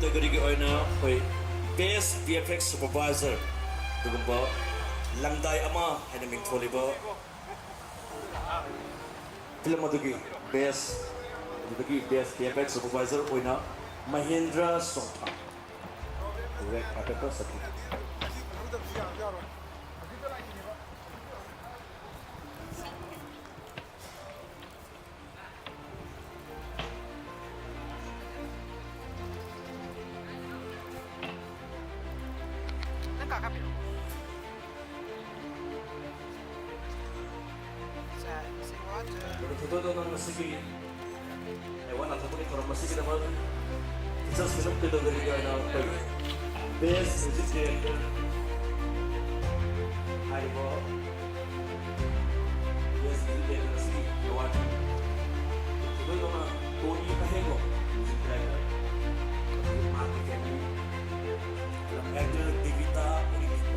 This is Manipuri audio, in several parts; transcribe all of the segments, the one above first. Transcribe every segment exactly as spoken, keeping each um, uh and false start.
ꯀꯦꯇꯦꯒꯣꯔꯤꯒꯤ ꯑꯣꯏꯅ ꯑꯩꯈꯣꯏ Best V F X Supervisor ꯑꯗꯨꯒꯨꯝꯕ ꯂꯪꯗꯥꯏ ꯑꯃ ꯍꯥꯏꯅ ꯃꯤꯡꯊꯣꯜꯂꯤꯕ ꯐꯤꯂꯝ ꯑꯗꯨꯒꯤ Best, ꯑꯗꯨꯗꯒꯤ Best V F X Supervisor ꯑꯣꯏꯅ ꯃꯍꯦꯟꯗ꯭ꯔ ꯆꯣꯡꯊꯥꯝ, Red Carpet ꯆꯠꯈꯤ꯫ ꯅꯪ ꯀꯥꯈꯠꯄꯤꯔꯣ꯫ ꯁꯦ, ꯁꯤ ꯋꯥꯠ꯫ ꯃꯗꯨ ꯊꯣꯏꯗꯣꯛꯅ ꯉꯁꯤꯒꯤ ꯑꯦꯋꯥꯔꯗ ꯂꯥꯟꯊꯣꯛꯄꯒꯤ ꯊꯧꯔꯝ ꯑꯁꯤꯒꯤꯗꯃꯛ Teachers Film Category ꯒꯤ ꯑꯣꯏꯅ ꯑꯩꯈꯣꯏ Best Music Director ꯍꯥꯏꯔꯤꯕ Best Music Director ꯑꯁꯤꯒꯤ ꯑꯦꯋꯥꯔꯗ ꯊꯣꯏꯗꯣꯛꯅ ꯇꯣꯅꯤ ꯑꯍꯦꯡꯕ Music Director ꯑꯗꯒꯤ ꯃꯍꯥꯛꯀꯤ family, film actor ꯗꯦꯕꯤꯇꯥ ꯎꯔꯤꯕꯤꯀꯣ꯫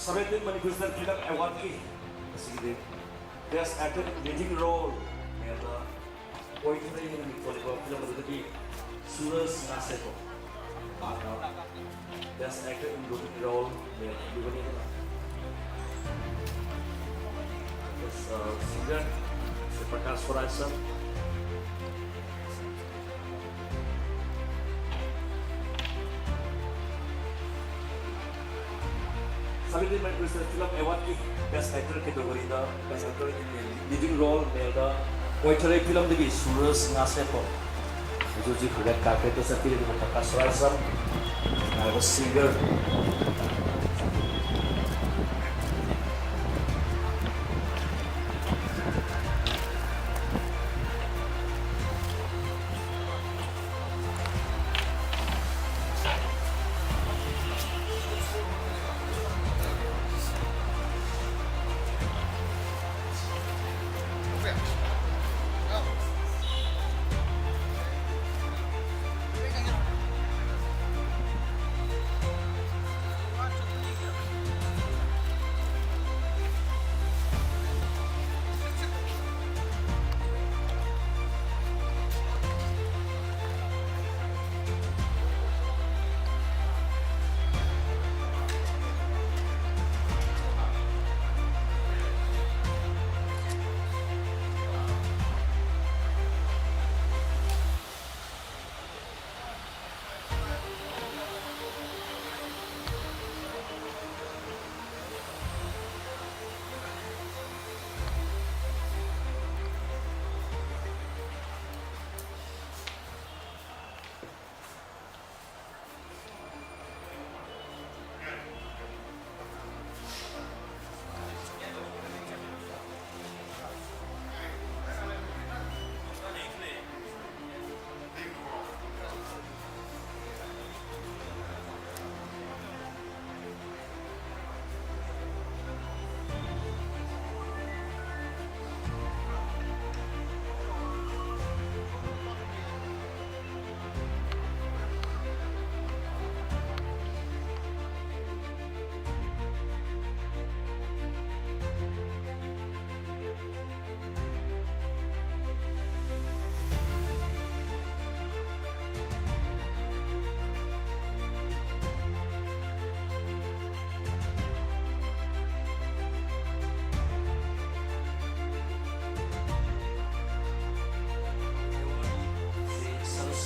Seventeen Manipur Film Award ꯀꯤ ꯉꯁꯤꯒꯤꯗꯤ Best Actor in Leading Role ꯃꯦꯜꯗ ꯀꯣꯏꯊꯔꯩ ꯍꯥꯏꯅ ꯃꯤꯡꯊꯣꯜꯂꯤꯕ ꯐꯤꯂꯝ ꯑꯗꯨꯗꯒꯤ ꯁꯨꯔꯖ ꯉꯥꯁꯦꯞꯄꯝ, ꯃꯍꯥꯛꯅ Best Actor in Leading Role ꯃꯦꯜ ꯐꯪꯂꯤꯕꯅꯤ꯫ ꯑꯗꯨꯅ Best, uh, Singer, Shri Prakash ꯁꯣꯔꯥꯏꯁꯝ꯫ Seventeen Manipur Film Award ꯀꯤ Best Actor category the Best Actor in Leading Role ꯃꯦꯜꯗ ꯀꯣꯏꯊꯔꯩ ꯐꯤꯂꯝꯗꯒꯤ ꯁꯨꯔꯖ ꯉꯥꯁꯦꯞꯄꯝ ꯍꯧꯖꯤꯛ ꯍꯧꯖꯤꯛ red carpet ꯇ ꯆꯠꯄꯤꯔꯤꯕ ꯄ꯭ꯔꯀꯥꯁ ꯁꯣꯔꯥꯏꯁꯝ ꯍꯥꯏꯔꯤꯕ singer꯫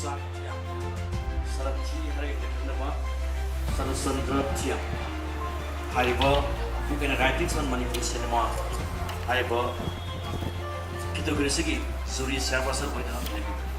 ꯁꯔꯊꯤ ꯍꯥꯏꯔꯒ ꯈꯪꯅꯕ ꯁꯔꯆꯟꯗ꯭ꯔ ꯊꯤꯌꯝ ꯍꯥꯏꯔꯤꯕ Book and Writings on Manipuri Cinema ꯍꯥꯏꯔꯤꯕ category ꯑꯁꯤꯒꯤ jury chairperson ꯑꯣꯏꯅ ꯂꯩꯕꯤꯕꯅꯤ꯫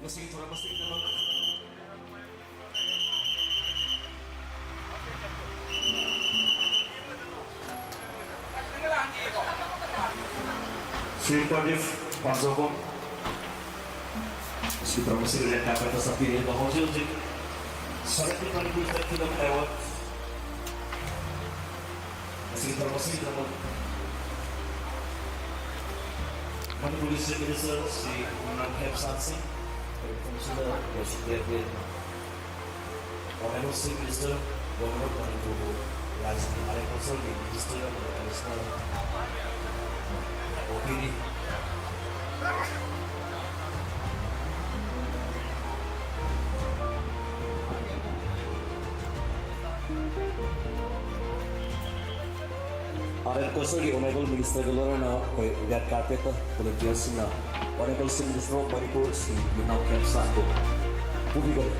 ꯃꯁꯤꯒꯤ ꯊꯧꯔꯝ ꯑꯁꯤꯒꯤꯗꯃꯛ ꯁ꯭ꯔꯤ ꯄ꯭ꯔꯗꯤꯞ ꯄꯥꯟꯖꯧꯕꯝ, ꯃꯁꯤꯒꯤ ꯊꯧꯔꯝ ꯑꯁꯤꯒꯤ ꯔꯦꯗ ꯀꯥꯔꯄꯦꯠꯇ ꯆꯠꯄꯤꯔꯦ꯫ ꯑꯗꯣ ꯍꯧꯖꯤꯛ ꯍꯧꯖꯤꯛ seventeen Manipur State Film Award ꯃꯁꯤꯒꯤ ꯊꯧꯔꯝ ꯑꯁꯤꯒꯤꯗꯃꯛ ꯃꯅꯤꯄꯨꯔꯒꯤ Chief Minister ꯁ꯭ꯔꯤ ꯌꯨꯝꯅꯥꯝ ꯈꯦꯝꯆꯥꯟ ꯁꯤꯡ, ꯑꯩꯈꯣꯏ ꯃꯐꯝꯁꯤꯗ ꯂꯩꯁꯤꯟꯕꯤꯔꯛꯂꯦ꯫ Honorable Chief Minister, Governor of Manipur, ꯔꯥꯖ꯭ꯌꯒꯤ Agriculture ꯒꯤ Minister ꯑꯃꯗꯤ Commissioner ꯑꯣꯏꯕꯤꯔꯤ꯫ Agriculture ꯒꯤ Honorable Minister ꯒ ꯂꯣꯏꯅꯅ ꯑꯩꯈꯣꯏ ꯔꯦꯗ ꯀꯥꯔꯄꯦꯠꯇ volunteer ꯁꯤꯡꯅ Honorable Chief Minister of Manipur Shri Yumnam ꯈꯦꯝꯆꯥꯟꯕꯨ ꯄꯨꯕꯤꯒꯅꯤ꯫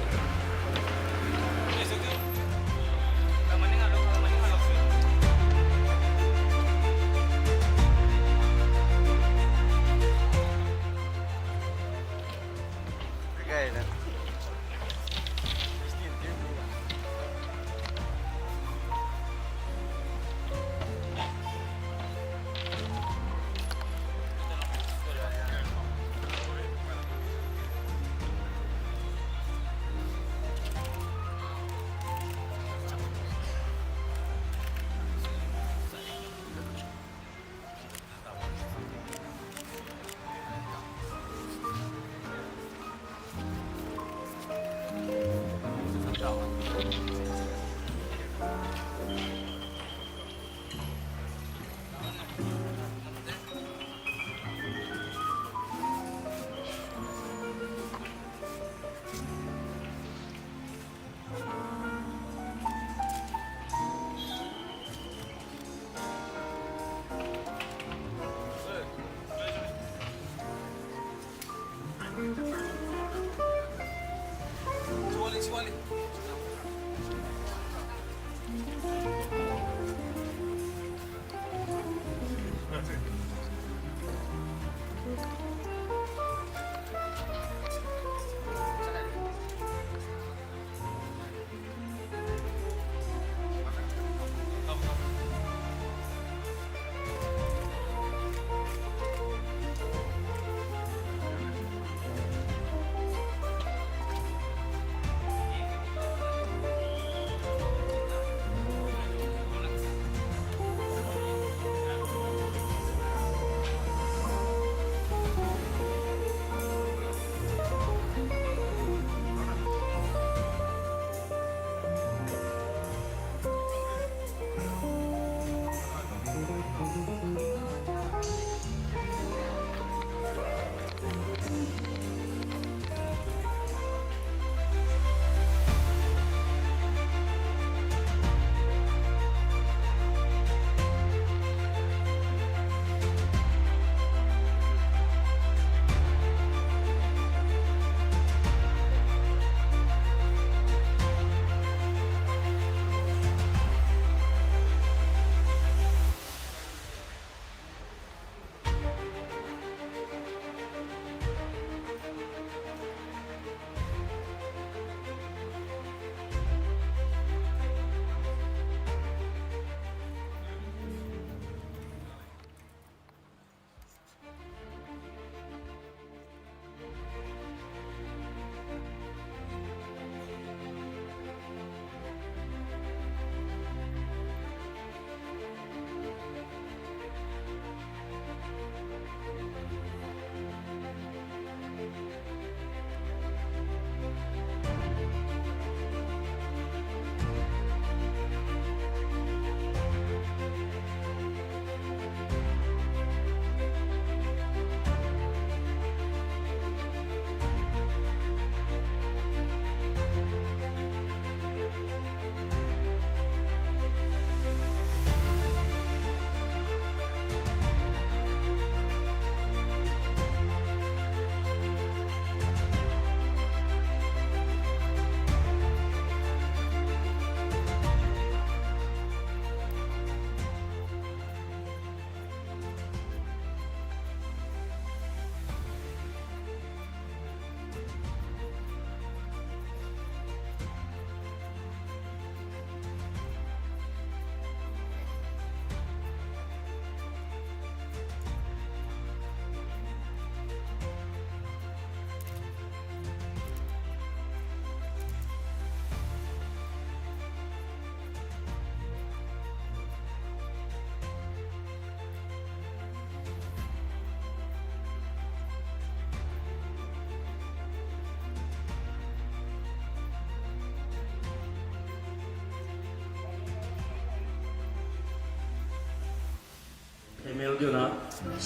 Male ꯒꯤ ꯑꯣꯏꯅ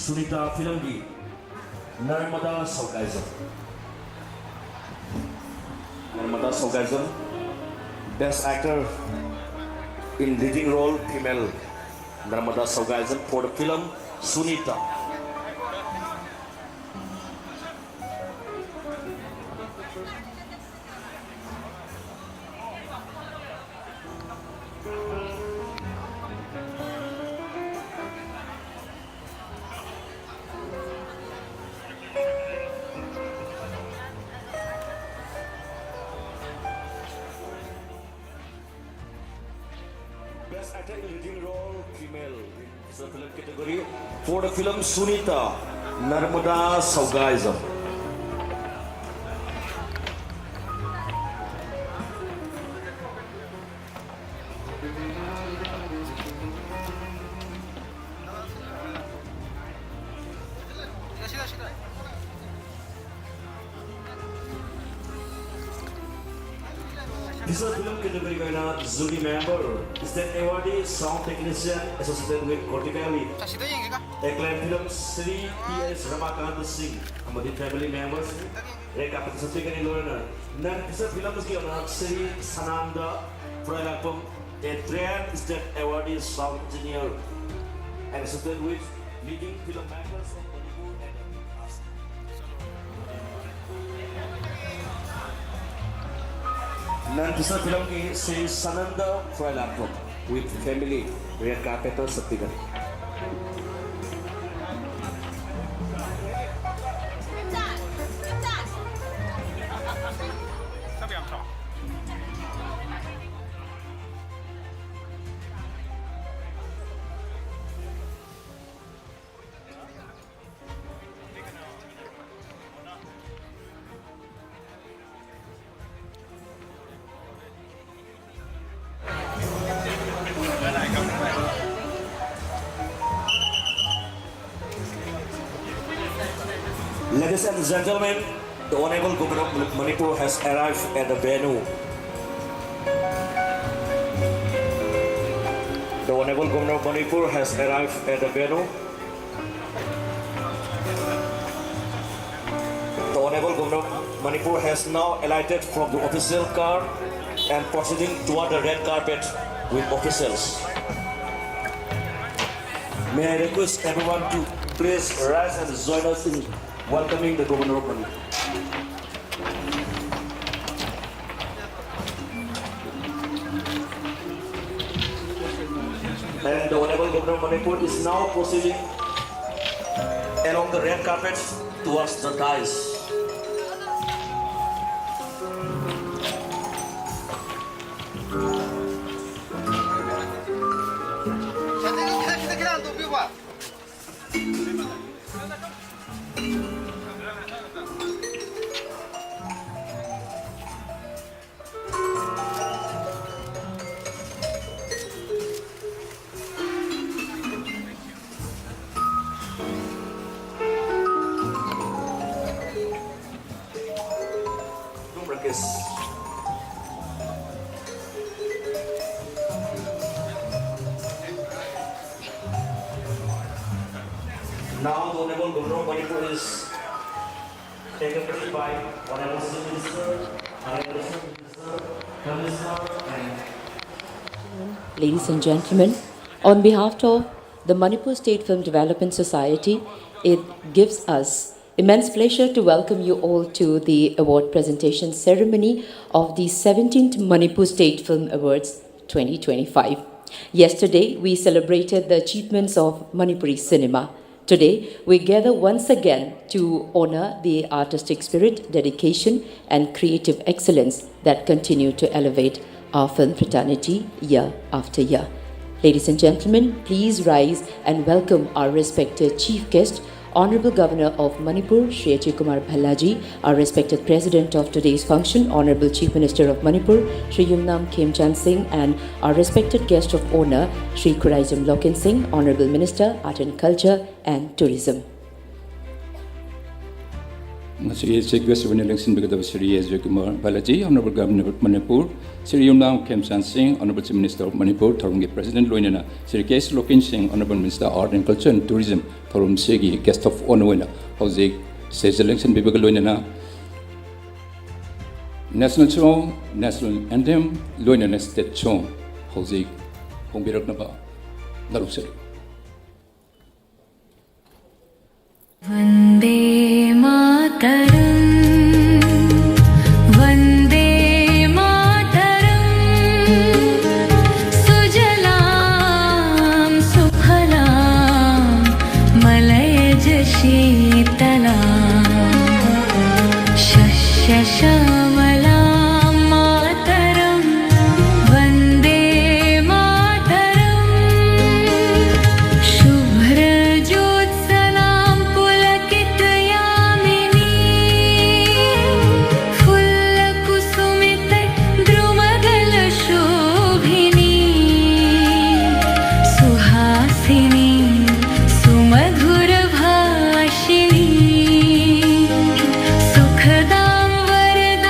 ꯁꯨꯅꯤꯇꯥ ꯐꯤꯂꯝꯒꯤ ꯅꯔꯃꯗꯥ ꯁꯧꯒꯥꯏꯖꯝ꯫ ꯅꯔꯃꯗꯥ ꯁꯧꯒꯥꯏꯖꯝ, Best Actor in Leading Role Female, Narmada Saugaijam for the film Sunita. Best Actor in Leading Role Female in Feature Film category for the film Sunita, Narmada Saugaijam. Feature film category ꯒꯤ ꯑꯣꯏꯅ jury member, state awardee, sound technician, associated with Kotipalli, ꯑꯁꯤꯗ ꯌꯦꯡꯁꯤꯀ꯫ Acclaimed film Sri T S Ramakanta Singh ꯑꯃꯗꯤ family members, red carpet ꯁꯛꯄꯤꯒꯅꯤ꯫ ꯂꯣꯏꯅꯅ non feature films ꯀꯤ ꯑꯣꯏꯅ Sri Sananda Khurailakpam, a trained state awardee sound engineer, and associated with leading filmmakers of Manipur and non feature film ꯒꯤ Sri Sananda Khurailakpam with family, red carpet ꯇ ꯁꯛꯄꯤꯒꯅꯤ꯫ Ladies and gentlemen, the Honorable Governor of Manipur has arrived at the venue. The Honorable Governor of Manipur has arrived at the venue. The Honorable Governor of Manipur has now alighted from the official car and proceeding toward the red carpet with officials. May I request everyone to please rise and join us in welcoming the Governor of Manipur. And the Honorable Governor of Manipur is now proceeding along the red carpet towards the dais. Now the Honorable Governor of Manipur is accompanied by Honorable Chief Minister, Honorable Chief Minister, Commissioner, and Ladies and gentlemen, on behalf of the Manipur State Film Development Society, it gives us immense pleasure to welcome you all to the award presentation ceremony of the seventeenth Manipur State Film Awards twenty twenty-five. Yesterday, we celebrated the achievements of Manipuri cinema. Today, we gather once again to honor the artistic spirit, dedication, and creative excellence that continue to elevate our film fraternity year after year. Ladies and gentlemen, please rise and welcome our respected chief guest, Honorable Governor of Manipur, Shri Ajay Kumar Bhallaji, our respected President of today's function, Honorable Chief Minister of Manipur, Shri Yumnam Khemchand Singh, and our respected guest of honor, Shri Khuraijam Loken Singh, Honorable Minister, Art and Culture and Tourism. ꯉꯁꯤꯒꯤ Chief Guest ꯑꯣꯏꯅ ꯂꯦꯡꯁꯤꯟꯕꯤꯒꯗꯕ Shri ꯑꯦꯖꯌ Kumar Balaji, Honorable Governor of Manipur, Shri ꯌꯨꯝꯅꯥꯝ ꯈꯦꯝꯆꯥꯟ ꯁꯤꯡ, Honorable Chief Minister of Manipur, ꯊꯧꯔꯝꯒꯤ President, ꯂꯣꯏꯅꯅ ꯁ꯭ꯔꯤ ꯀꯦ ꯑꯦꯁ ꯂꯣꯀꯦꯟ ꯁꯤꯡ, Honorable Minister Art and Culture and Tourism, ꯊꯧꯔꯝꯁꯤꯒꯤ Guest of Honour ꯑꯣꯏꯅ ꯍꯧꯖꯤꯛ stage ꯂꯦꯡꯁꯤꯟꯕꯤꯕꯒ ꯂꯣꯏꯅꯅ National Song, National Anthem, ꯂꯣꯏꯅꯅ State Song ꯍꯧꯖꯤꯛ ꯐꯣꯡꯕꯤꯔꯛꯅꯕ ꯅꯥꯔꯧꯖꯔꯤ꯫ वन्दे मातरम्, वन्दे मातरम्। सुजलां सुफलां मलयज शीतलां शस्य श्यामलां मातरम्। वन्दे मातरम्। शुभ्रज्योत्सनां पुलकितयामिनी फुल्लकुसुमितद्रुमदलशोभिनी सुहासिनी सुमधुरभाषिणी सुखदां वरदां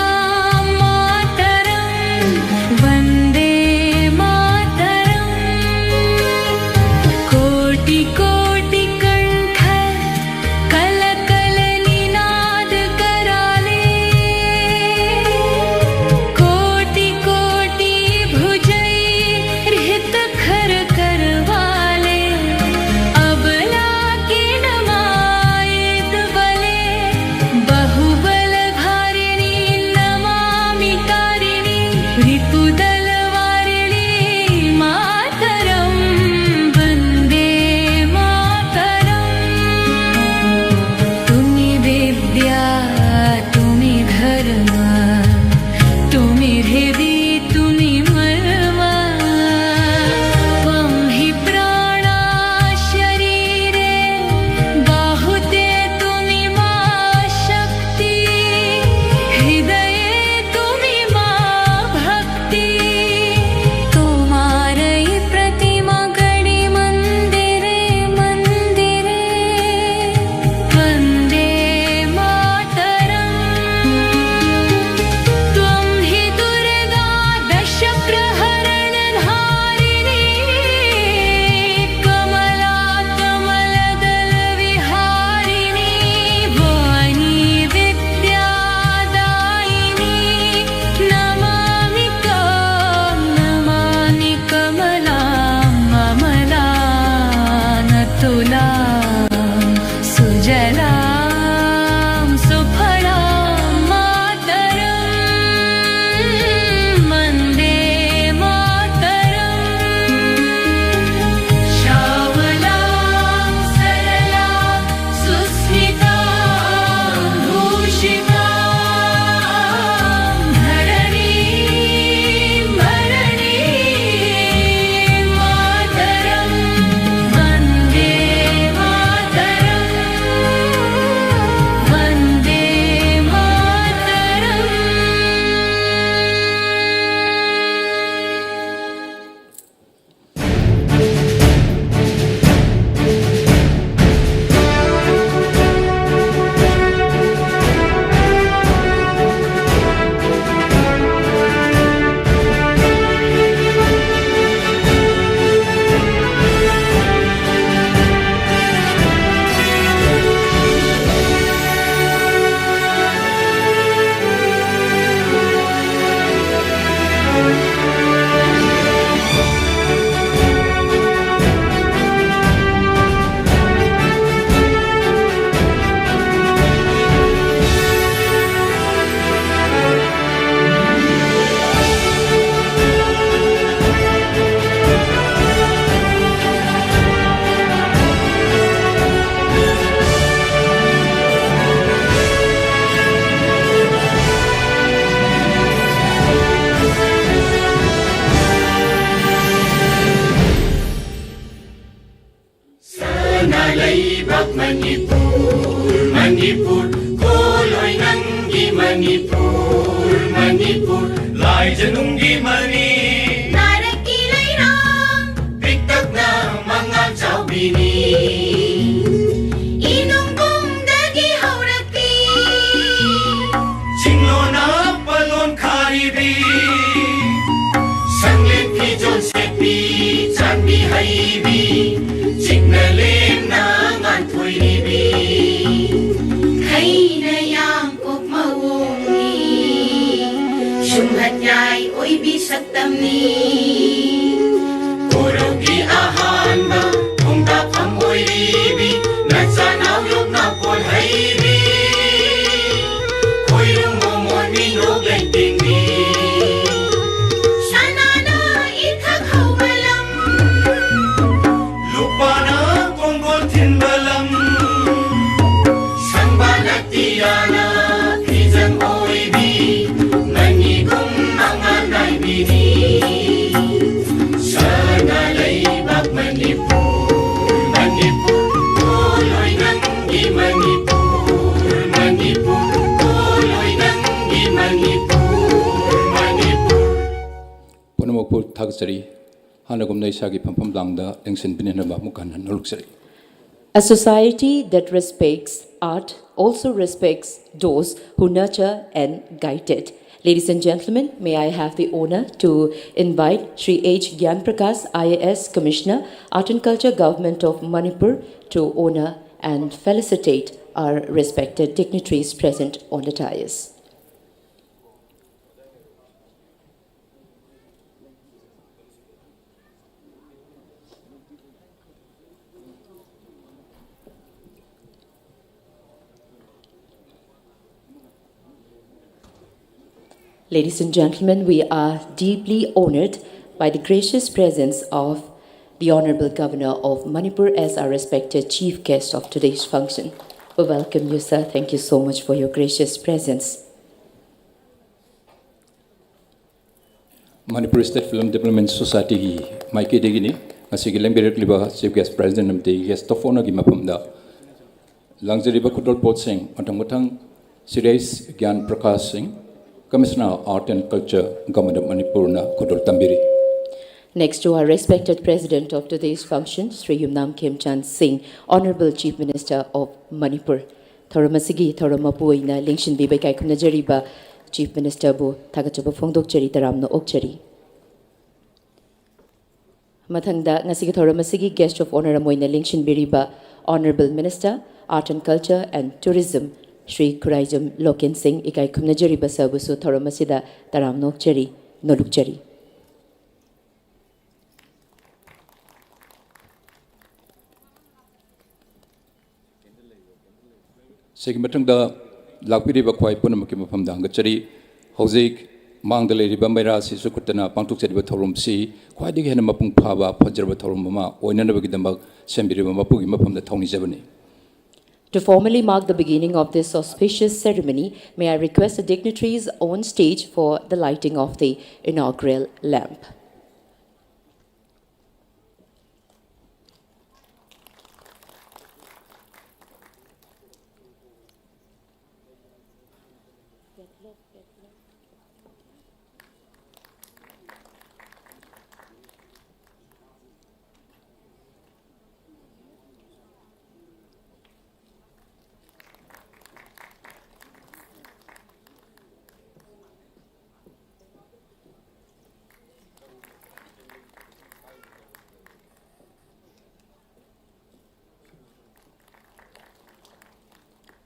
ꯃꯅꯤꯄꯨꯔ, ꯃꯅꯤꯄꯨꯔ, ꯀꯣꯜꯂꯣꯏ ꯅꯪꯒꯤ ꯃꯅꯤꯄꯨꯔ, ꯃꯅꯤꯄꯨꯔ, ꯂꯥꯏꯖꯅꯨꯡꯒꯤ ꯃꯅꯤ, ꯅꯥꯔꯛꯀꯤ ꯂꯩꯔꯥꯡ, ꯄꯤꯛꯇꯛꯅ ꯃꯉꯥꯜ ꯆꯥꯎꯕꯤꯅꯤ, ꯏꯅꯨꯡꯕꯨꯡꯗꯒꯤ ꯍꯧꯔꯛꯄꯤ, ꯆꯤꯡꯂꯣꯟꯅ ꯄꯂꯣꯟ ꯈꯥꯔꯤꯕꯤ, ꯁꯪꯂꯦꯟ ꯐꯤꯖꯣꯜ ꯁꯦꯠꯄꯤ, ꯆꯥꯟꯕꯤ ꯍꯩꯕꯤ, ꯆꯤꯛꯅ ꯂꯦꯝꯅ ꯉꯥꯟꯊꯣꯏꯔꯤꯕꯤ, ꯈꯩꯅ ꯌꯥꯡꯀꯣꯛ ꯃꯑꯣꯡꯅꯤ, ꯁꯨꯝꯍꯠ ꯌꯥꯏ ꯑꯣꯏꯕꯤ ꯁꯛꯇꯝꯅꯤ, ꯎꯔꯨꯞꯀꯤ ꯑꯍꯥꯟꯕ ꯈꯣꯡꯗꯥꯐꯝ ꯑꯣꯏꯔꯤꯕꯤ, ꯅꯆꯥꯅꯥꯎ ꯌꯣꯛꯅꯥꯎ ꯀꯣꯜ ꯍꯩꯕꯤ, ꯈꯣꯏꯔꯨꯝ ꯃꯣꯃꯣꯟ ꯃꯤꯅꯣꯛ ꯂꯩꯇꯦꯡꯕꯤ, ꯁꯅꯥꯅ ꯏꯊꯛ ꯍꯧꯕ ꯂꯝ, ꯂꯨꯄꯥꯅ ꯀꯣꯡꯒꯣꯜ ꯊꯤꯟꯕ ꯂꯝ, ꯁꯪꯕꯥꯅ ꯇꯤꯌꯥꯅ ꯐꯤꯖꯪ ꯑꯣꯏꯕꯤ, ꯅꯪꯒꯤꯒꯨꯝ ꯃꯉꯥꯜ ꯅꯥꯏꯕꯤꯅꯤ, ꯁꯅꯥ ꯂꯩꯕꯥꯛ ꯃꯅꯤꯄꯨꯔ, ꯃꯅꯤꯄꯨꯔ, ꯀꯣꯜꯂꯣꯏ ꯅꯪꯒꯤ ꯃꯅꯤꯄꯨꯔ, ꯃꯅꯤꯄꯨꯔ, ꯀꯣꯜꯂꯣꯏ ꯅꯪꯒꯤ ꯃꯅꯤꯄꯨꯔ, ꯃꯅꯤꯄꯨꯔ꯫ ꯄꯨꯝꯅꯃꯛꯄꯨ ꯊꯥꯒꯠꯆꯔꯤ꯫ ꯍꯥꯟꯅꯒꯨꯝꯅ ꯏꯁꯥꯒꯤ ꯐꯝꯐꯝ ꯂꯥꯡꯗ ꯂꯦꯡꯁꯤꯟꯕꯤꯅꯅꯕ ꯑꯃꯨꯛ ꯍꯟꯅ ꯅꯣꯂꯨꯛꯆꯔꯤ꯫ A society that respects art also respects those who nurture and guide it. Ladies and gentlemen, may I have the honor to invite Shri H Gyanprakash, I A S Commissioner, Art and Culture, Government of Manipur, to honor and felicitate our respected dignitaries present on the dais. Ladies and gentlemen, we are deeply honored by the gracious presence of the Honorable Governor of Manipur as our respected chief guest of today's function. We welcome you, sir. Thank you so much for your gracious presence. Manipur State Film Development Society ꯒꯤ ꯃꯥꯏꯀꯩꯗꯒꯤꯅꯤ꯫ ꯉꯁꯤꯒꯤ ꯂꯦꯡꯕꯤꯔꯛꯂꯤꯕ Chief Guest President ꯑꯃꯗꯤ Guest of Honour ꯒꯤ ꯃꯐꯝꯗ ꯂꯥꯡꯖꯔꯤꯕ ꯈꯨꯗꯣꯜ ꯄꯣꯠꯁꯤꯡ ꯃꯊꯪ ꯃꯊꯪ ꯁꯤꯔꯦꯁ ꯒ꯭ꯌꯥꯟ ꯄ꯭ꯔꯀꯥꯁ ꯁꯤꯡ, Commissioner Art and Culture, Government of ꯃꯅꯤꯄꯨꯔꯅ ꯈꯨꯗꯣꯜ ꯇꯝꯕꯤꯔꯤ꯫ Next to our respected President of today's function, Shri Yumnam Khemchand Singh, Honorable Chief Minister of Manipur. ꯊꯧꯔꯝ ꯑꯁꯤꯒꯤ ꯊꯧꯔꯝ ꯃꯄꯨ ꯑꯣꯏꯅ ꯂꯦꯡꯁꯤꯟꯕꯤꯕ ꯏꯀꯥꯏ ꯈꯨꯝꯅꯖꯔꯤꯕ Chief Ministerꯕꯨ ꯊꯥꯒꯠꯆꯕ ꯐꯣꯡꯗꯣꯛꯆꯔꯤ, ꯇꯔꯥꯝꯅ ꯑꯣꯛꯆꯔꯤ꯫ ꯃꯊꯪꯗ ꯉꯁꯤꯒꯤ ꯊꯧꯔꯝ ꯑꯁꯤꯒꯤ Guest of Honour ꯑꯃ ꯑꯣꯏꯅ ꯂꯦꯡꯁꯤꯟꯕꯤꯔꯤꯕ Honourable Minister, Art and Culture and Tourism, Shri Khuraijam Loken Singh, ꯏꯀꯥꯏ ꯈꯨꯝꯅꯖꯔꯤꯕ ꯁꯔꯕꯨꯁꯨ ꯊꯧꯔꯝ ꯑꯁꯤꯗ ꯇꯔꯥꯝꯅ ꯑꯣꯛꯆꯔꯤ, ꯅꯣꯂꯨꯛꯆꯔꯤ꯫ ꯁꯤꯒꯤ ꯃꯊꯪꯗ ꯂꯥꯛꯄꯤꯔꯤꯕ ꯈ꯭ꯋꯥꯏ ꯄꯨꯝꯅꯃꯛꯀꯤ ꯃꯐꯝꯗ ꯍꯪꯒꯠꯆꯔꯤ꯫ ꯍꯧꯖꯤꯛ ꯃꯥꯡꯗ ꯂꯩꯔꯤꯕ ꯃꯩꯔꯥ ꯑꯁꯤ ꯆꯨꯞꯈꯠꯇꯅ ꯄꯥꯡꯊꯣꯛꯆꯔꯤꯕ ꯊꯧꯔꯝꯁꯤ ꯈ꯭ꯋꯥꯏꯗꯒꯤ ꯍꯦꯟꯅ ꯃꯄꯨꯡ ꯐꯥꯕ ꯐꯖꯔꯕ ꯊꯧꯔꯝ ꯑꯃ ꯑꯣꯏꯅꯅꯕꯒꯤꯗꯃꯛ ꯁꯦꯝꯕꯤꯔꯤꯕ ꯃꯄꯨꯒꯤ ꯃꯐꯝꯗ ꯊꯧꯅꯤꯖꯕꯅꯤ꯫ To formally mark the beginning of this auspicious ceremony, may I request the dignitaries on stage for the lighting of the inaugural lamp.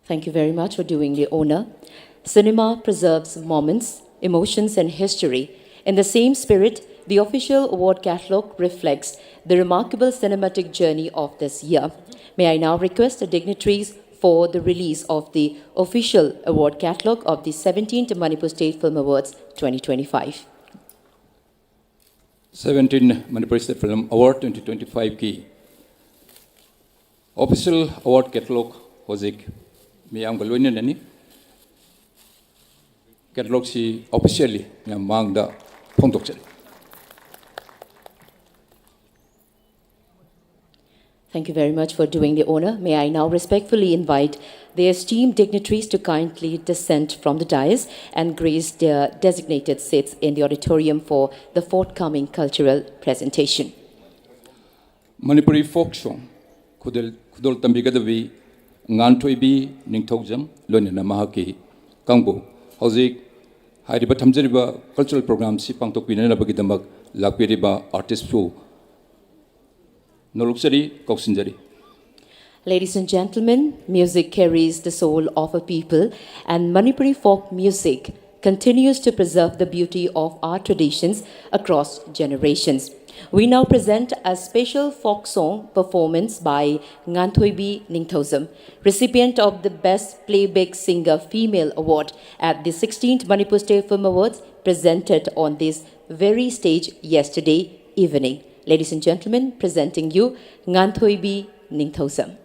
Thank you very much for doing the honor. Cinema preserves moments, emotions, and history. In the same spirit, the official award catalog reflects the remarkable cinematic journey of this year. May I now request the dignitaries for the release of the official award catalog of the seventeenth Manipur State Film Awards twenty twenty-five. Seventeen Manipur State Film Award twenty twenty-five ꯀꯤ official award catalog ꯍꯧꯖꯤꯛ ꯃꯤꯌꯥꯝꯒ ꯂꯣꯏꯅꯅꯅꯤ꯫ Catalogꯁꯤ officially ꯃꯌꯥꯝ ꯃꯥꯡꯗ ꯐꯣꯡꯗꯣꯛꯆꯔꯤ꯫ Thank you very much for doing the honor. May I now respectfully invite the esteemed dignitaries to kindly descend from the dais and grace their designated seats in the auditorium for the forthcoming cultural presentation. Manipuri folk song ꯈꯨꯗꯣꯜ ꯈꯨꯗꯣꯜ ꯇꯝꯕꯤꯒꯗꯕꯤ ꯉꯥꯟꯊꯣꯏꯕꯤ ꯅꯤꯡꯊꯧꯖꯝ ꯂꯣꯏꯅꯅ ꯃꯍꯥꯛꯀꯤ ꯀꯥꯡꯕꯨ ꯍꯧꯖꯤꯛ ꯍꯥꯏꯔꯤꯕ ꯊꯝꯖꯔꯤꯕ cultural ꯄ꯭ꯔꯣꯒ꯭ꯔꯥꯝꯁꯤ ꯄꯥꯡꯊꯣꯛꯄꯤꯅꯅꯕꯒꯤꯗꯃꯛ ꯂꯥꯛꯄꯤꯔꯤꯕ ꯑꯥꯔꯇꯤꯁꯄꯨ ꯅꯣꯂꯨꯛꯆꯔꯤ, ꯀꯧꯁꯤꯟꯖꯔꯤ꯫ Ladies and gentlemen, music carries the soul of a people, and Manipuri folk music continues to preserve the beauty of our traditions across generations. We now present a special folk song performance by Nganthoibi Ningthousam, recipient of the Best Playback Singer Female Award at the sixteenth Manipur State Film Awards, presented on this very stage yesterday evening. Ladies and gentlemen, presenting you Nganthoibi Ningthousam.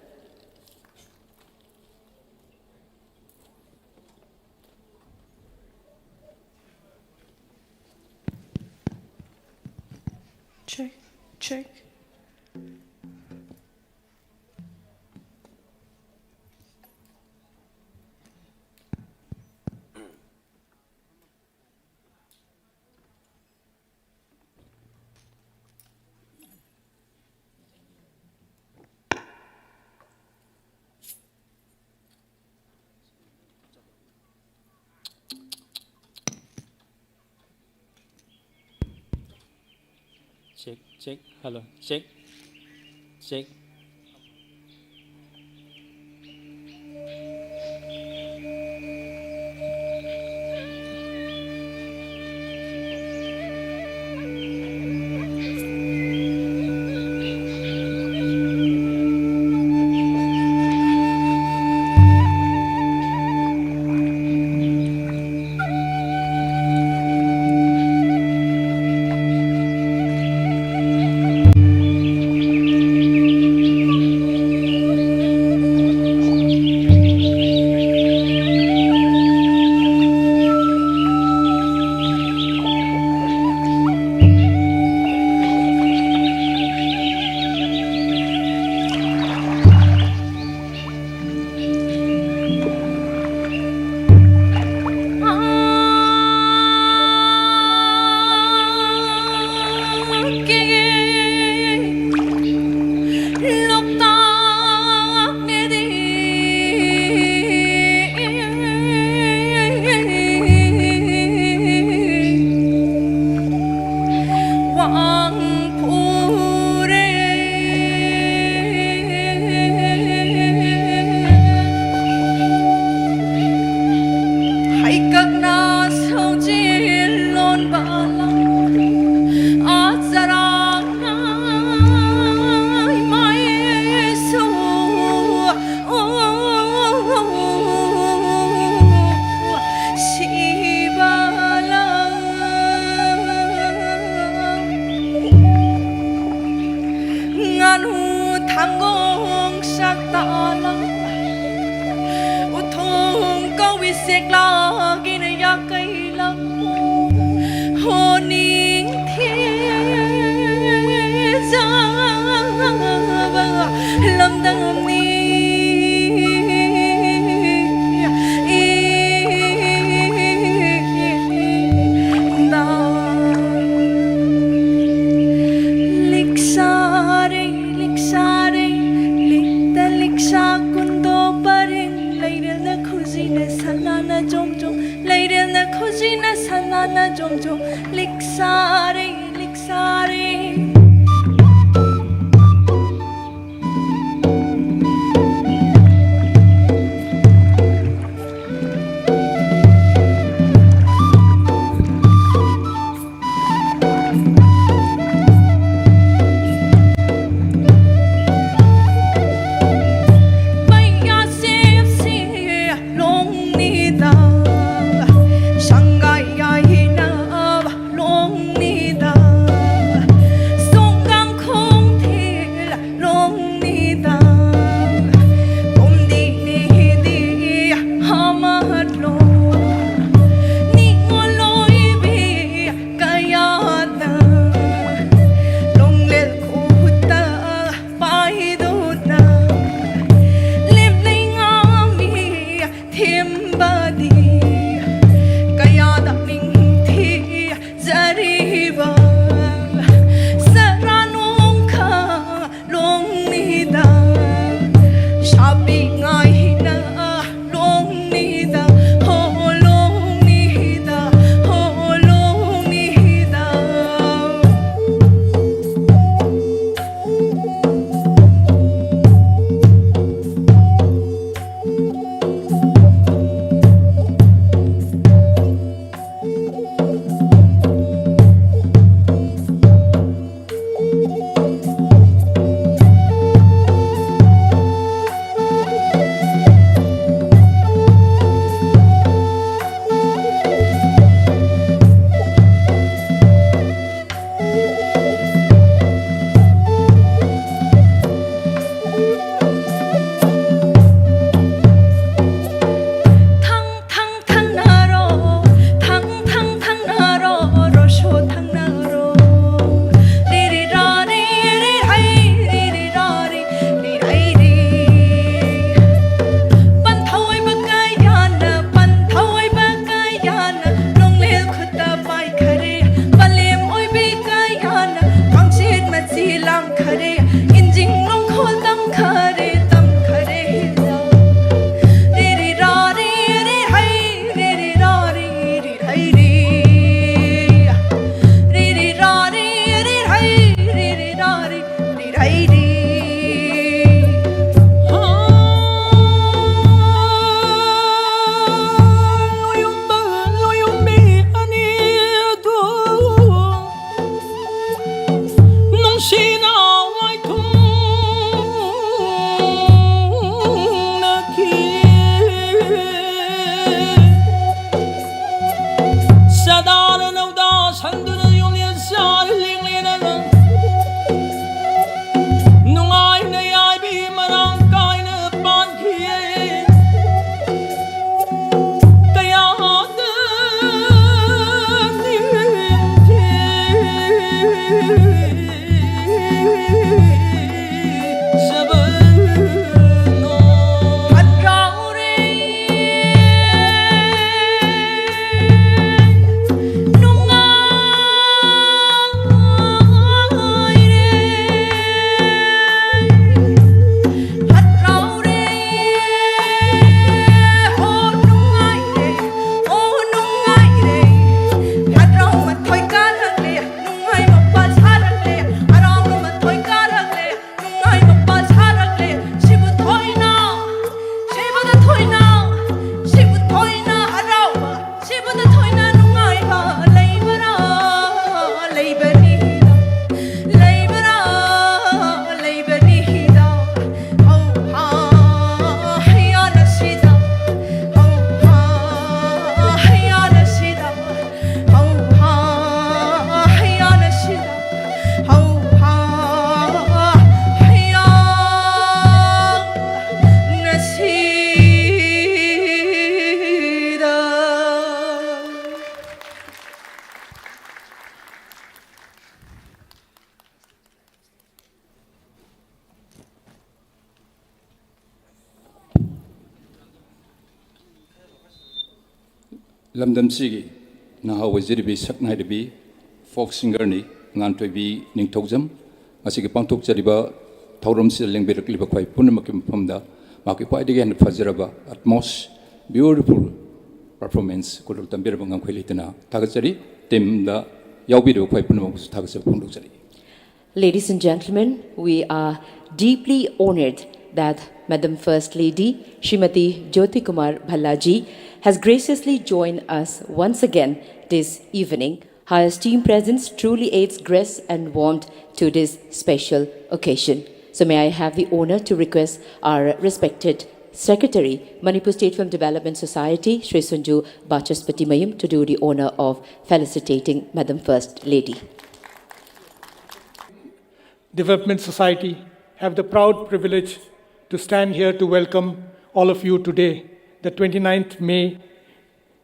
Check, check. Check, check, hello, check, check. ꯒꯤꯅ ꯌꯥꯀꯩ ꯂꯝꯃꯨ honing ꯊꯦꯖꯕ ꯂꯝꯗꯝꯅꯤ꯫ ꯏꯗꯥ ꯂꯤꯛꯁꯥꯔꯦ, ꯂꯤꯛꯁꯥꯔꯦ, ꯂꯤꯛꯇ ꯂꯤꯛꯁꯥ ꯀꯨꯟꯗꯣ ꯄꯔꯦꯡ ꯂꯩꯔꯦꯜꯅ ꯈꯨꯖꯤꯅ ꯁꯅꯥꯅ ꯖꯣꯝ ꯖꯣꯝ ꯂꯩꯔꯦꯜꯅ ꯈꯨꯖꯤꯅ ꯁꯅꯥꯅ ꯖꯣꯝ ꯖꯣꯝ ꯂꯤꯛꯁꯥꯔꯦ, ꯂꯤꯛꯁꯥꯔꯦ꯫ ꯃꯩꯌꯥꯁꯦꯞꯁꯤ ꯂꯣꯡꯅꯤꯗ ꯁꯪꯒꯥꯏ ꯌꯥꯏꯅꯕ ꯂꯣꯡꯅꯤꯗ ꯁ ꯂꯝꯗꯝꯁꯤꯒꯤ ꯅꯍꯥ ꯑꯣꯏꯖꯔꯤꯕꯤ ꯁꯛꯅꯥꯏꯔꯕꯤ ꯐꯣꯛ ꯁꯤꯡꯒꯔꯅꯤ ꯉꯥꯟꯊꯣꯏꯕꯤ ꯅꯤꯡꯊꯧꯖꯝ꯫ ꯉꯁꯤꯒꯤ ꯄꯥꯡꯊꯣꯛꯆꯔꯤꯕ ꯊꯧꯔꯝꯁꯤꯗ ꯂꯦꯡꯕꯤꯔꯛꯂꯤꯕ ꯈ꯭ꯋꯥꯏ ꯄꯨꯝꯅꯃꯛꯀꯤ ꯃꯐꯝꯗ ꯃꯍꯥꯛꯀꯤ ꯈ꯭ꯋꯥꯏꯗꯒꯤ ꯍꯦꯟꯅ ꯐꯖꯔꯕ ꯑꯠꯃꯣꯁ ꯕ꯭ꯌꯨꯇꯤꯐꯨꯜ ꯄꯔꯐꯣꯔꯃꯦꯟꯁ ꯈꯨꯗꯣꯜ ꯇꯝꯕꯤꯔꯕ ꯉꯝꯈꯩ ꯂꯩꯇꯅ ꯊꯥꯒꯠꯆꯔꯤ꯫ ꯇꯤꯝꯗ ꯌꯥꯎꯕꯤꯔꯤꯕ ꯈ꯭ꯋꯥꯏ ꯄꯨꯝꯅꯃꯛꯄꯨꯁꯨ ꯊꯥꯒꯠꯆꯕ ꯐꯣꯡꯗꯣꯛꯆꯔꯤ꯫ Ladies and gentlemen, we are deeply honored that Madam First Lady Srimati Jyoti Kumar Bhallaji has graciously joined us once again this evening. Her esteemed presence truly adds grace and warmth to this special occasion. So may I have the honor to request our respected Secretary, Manipur State Film Development Society, Shri Sunju Bachaspati Mayum, to do the honor of felicitating Madam First Lady. Development Society have the proud privilege to stand here to welcome all of you today, the twenty-ninth May,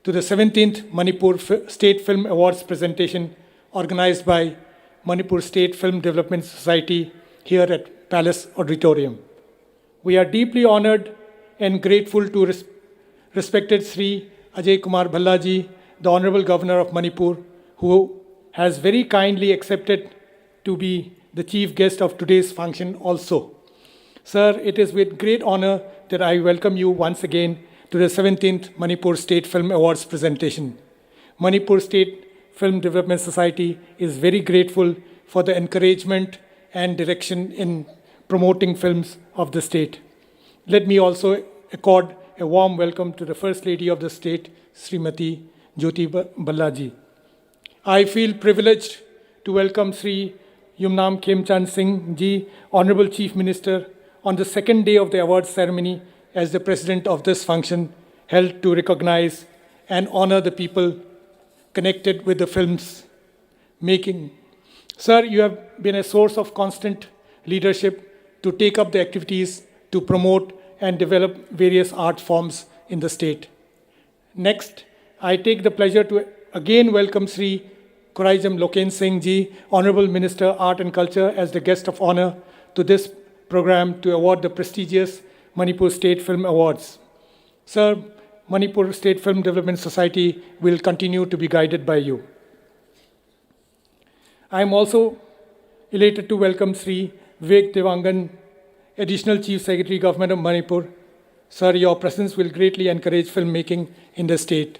to the seventeenth Manipur F- State Film Awards presentation organized by Manipur State Film Development Society here at Palace Auditorium. We are deeply honored and grateful to res- respected Sri Ajay Kumar Bhallaji, the Honorable Governor of Manipur, who has very kindly accepted to be the chief guest of today's function also. Sir, it is with great honor that I welcome you once again to the seventeenth Manipur State Film Awards presentation. Manipur State Film Development Society is very grateful for the encouragement and direction in promoting films of the state. Let me also accord a warm welcome to the First Lady of the state, Srimati Jyoti Ba- Bhallaji. I feel privileged to welcome Sri Yumnam Khemchand Singh Ji, Honorable Chief Minister, on the second day of the awards ceremony as the President of this function held to recognize and honor the people connected with the films making. Sir, you have been a source of constant leadership to take up the activities to promote and develop various art forms in the state. Next, I take the pleasure to again welcome Sri Khuraijam Loken Singh Ji, Honorable Minister Art and Culture, as the guest of honor to this program to award the prestigious Manipur State Film Awards. Sir, Manipur State Film Development Society will continue to be guided by you. I am also elated to welcome Sri Vivek Dewangan, Additional Chief Secretary, Government of Manipur. Sir, your presence will greatly encourage filmmaking in the state.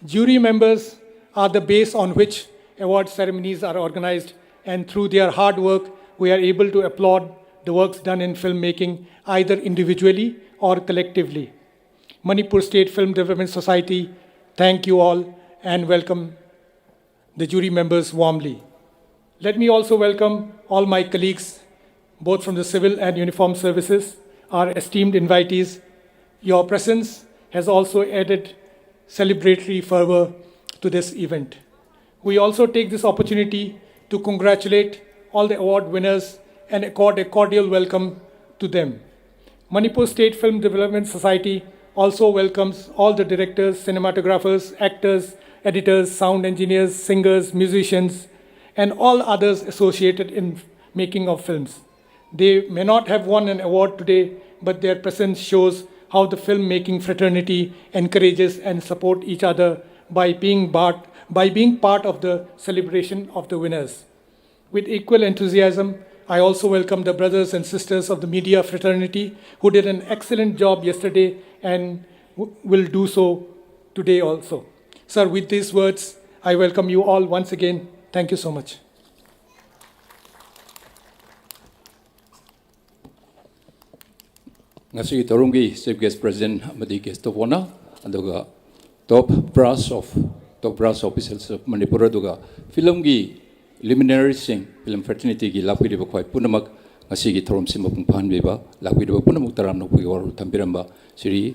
Jury members are the base on which award ceremonies are organized, and through their hard work, we are able to applaud the works done in filmmaking, either individually or collectively. Manipur State Film Development Society, thank you all and welcome the jury members warmly. Let me also welcome all my colleagues, both from the civil and uniformed services, our esteemed invitees. Your presence has also added celebratory fervor to this event. We also take this opportunity to congratulate all the award winners and accord a cordial welcome to them. Manipur State Film Development Society also welcomes all the directors, cinematographers, actors, editors, sound engineers, singers, musicians, and all others associated in making of films. They may not have won an award today, but their presence shows how the filmmaking fraternity encourages and support each other by being part, by being part of the celebration of the winners. With equal enthusiasm, I also welcome the brothers and sisters of the media fraternity who did an excellent job yesterday and w- will do so today also. Sir, with these words, I welcome you all once again. Thank you so much. ꯉꯁꯤꯒꯤ ꯊꯧꯔꯝꯒꯤ Chief Guest President ꯑꯃꯗꯤ Guest of Honour, ꯑꯗꯨꯒ top brass of, top brass officials of Manipur, ꯑꯗꯨꯒ ꯐꯤꯂꯝꯒꯤ luminariesꯁꯤꯡ, film fraternityꯒꯤ ꯂꯥꯛꯄꯤꯔꯤꯕ ꯈ꯭ꯋꯥꯏ ꯄꯨꯝꯅꯃꯛ, ꯉꯁꯤꯒꯤ ꯊꯧꯔꯝꯁꯤ ꯃꯄꯨꯡ ꯐꯥꯍꯟꯕꯤꯕ ꯂꯥꯛꯄꯤꯔꯤꯕ ꯄꯨꯝꯅꯃꯛ ꯇꯔꯥꯝꯅ ꯑꯩꯈꯣꯏꯒꯤ ꯋꯥꯔꯣꯜ ꯊꯝꯕꯤꯔꯝꯕ ꯁ꯭ꯔꯤ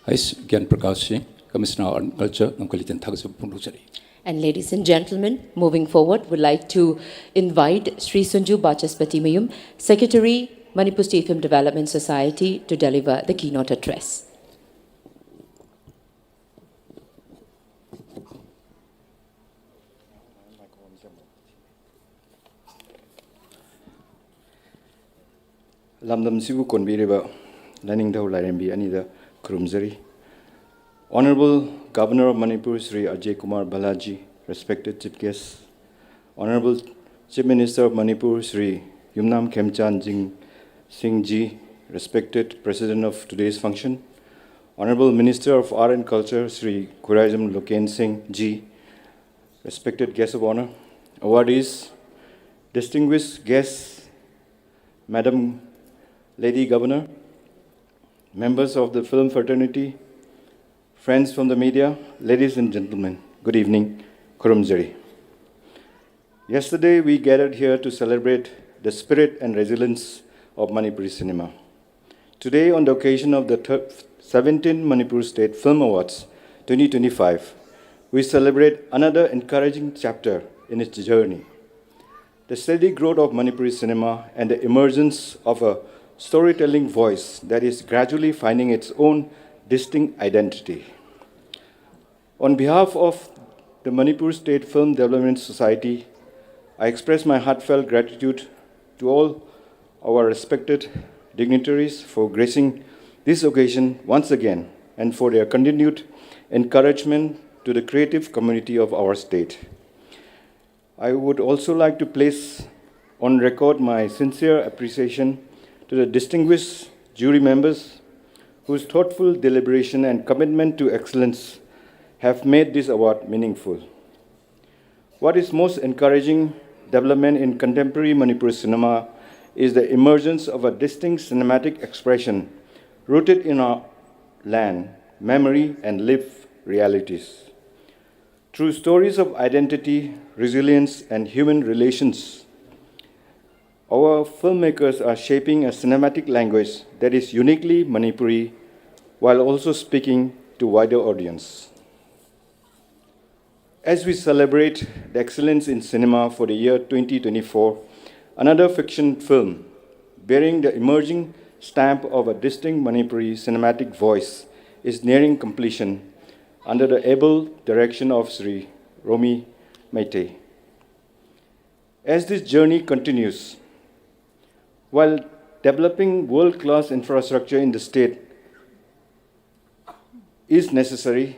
ꯑꯩꯁ ꯒ꯭ꯌꯥꯟ ꯄ꯭ꯔꯀꯥꯁ ꯁꯤꯡ, Commissioner Art and Culture, ꯅꯝꯈꯩ ꯂꯩꯇꯦꯡ ꯊꯥꯒꯠꯆꯕ ꯐꯣꯡꯗꯣꯛꯆꯔꯤ꯫ And ladies and gentlemen, moving forward, would like to invite Sri Sunju Bachaspati Mayum, Secretary, Manipur State Film Development Society, to deliver the keynote address. ꯂꯝꯗꯝꯁꯤꯕꯨ ꯀꯣꯟꯕꯤꯔꯤꯕ ꯂꯥꯏꯅꯤꯡꯊꯧ ꯂꯥꯏꯔꯦꯝꯕꯤ ꯑꯅꯤꯗ ꯈꯨꯔꯨꯝꯖꯔꯤ꯫ Honorable Governor of Manipur, Shri Ajay Kumar Bhalla ji, respected Chief Guest, Honorable Chief Minister of Manipur, Shri Yumnam Khemchand Singh ji, respected President of today's function, Honorable Minister of Art and Culture, Shri Khurrajam Loken Singh ji, respected guests of honor, awardees, distinguished guests, Madam Lady Governor, members of the film fraternity, friends from the media, ladies and gentlemen, good evening. Khurumjari. Yesterday, we gathered here to celebrate the spirit and resilience of Manipuri cinema. Today, on the occasion of the thir- seventeenth Manipur State Film Awards twenty twenty-five, we celebrate another encouraging chapter in its journey. The steady growth of Manipuri cinema and the emergence of a storytelling voice that is gradually finding its own distinct identity. On behalf of the Manipur State Film Development Society, I express my heartfelt gratitude to all our respected dignitaries for gracing this occasion once again and for their continued encouragement to the creative community of our state. I would also like to place on record my sincere appreciation to the distinguished jury members whose thoughtful deliberation and commitment to excellence have made this award meaningful. What is most encouraging development in contemporary Manipuri cinema is the emergence of a distinct cinematic expression rooted in our land, memory, and lived realities. Through stories of identity, resilience, and human relations, our filmmakers are shaping a cinematic language that is uniquely Manipuri while also speaking to wider audience. As we celebrate the excellence in cinema for the year twenty twenty-four, another fiction film bearing the emerging stamp of a distinct Manipuri cinematic voice is nearing completion under the able direction of Sri Romi Meitei. As this journey continues, while developing world-class infrastructure in the state, is necessary,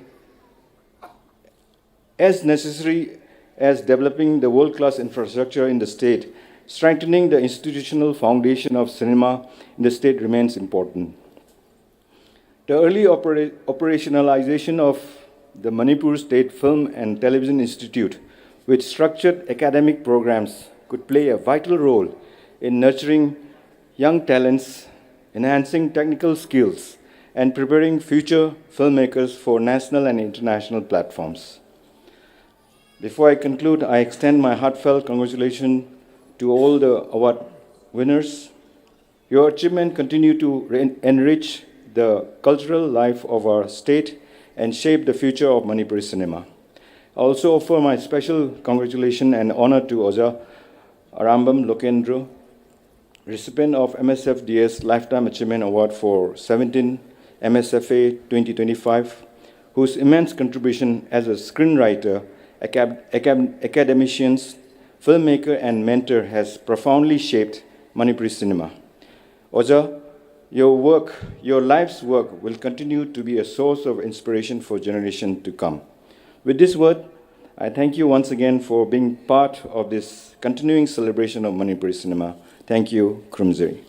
as necessary as developing the world-class infrastructure in the state, strengthening the institutional foundation of cinema in the state remains important. The early opera- operationalization of the Manipur State Film and Television Institute with structured academic programs could play a vital role in nurturing young talents, enhancing technical skills, and preparing future filmmakers for national and international platforms. Before I conclude, I extend my heartfelt congratulations to all the award winners. Your achievement continue to re- enrich the cultural life of our state and shape the future of Manipuri cinema. I also offer my special congratulations and honor to Oja Arambam Lokendra, recipient of M S F D S Lifetime Achievement Award for seventeen M S F A twenty twenty-five, whose immense contribution as a screenwriter, acad- acad- academician, filmmaker, and mentor has profoundly shaped Manipuri cinema. Oja, your work, your life's work, will continue to be a source of inspiration for generation to come. With this word, I thank you once again for being part of this continuing celebration of Manipuri cinema. Thank you, Khurumjari.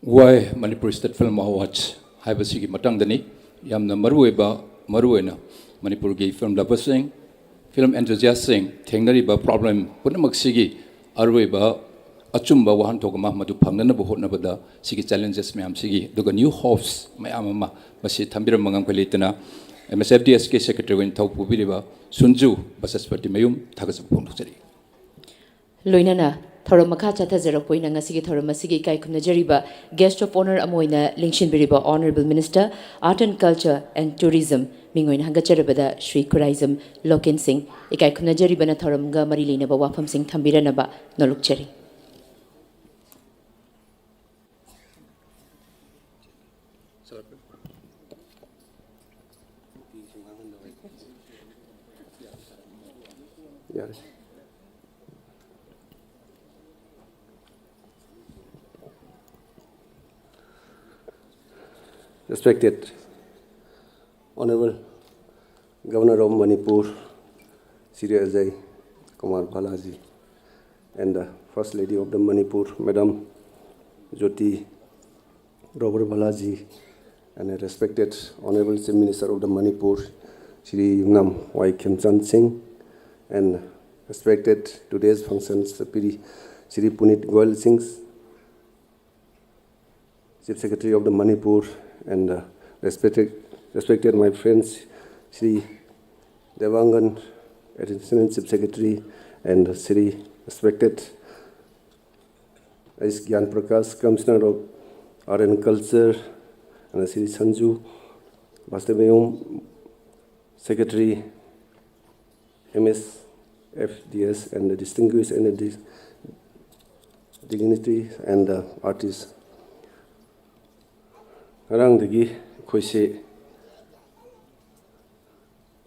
ꯋꯥꯏ ꯃꯅꯤꯄꯨꯔ ꯁ꯭ꯇꯦꯠ ꯐꯤꯜꯝ ꯑꯦꯋꯥꯔꯗꯁ ꯍꯥꯏꯕꯁꯤꯒꯤ ꯃꯇꯥꯡꯗꯅꯤ꯫ ꯌꯥꯝꯅ ꯃꯔꯨꯑꯣꯏꯕ, ꯃꯔꯨꯑꯣꯏꯅ ꯃꯅꯤꯄꯨꯔꯒꯤ ꯐꯤꯜꯝ ꯂꯚꯔꯁꯤꯡ, ꯐꯤꯜꯝ ꯑꯦꯟꯊꯨꯖꯤꯌꯥꯁꯁꯤꯡ ꯊꯦꯡꯅꯔꯤꯕ ꯄ꯭ꯔꯣꯕ꯭ꯂꯦꯝ ꯄꯨꯝꯅꯃꯛꯁꯤꯒꯤ ꯑꯔꯣꯏꯕ ꯑꯆꯨꯝꯕ ꯋꯥꯍꯟꯊꯣꯛ ꯑꯃ ꯃꯗꯨ ꯐꯪꯅꯅꯕ ꯍꯣꯠꯅꯕꯗ ꯁꯤꯒꯤ ꯆꯦꯂꯦꯟꯖꯦꯁ ꯃꯌꯥꯝꯁꯤꯒꯤ, ꯑꯗꯨꯒ ꯅ꯭ꯌꯨ ꯍꯣꯞꯁ ꯃꯌꯥꯝ ꯑꯃ ꯃꯁꯤ ꯊꯝꯕꯤꯔꯝꯕ ꯉꯝꯈꯩ ꯂꯩꯇꯅ ꯑꯦꯝ ꯑꯦꯁ ꯑꯦꯐ ꯗꯤ ꯑꯦꯁꯀꯤ ꯁꯦꯀ꯭ꯔꯦꯇꯔꯤ ꯑꯣꯏꯅ ꯊꯧ ꯄꯨꯕꯤꯔꯤꯕ ꯁꯨꯟꯖꯨ ꯕꯁꯁꯄꯇꯤ ꯃꯌꯨꯝ ꯊꯥꯒꯠꯆꯕ ꯐꯣꯡꯗꯣꯛꯆꯔꯤ꯫ ꯂꯣꯏꯅꯅ ꯊꯧꯔꯝ ꯃꯈꯥ ꯆꯠꯊꯖꯔꯛꯄ ꯑꯣꯏꯅ ꯉꯁꯤꯒꯤ ꯊꯧꯔꯝ ꯑꯁꯤꯒꯤ ꯏꯀꯥꯏ ꯈꯨꯝꯅꯖꯔꯤꯕ Guest of Honour ꯑꯃ ꯑꯣꯏꯅ ꯂꯦꯡꯁꯤꯟꯕꯤꯔꯤꯕ Honourable Minister Art and Culture and Tourism ꯃꯤꯡ ꯑꯣꯏꯅ ꯍꯪꯒꯠꯆꯔꯕꯗ ꯁ꯭ꯔꯤ ꯈꯨꯔꯥꯏꯖꯝ ꯂꯣꯀꯦꯟ ꯁꯤꯡ ꯏꯀꯥꯏ ꯈꯨꯝꯅꯖꯔꯤꯕꯅ ꯊꯧꯔꯝꯒ ꯃꯔꯤ ꯂꯩꯅꯕ ꯋꯥꯐꯝꯁꯤꯡ ꯊꯝꯕꯤꯔꯅꯕ ꯅꯣꯜꯂꯨꯛꯆꯔꯤ꯫ ꯌꯥꯔꯦ꯫ Respected Honorable Governor of Manipur, Shri Ajay Kumar Bhalla ji, and the First Lady of the Manipur, Madam Jyoti Robert Bhalla ji, and the respected Honorable Chief Minister of the Manipur, Shri Yumnam Y Khemchand Singh, and respected today's function, Shri Puneet Goyal Singh, Chief Secretary of the Manipur, and uh, respected, respected my friends, Shri Devangan, Additional Chief Secretary, and Shri respected S Gyan Prakash, Commissioner of Art and Culture, and Shri Sanju Vasudevan, Secretary, M S F D S, and the distinguished and the dis- dignitaries and the artists. ꯉꯔꯥꯡꯗꯒꯤ ꯑꯩꯈꯣꯏꯁꯦ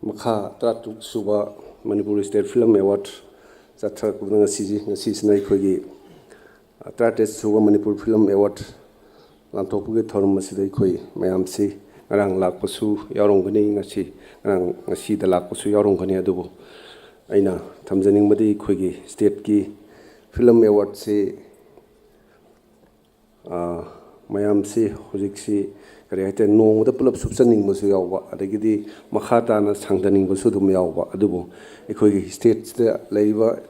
ꯃꯈꯥ ꯇꯔꯥꯇꯔꯨꯛ ꯁꯨꯕ ꯃꯅꯤꯄꯨꯔ ꯁ꯭ꯇꯦꯠ ꯐꯤꯂꯝ ꯑꯦꯋꯥꯔꯗ ꯆꯠꯊꯔꯛꯄꯗ ꯉꯁꯤꯁꯤ, ꯉꯁꯤꯁꯤꯅ ꯑꯩꯈꯣꯏꯒꯤ ꯇꯔꯥꯇꯔꯦꯠ ꯁꯨꯕ ꯃꯅꯤꯄꯨꯔ ꯐꯤꯂꯝ ꯑꯦꯋꯥꯔꯗ ꯂꯥꯟꯊꯣꯛꯄꯒꯤ ꯊꯧꯔꯝ ꯑꯁꯤꯗ ꯑꯩꯈꯣꯏ ꯃꯌꯥꯝꯁꯤ ꯉꯔꯥꯡ ꯂꯥꯛꯄꯁꯨ ꯌꯥꯎꯔꯝꯒꯅꯤ, ꯉꯁꯤ, ꯉꯔꯥꯡ, ꯉꯁꯤꯗ ꯂꯥꯛꯄꯁꯨ ꯌꯥꯎꯔꯝꯒꯅꯤ꯫ ꯑꯗꯨꯕꯨ ꯑꯩꯅ ꯊꯝꯖꯅꯤꯡꯕꯗꯤ ꯑꯩꯈꯣꯏꯒꯤ ꯁ꯭ꯇꯦꯠꯀꯤ ꯐꯤꯂꯝ ꯑꯦꯋꯥꯔꯗꯁꯤ, ꯑ, ꯃꯌꯥꯝꯁꯤ ꯍꯧꯖꯤꯛꯁꯤ ꯀꯔꯤ ꯍꯥꯏꯇꯥꯔꯦ, ꯅꯣꯡꯃꯗ ꯄꯨꯂꯞ ꯁꯨꯞꯆꯟꯅꯤꯡꯕꯁꯨ ꯌꯥꯎꯕ, ꯑꯗꯒꯤꯗꯤ ꯃꯈꯥ ꯇꯥꯅ ꯁꯥꯡꯊꯅꯤꯡꯕꯁꯨ ꯑꯗꯨꯝ ꯌꯥꯎꯕ꯫ ꯑꯗꯨꯕꯨ ꯑꯩꯈꯣꯏꯒꯤ ꯁ꯭ꯇꯦꯠꯁꯤꯗ ꯂꯩꯔꯤꯕ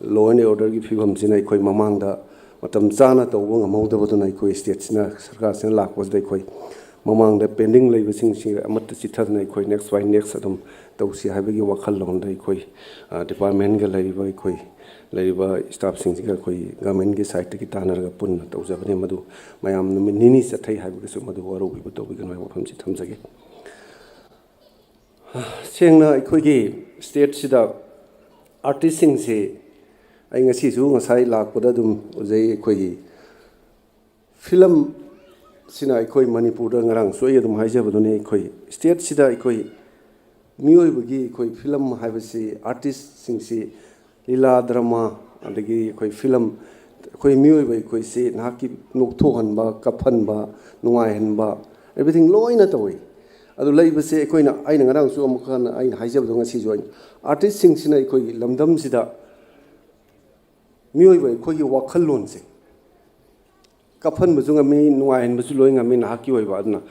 law and orderꯒꯤ ꯐꯤꯕꯝꯁꯤꯅ ꯑꯩꯈꯣꯏ ꯃꯃꯥꯡꯗ ꯃꯇꯝ ꯆꯥꯅ ꯇꯧꯕ ꯉꯝꯍꯧꯗꯕꯗꯨꯅ ꯑꯩꯈꯣꯏ ꯁ꯭ꯇꯦꯠꯁꯤꯅ, ꯁꯔꯀꯥꯔꯁꯤꯅ ꯂꯥꯛꯄꯁꯤꯗ ꯑꯩꯈꯣꯏ ꯃꯃꯥꯡꯗ pending ꯂꯩꯕꯁꯤꯡꯁꯤ ꯑꯃꯠꯇ ꯆꯤꯠꯊꯗꯅ ꯑꯩꯈꯣꯏ next by next ꯑꯗꯨꯝ ꯇꯧꯁꯤ ꯍꯥꯏꯕꯒꯤ ꯋꯥꯈꯜꯂꯣꯟꯗ ꯑꯩꯈꯣꯏ, ꯑ, departmentꯒ ꯂꯩꯔꯤꯕ ꯑꯩꯈꯣꯏ ꯂꯩꯔꯤꯕ staffꯁꯤꯡꯁꯤꯒ ꯑꯩꯈꯣꯏ governmentꯀꯤ sideꯇꯒꯤ ꯇꯥꯟꯅꯔꯒ ꯄꯨꯟꯅ ꯇꯧꯖꯕꯅꯤ꯫ ꯃꯗꯨ ꯃꯌꯥꯝ ꯅꯨꯃꯤꯠ ꯅꯤꯅꯤ ꯆꯠꯊꯩ ꯍꯥꯏꯕꯒꯤꯁꯨ ꯃꯗꯨ ꯋꯥꯔꯧꯕꯤꯕ ꯇꯧꯕꯤꯒꯅꯨ ꯍꯥꯏꯕ ꯋꯥꯐꯝꯁꯤ ꯊꯝꯖꯒꯦ꯫ ꯁꯦꯡꯅ ꯑꯩꯈꯣꯏꯒꯤ ꯁ꯭ꯇꯦꯠꯁꯤꯗ ꯑꯥꯔꯇꯤꯁꯁꯤꯡꯁꯤ ꯑꯩ ꯉꯁꯤꯁꯨ ꯉꯁꯥꯏ ꯂꯥꯛꯄꯗ ꯑꯗꯨꯝ ꯎꯖꯩ꯫ ꯑꯩꯈꯣꯏꯒꯤ ꯐꯤꯂꯝꯁꯤꯅ ꯑꯩꯈꯣꯏ ꯃꯅꯤꯄꯨꯔꯗ, ꯉꯔꯥꯡꯁꯨ ꯑꯩ ꯑꯗꯨꯝ ꯍꯥꯏꯖꯕꯗꯨꯅꯤ, ꯑꯩꯈꯣꯏ ꯁ꯭ꯇꯦꯠꯁꯤꯗ ꯑꯩꯈꯣꯏ ꯃꯤꯑꯣꯏꯕꯒꯤ ꯑꯩꯈꯣꯏ ꯐꯤꯂꯝ ꯍꯥꯏꯕꯁꯤ, ꯑꯥꯔꯇꯤꯁꯁꯤꯡꯁꯤ ꯂꯤꯂꯥ, ꯗ꯭ꯔꯃꯥ, ꯑꯗꯒꯤ ꯑꯩꯈꯣꯏ ꯐꯤꯂꯝ, ꯑꯩꯈꯣꯏ ꯃꯤꯑꯣꯏꯕ ꯑꯩꯈꯣꯏꯁꯤ ꯅꯍꯥꯛꯀꯤ ꯅꯣꯛꯊꯣꯛꯍꯟꯕ, ꯀꯞꯍꯟꯕ, ꯅꯨꯡꯉꯥꯏꯍꯟꯕ, ꯑꯦꯕ꯭ꯔꯤꯊꯤꯡ ꯂꯣꯏꯅ ꯇꯧꯏ꯫ ꯑꯗꯨ ꯂꯩꯕꯁꯦ ꯑꯩꯈꯣꯏꯅ, ꯑꯩꯅ ꯉꯔꯥꯡꯁꯨ ꯑꯃꯨꯛ ꯍꯟꯅ ꯑꯩꯅ ꯍꯥꯏꯖꯕꯗꯣ ꯉꯁꯤꯁꯨ ꯑꯩꯅ, ꯑꯥꯔꯇꯤꯁꯁꯤꯡꯁꯤꯅ ꯑꯩꯈꯣꯏꯒꯤ ꯂꯝꯗꯝꯁꯤꯗ ꯃꯤꯑꯣꯏꯕ ꯑꯩꯈꯣꯏꯒꯤ ꯋꯥꯈꯜꯂꯣꯟꯁꯦ ꯀꯞꯍꯟꯕꯁꯨ ꯉꯝꯃꯤ, ꯅꯨꯡꯉꯥꯏꯍꯟꯕꯁꯨ ꯂꯣꯏ ꯉꯝꯃꯤ ꯅꯍꯥꯛꯀꯤ ꯑꯣꯏꯕ꯫ ꯑꯗꯨꯅ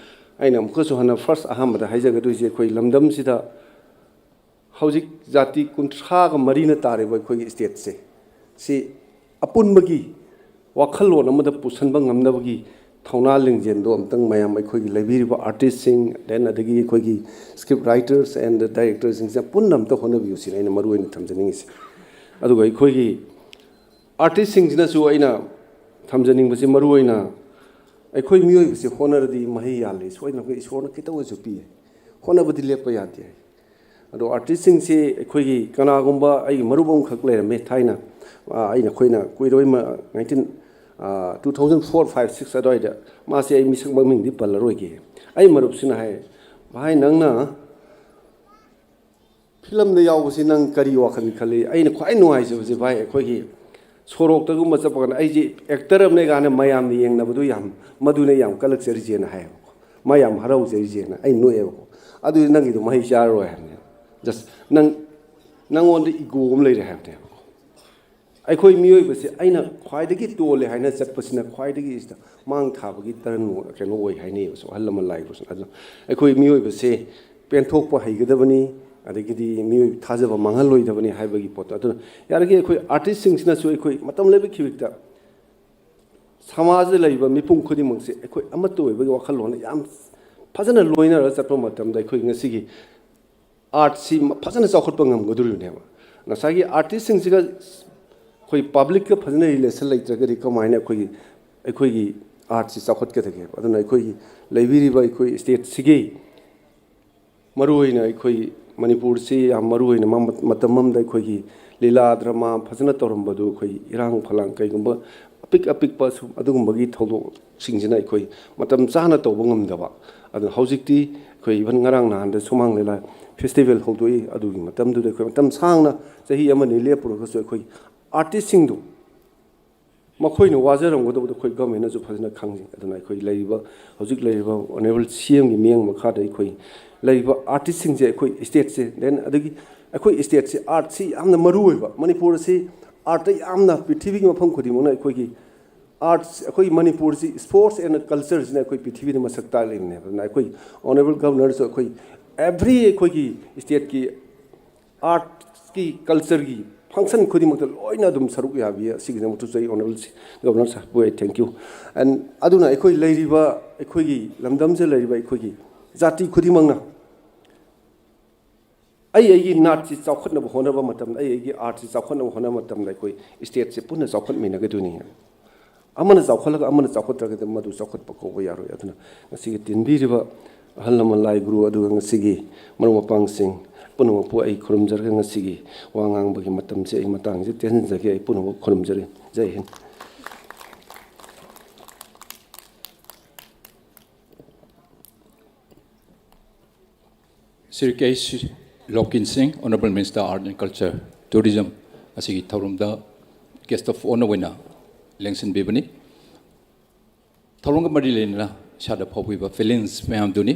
ꯑꯩꯅ ꯑꯃꯨꯛꯀꯁꯨ ꯍꯟꯅ ꯐꯥꯔꯁ ꯑꯍꯥꯟꯕꯗ ꯍꯥꯏꯖꯒꯗꯣꯏꯁꯦ, ꯑꯩꯈꯣꯏ ꯂꯝꯗꯝꯁꯤꯗ ꯍꯧꯖꯤꯛ ꯖꯥꯇꯤ ꯀꯨꯟꯊ꯭ꯔꯥꯒ ꯃꯔꯤꯅ ꯇꯥꯔꯤꯕ ꯑꯩꯈꯣꯏꯒꯤ ꯁ꯭ꯇꯦꯠꯁꯦ, ꯁꯤ ꯑꯄꯨꯟꯕꯒꯤ ꯋꯥꯈꯜꯂꯣꯟ ꯑꯃꯗ ꯄꯨꯁꯟꯕ ꯉꯝꯅꯕꯒꯤ ꯊꯧꯅꯥ ꯂꯤꯡꯖꯦꯜꯗꯣ ꯑꯝꯇꯪ ꯃꯌꯥꯝ ꯑꯩꯈꯣꯏꯒꯤ ꯂꯩꯕꯤꯔꯤꯕ ꯑꯥꯔꯇꯤꯁꯁꯤꯡ, then ꯑꯗꯒꯤ ꯑꯩꯈꯣꯏꯒꯤ script writers and directorꯁꯤꯡꯁꯤꯅ ꯄꯨꯟꯅ ꯑꯝꯇ ꯍꯣꯠꯅꯕꯤꯌꯨ ꯁꯤꯅꯤ ꯑꯩꯅ ꯃꯔꯨ ꯑꯣꯏꯅ ꯊꯝꯖꯅꯤꯡꯉꯤꯁꯦ꯫ ꯑꯗꯨꯒ ꯑꯩꯈꯣꯏꯒꯤ ꯑꯥꯔꯇꯤꯁꯁꯤꯡꯁꯤꯅꯁꯨ ꯑꯩꯅ ꯊꯝꯖꯅꯤꯡꯕꯁꯤ ꯃꯔꯨ ꯑꯣꯏꯅ ꯑꯩꯈꯣꯏ ꯃꯤꯑꯣꯏꯕꯁꯤ ꯍꯣꯠꯅꯔꯗꯤ ꯃꯍꯩ ꯌꯥꯜꯂꯤ, ꯁꯣꯏꯗꯅ ꯑꯩꯈꯣꯏ ꯏꯁꯣꯔꯅ ꯈꯤꯇꯪ ꯑꯣꯏꯔꯁꯨ ꯄꯤ꯫ ꯍꯣꯠꯅꯕꯗꯤ ꯂꯦꯞꯄ ꯌꯥꯗꯦ꯫ ꯑꯗꯣ ꯑꯥꯔꯇꯤꯁꯁꯤꯡꯁꯤ ꯑꯩꯈꯣꯏꯒꯤ ꯀꯅꯥꯒꯨꯝꯕ ꯑꯩꯒꯤ ꯃꯔꯨꯞ ꯑꯃꯈꯛ ꯂꯩꯔꯝꯃꯦ ꯊꯥꯏꯅ, ꯑ, ꯑꯩꯅ, ꯑꯩꯈꯣꯏꯅ ꯀꯨꯏꯔꯣꯏ ꯃ-, nineteen, ꯑ, two thousand four, five, six ꯑꯗꯨꯋꯥꯏꯗ ꯃꯥꯁꯦ ꯑꯩ ꯃꯤꯁꯛ ꯃꯃꯤꯡꯗꯤ ꯄꯜꯂꯔꯣꯏꯒꯦ꯫ ꯑꯩ ꯃꯔꯨꯞꯁꯤꯅ ꯍꯥꯏ, "ꯚꯥꯏ, ꯅꯪꯅ ꯐꯤꯂꯝꯗ ꯌꯥꯎꯕꯁꯤ ꯅꯪ ꯀꯔꯤ ꯋꯥꯈꯜ ꯈꯜꯂꯤ?" ꯑꯩꯅ ꯈ꯭ꯋꯥꯏ ꯅꯨꯡꯉꯥꯏꯖꯕꯁꯦ, ꯚꯥꯏ, ꯑꯩꯈꯣꯏꯒꯤ ꯁꯣꯔꯣꯛꯇꯒꯨꯝꯕ ꯆꯠꯄ ꯀꯥꯟꯗ ꯑꯩꯁꯦ ꯑꯦꯛꯇꯔ ꯑꯃꯅꯦ ꯀꯥꯏꯅ ꯃꯌꯥꯝꯅ ꯌꯦꯡꯅꯕꯗꯨ ꯌꯥꯝ, ꯃꯗꯨꯅ ꯌꯥꯝ ꯀꯜꯂꯛꯆꯔꯤꯁꯦꯅ ꯍꯥꯏꯌꯦꯕꯀꯣ, ꯃꯥ ꯌꯥꯝ ꯍꯔꯥꯎꯖꯔꯤꯁꯦꯅ ꯑꯩ ꯅꯣꯛꯑꯦꯕꯀꯣ꯫ "ꯑꯗꯨꯗꯤ ꯅꯪꯒꯤꯗꯣ ꯃꯍꯩ ꯆꯥꯔꯔꯣꯏ" ꯍꯥꯏꯕꯅꯦ꯫ "ꯖꯁ ꯅꯪ, ꯅꯪꯉꯣꯟꯗ ꯏꯒꯣ ꯑꯃ ꯂꯩꯔꯦ" ꯍꯥꯏꯕꯅꯦꯕꯀꯣ꯫ ꯑꯩꯈꯣꯏ ꯃꯤꯑꯣꯏꯕꯁꯦ ꯑꯩꯅ ꯈ꯭ꯋꯥꯏꯗꯒꯤ ꯇꯣꯜꯂꯦ ꯍꯥꯏꯅ ꯆꯠꯄꯁꯤꯅ ꯈ꯭ꯋꯥꯏꯗꯒꯤ ꯁꯤꯗ ꯃꯥꯡ ꯊꯥꯕꯒꯤ ꯇꯔꯟ, ꯀꯩꯅꯣ ꯑꯣꯏ ꯍꯥꯏꯅꯩꯌꯦꯕꯁꯨ ꯑꯍꯜ ꯂꯃꯟ ꯂꯥꯏ ꯏꯒꯣꯁꯤꯅ꯫ ꯑꯗꯨꯅ ꯑꯩꯈꯣꯏ ꯃꯤꯑꯣꯏꯕꯁꯦ ꯄꯦꯟꯊꯣꯛꯄ ꯍꯩꯒꯗꯕꯅꯤ, ꯑꯗꯒꯤꯗꯤ ꯃꯤꯑꯣꯏꯕ ꯊꯥꯖꯕ ꯃꯥꯡꯍꯜꯂꯣꯏꯗꯕꯅꯤ ꯍꯥꯏꯕꯒꯤ ꯄꯣꯠꯇꯣ꯫ ꯑꯗꯨꯅ ꯌꯥꯔꯤꯈꯩ ꯑꯩꯈꯣꯏ ꯑꯥꯔꯇꯤꯁꯁꯤꯡꯁꯤꯅꯁꯨ ꯑꯩꯈꯣꯏ ꯃꯇꯝ ꯂꯩꯕꯒꯤ ꯈꯤꯕꯤꯛꯇ ꯁꯃꯥꯖꯗ ꯂꯩꯔꯤꯕ ꯃꯤꯄꯨꯝ ꯈꯨꯗꯤꯡꯃꯛꯁꯦ ꯑꯩꯈꯣꯏ ꯑꯃꯠꯇ ꯑꯣꯏꯕꯒꯤ ꯋꯥꯈꯜꯂꯣꯟꯗ ꯌꯥꯝ ꯐꯖꯅ ꯂꯣꯏꯅꯔꯒ ꯆꯠꯄ ꯃꯇꯝꯗ ꯑꯩꯈꯣꯏ ꯉꯁꯤꯒꯤ ꯑꯥꯔꯠꯁꯤ ꯐꯖꯅ ꯆꯥꯎꯈꯠꯄ ꯉꯝꯒꯗꯣꯔꯤꯕꯅꯦꯕ꯫ ꯉꯁꯥꯏꯒꯤ ꯑꯥꯔꯇꯤꯁꯁꯤꯡꯁꯤꯒ ꯑꯩꯈꯣꯏ ꯄꯕ꯭ꯂꯤꯛꯀ ꯐꯖꯅ ꯔꯤꯂꯦꯁꯟ ꯂꯩꯇ꯭ꯔꯒꯗꯤ ꯀꯃꯥꯏꯅ ꯑꯩꯈꯣꯏꯒꯤ, ꯑꯩꯈꯣꯏꯒꯤ ꯑꯥꯔꯠꯁꯤ ꯆꯥꯎꯈꯠꯀꯗꯒꯦꯕ? ꯑꯗꯨꯅ ꯑꯩꯈꯣꯏꯒꯤ ꯂꯩꯕꯤꯔꯤꯕ ꯑꯩꯈꯣꯏ ꯁ꯭ꯇꯦꯠꯁꯤꯒꯤ, ꯃꯔꯨꯑꯣꯏꯅ ꯑꯩꯈꯣꯏ ꯃꯅꯤꯄꯨꯔꯁꯤ ꯌꯥꯝ ꯃꯔꯨꯑꯣꯏꯅ ꯃ-, ꯃꯇꯝ ꯑꯃꯗ ꯑꯩꯈꯣꯏꯒꯤ ꯂꯤꯂꯥ ꯗ꯭ꯔꯃꯥ ꯐꯖꯅ ꯇꯧꯔꯝꯕꯗꯨ, ꯑꯩꯈꯣꯏ ꯏꯔꯥꯡ ꯐꯂꯥꯡ ꯀꯩꯒꯨꯝꯕ ꯑꯄꯤꯛ ꯑꯄꯤꯛꯄ ꯁꯨꯝ ꯑꯗꯨꯒꯨꯝꯕꯒꯤ ꯊꯧꯗꯣꯛꯁꯤꯡꯁꯤꯅ ꯑꯩꯈꯣꯏ ꯃꯇꯝ ꯆꯥꯅ ꯇꯧꯕ ꯉꯝꯗꯕ꯫ ꯑꯗꯨꯅ ꯍꯧꯖꯤꯛꯇꯤ ꯑꯩꯈꯣꯏ ꯏꯚꯟ ꯉꯔꯥꯡ ꯅꯍꯥꯟꯗ ꯁꯨꯃꯥꯡ ꯂꯤꯂꯥ ꯐꯦꯁꯇꯤꯚꯦꯜ ꯍꯧꯗꯣꯛꯏ꯫ ꯑꯗꯨꯒꯤ ꯃꯇꯝꯗꯨꯗ ꯑꯩꯈꯣꯏ ꯃꯇꯝ ꯁꯥꯡꯅ ꯆꯍꯤ ꯑꯃꯅꯤ ꯂꯦꯞꯄꯨꯔꯒꯁꯨ ꯑꯩꯈꯣꯏ ꯑꯥꯔꯇꯤꯁꯁꯤꯡꯗꯨ ꯃꯈꯣꯏꯅ ꯋꯥꯖꯔꯝꯒꯗꯕꯗꯣ ꯑꯩꯈꯣꯏ ꯒꯚꯔꯟꯃꯦꯟꯅꯁꯨ ꯐꯖꯅ ꯈꯪꯖꯩ꯫ ꯑꯗꯨꯅ ꯑꯩꯈꯣꯏ ꯂꯩꯔꯤꯕ, ꯍꯧꯖꯤꯛ ꯂꯩꯔꯤꯕ ꯑꯣꯅꯔꯦꯕꯜ ꯁꯤ ꯑꯦꯝꯒꯤ ꯃꯤꯠꯌꯦꯡ ꯃꯈꯥꯗ ꯑꯩꯈꯣꯏ ꯂꯩꯔꯤꯕ ꯑꯥꯔꯇꯤꯁꯁꯤꯡꯁꯦ, ꯑꯩꯈꯣꯏ ꯁ꯭ꯇꯦꯠꯁꯦ, ꯗꯦꯟ ꯑꯗꯒꯤ ꯑꯩꯈꯣꯏ ꯁ꯭ꯇꯦꯠꯁꯦ ꯑꯥꯔꯠꯁꯤ ꯌꯥꯝꯅ ꯃꯔꯨ ꯑꯣꯏꯕ, ꯃꯅꯤꯄꯨꯔ ꯑꯁꯤ ꯑꯥꯔꯠꯇ ꯌꯥꯝꯅ, ꯄ꯭ꯔꯤꯊꯤꯕꯤꯒꯤ ꯃꯐꯝ ꯈꯨꯗꯤꯡꯃꯛꯅ ꯑꯩꯈꯣꯏꯒꯤ ꯑꯥꯔꯠꯁ, ꯑꯩꯈꯣꯏ ꯃꯅꯤꯄꯨꯔꯁꯤ ꯏꯁꯄꯣꯔꯠꯁ ꯑꯦꯟ ꯀꯜꯆꯔꯁꯤꯅ ꯑꯩꯈꯣꯏ ꯄ꯭ꯔꯤꯊꯤꯕꯤꯗ ꯃꯁꯛ ꯇꯥꯛꯂꯤꯕꯅꯦꯕ꯫ ꯑꯗꯨꯅ ꯑꯩꯈꯣꯏ ꯑꯣꯅꯔꯦꯕꯜ ꯒꯚꯔꯅꯔꯁꯨ ꯑꯩꯈꯣꯏ ꯑꯦꯚ꯭ꯔꯤ ꯑꯩꯈꯣꯏꯒꯤ ꯁ꯭ꯇꯦꯠꯀꯤ ꯑꯥꯔꯠꯁꯀꯤ ꯀꯜꯆꯔꯒꯤ ꯐꯪꯁꯟ ꯈꯨꯗꯤꯡꯃꯛꯇ ꯂꯣꯏꯅ ꯑꯗꯨꯝ ꯁꯔꯨꯛ ꯌꯥꯕꯤ, ꯑꯁꯤꯒꯤꯗꯃꯛꯇꯁꯨ ꯑꯩ ꯑꯣꯅꯔꯦꯕꯜ ꯒꯚꯔꯅꯔ ꯁꯥꯍꯦꯕꯄꯨ ꯑꯩ ꯊꯦꯡꯀ꯭ꯌꯨ꯫ ꯑꯦꯟ ꯑꯗꯨꯅ ꯑꯩꯈꯣꯏ ꯂꯩꯔꯤꯕ, ꯑꯩꯈꯣꯏꯒꯤ ꯂꯝꯗꯝꯁꯤꯗ ꯂꯩꯔꯤꯕ ꯑꯩꯈꯣꯏꯒꯤ ꯖꯥꯇꯤ ꯈꯨꯗꯤꯡꯃꯛꯅ ꯑꯩ ꯑꯩꯒꯤ ꯅꯥꯠꯁꯤ ꯆꯥꯎꯈꯠꯅꯕ ꯍꯣꯠꯅꯕ ꯃꯇꯝꯗ, ꯑꯩ ꯑꯩꯒꯤ ꯑꯥꯔꯠꯁꯤ ꯆꯥꯎꯈꯠꯅꯕ ꯍꯣꯠꯅꯕ ꯃꯇꯝꯗ ꯑꯩꯈꯣꯏ ꯁ꯭ꯇꯦꯠꯁꯤ ꯄꯨꯟꯅ ꯆꯥꯎꯈꯠꯃꯤꯟꯅꯒꯗꯣꯏꯅꯤ꯫ ꯑꯃꯅ ꯆꯥꯎꯈꯠꯂꯒ ꯑꯃꯅ ꯆꯥꯎꯈꯠꯇ꯭ꯔꯒꯗꯤ ꯃꯗꯨ ꯆꯥꯎꯈꯠꯄ ꯀꯧꯕ ꯌꯥꯔꯣꯏ꯫ ꯑꯗꯨꯅ ꯉꯁꯤꯒꯤ ꯇꯤꯟꯕꯤꯔꯤꯕ ꯑꯍꯜ ꯂꯃꯟ, ꯂꯥꯏ ꯒꯨꯔꯨ, ꯑꯗꯨꯒ ꯉꯁꯤꯒꯤ ꯃꯔꯨꯞ ꯃꯄꯥꯡꯁꯤꯡ ꯄꯨꯝꯅꯃꯛꯄꯨ ꯑꯩ ꯈꯨꯔꯨꯝꯖꯔꯒ ꯉꯁꯤꯒꯤ ꯋꯥ ꯉꯥꯡꯕꯒꯤ ꯃꯇꯝꯁꯦ ꯑꯩ ꯃꯇꯥꯡꯁꯤꯗ ꯇꯦꯟꯁꯤꯟꯖꯒꯦ꯫ ꯑꯩ ꯄꯨꯝꯅꯃꯛ ꯈꯨꯔꯨꯝꯖꯔꯤ꯫ ꯖꯩ ꯍꯤꯟ꯫ ꯁ꯭ꯔꯤ ꯀꯦ ꯑꯩꯆ ꯂꯣꯀꯦꯟ ꯁꯤꯡ, Honourable Minister Art and Culture, Tourism, ꯑꯁꯤꯒꯤ ꯊꯧꯔꯝꯗ guest of honour ꯑꯣꯏꯅ ꯂꯦꯡꯁꯤꯟꯕꯤꯕꯅꯤ꯫ ꯊꯧꯔꯝꯒ ꯃꯔꯤ ꯂꯩꯅꯅ ꯏꯁꯥꯗ ꯐꯥꯎꯕꯤꯕ feelings ꯃꯌꯥꯝꯗꯨꯅꯤ꯫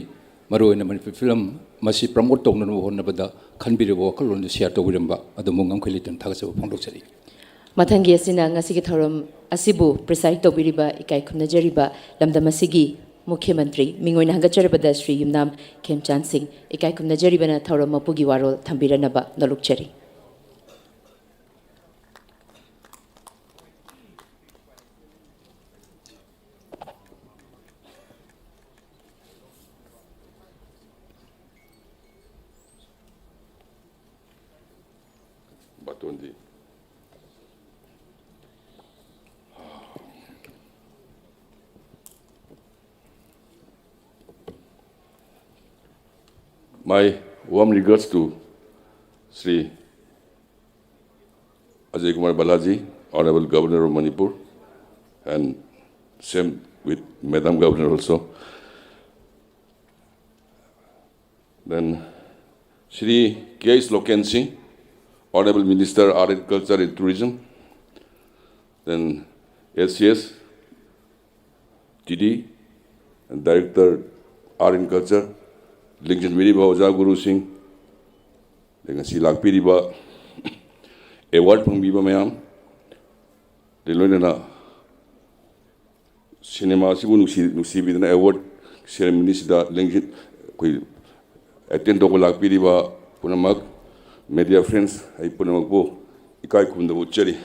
ꯃꯔꯨꯑꯣꯏꯅ ꯃꯅꯤꯄꯨꯔꯤ film ꯃꯁꯤ promote ꯇꯧꯅꯅꯕ ꯍꯣꯠꯅꯕꯗ ꯈꯟꯕꯤꯔꯤꯕ ꯋꯥꯈꯜꯂꯣꯟꯗꯨ share ꯇꯧꯕꯤꯔꯝꯕ ꯑꯗꯣꯝꯕꯨ ꯉꯝꯈꯩ ꯂꯩꯇꯅ ꯊꯥꯒꯠꯆꯕ ꯐꯣꯡꯗꯣꯛꯆꯔꯤ꯫ ꯃꯊꯪꯒꯤ ꯑꯁꯤꯅ ꯉꯁꯤꯒꯤ ꯊꯧꯔꯝ ꯑꯁꯤꯕꯨ preside ꯇꯧꯕꯤꯔꯤꯕ ꯏꯀꯥꯏ ꯈꯨꯝꯅꯖꯔꯤꯕ ꯂꯝꯗꯝ ꯑꯁꯤꯒꯤ ꯃꯨꯈ꯭ꯌ ꯃꯟꯇ꯭ꯔꯤ, ꯃꯤꯡ ꯑꯣꯏꯅ ꯍꯪꯒꯠꯆꯔꯕꯗ ꯁ꯭ꯔꯤ ꯌꯨꯝꯅꯥꯝ ꯈꯦꯝꯆꯥꯟ ꯁꯤꯡ, ꯏꯀꯥꯏ ꯈꯨꯝꯅꯖꯔꯤꯕꯅ ꯊꯧꯔꯝ ꯃꯄꯨꯒꯤ ꯋꯥꯔꯣꯜ ꯊꯝꯕꯤꯔꯅꯕ ꯅꯣꯂꯨꯛꯆꯔꯤ꯫ ꯕꯥꯇꯣꯟꯗꯤ꯫ My warm regards to Shri Ajay Kumar Balaji, Honorable Governor of Manipur, and same with Madam Governor also. Then Shri K S Loken Singh, Honorable Minister, Art and Culture and Tourism. Then S C S, T D, Director Art and Culture, ꯂꯤꯡꯖꯤꯟꯕꯤꯔꯤꯕ ꯑꯣꯖꯥ ꯒꯨꯔꯨꯁꯤꯡ, ꯑꯗꯩ ꯉꯁꯤ ꯂꯥꯛꯄꯤꯔꯤꯕ award ꯐꯪꯕꯤꯕ ꯃꯌꯥꯝ, ꯑꯗꯩ ꯂꯣꯏꯅꯅ ꯁꯤꯅꯦꯃꯥ ꯑꯁꯤꯕꯨ ꯅꯨꯡꯁꯤ-, ꯅꯨꯡꯁꯤꯕꯤꯗꯨꯅ award ceremony ꯁꯤꯗ ꯂꯦꯡꯖꯤꯟ-, ꯑꯩꯈꯣꯏ attend ꯇꯧꯕ ꯂꯥꯛꯄꯤꯔꯤꯕ ꯄꯨꯝꯅꯃꯛ, media friends, ꯑꯩ ꯄꯨꯝꯅꯃꯛꯄꯨ ꯏꯀꯥꯏ ꯈꯨꯝꯅꯕ ꯎꯠꯆꯔꯤ꯫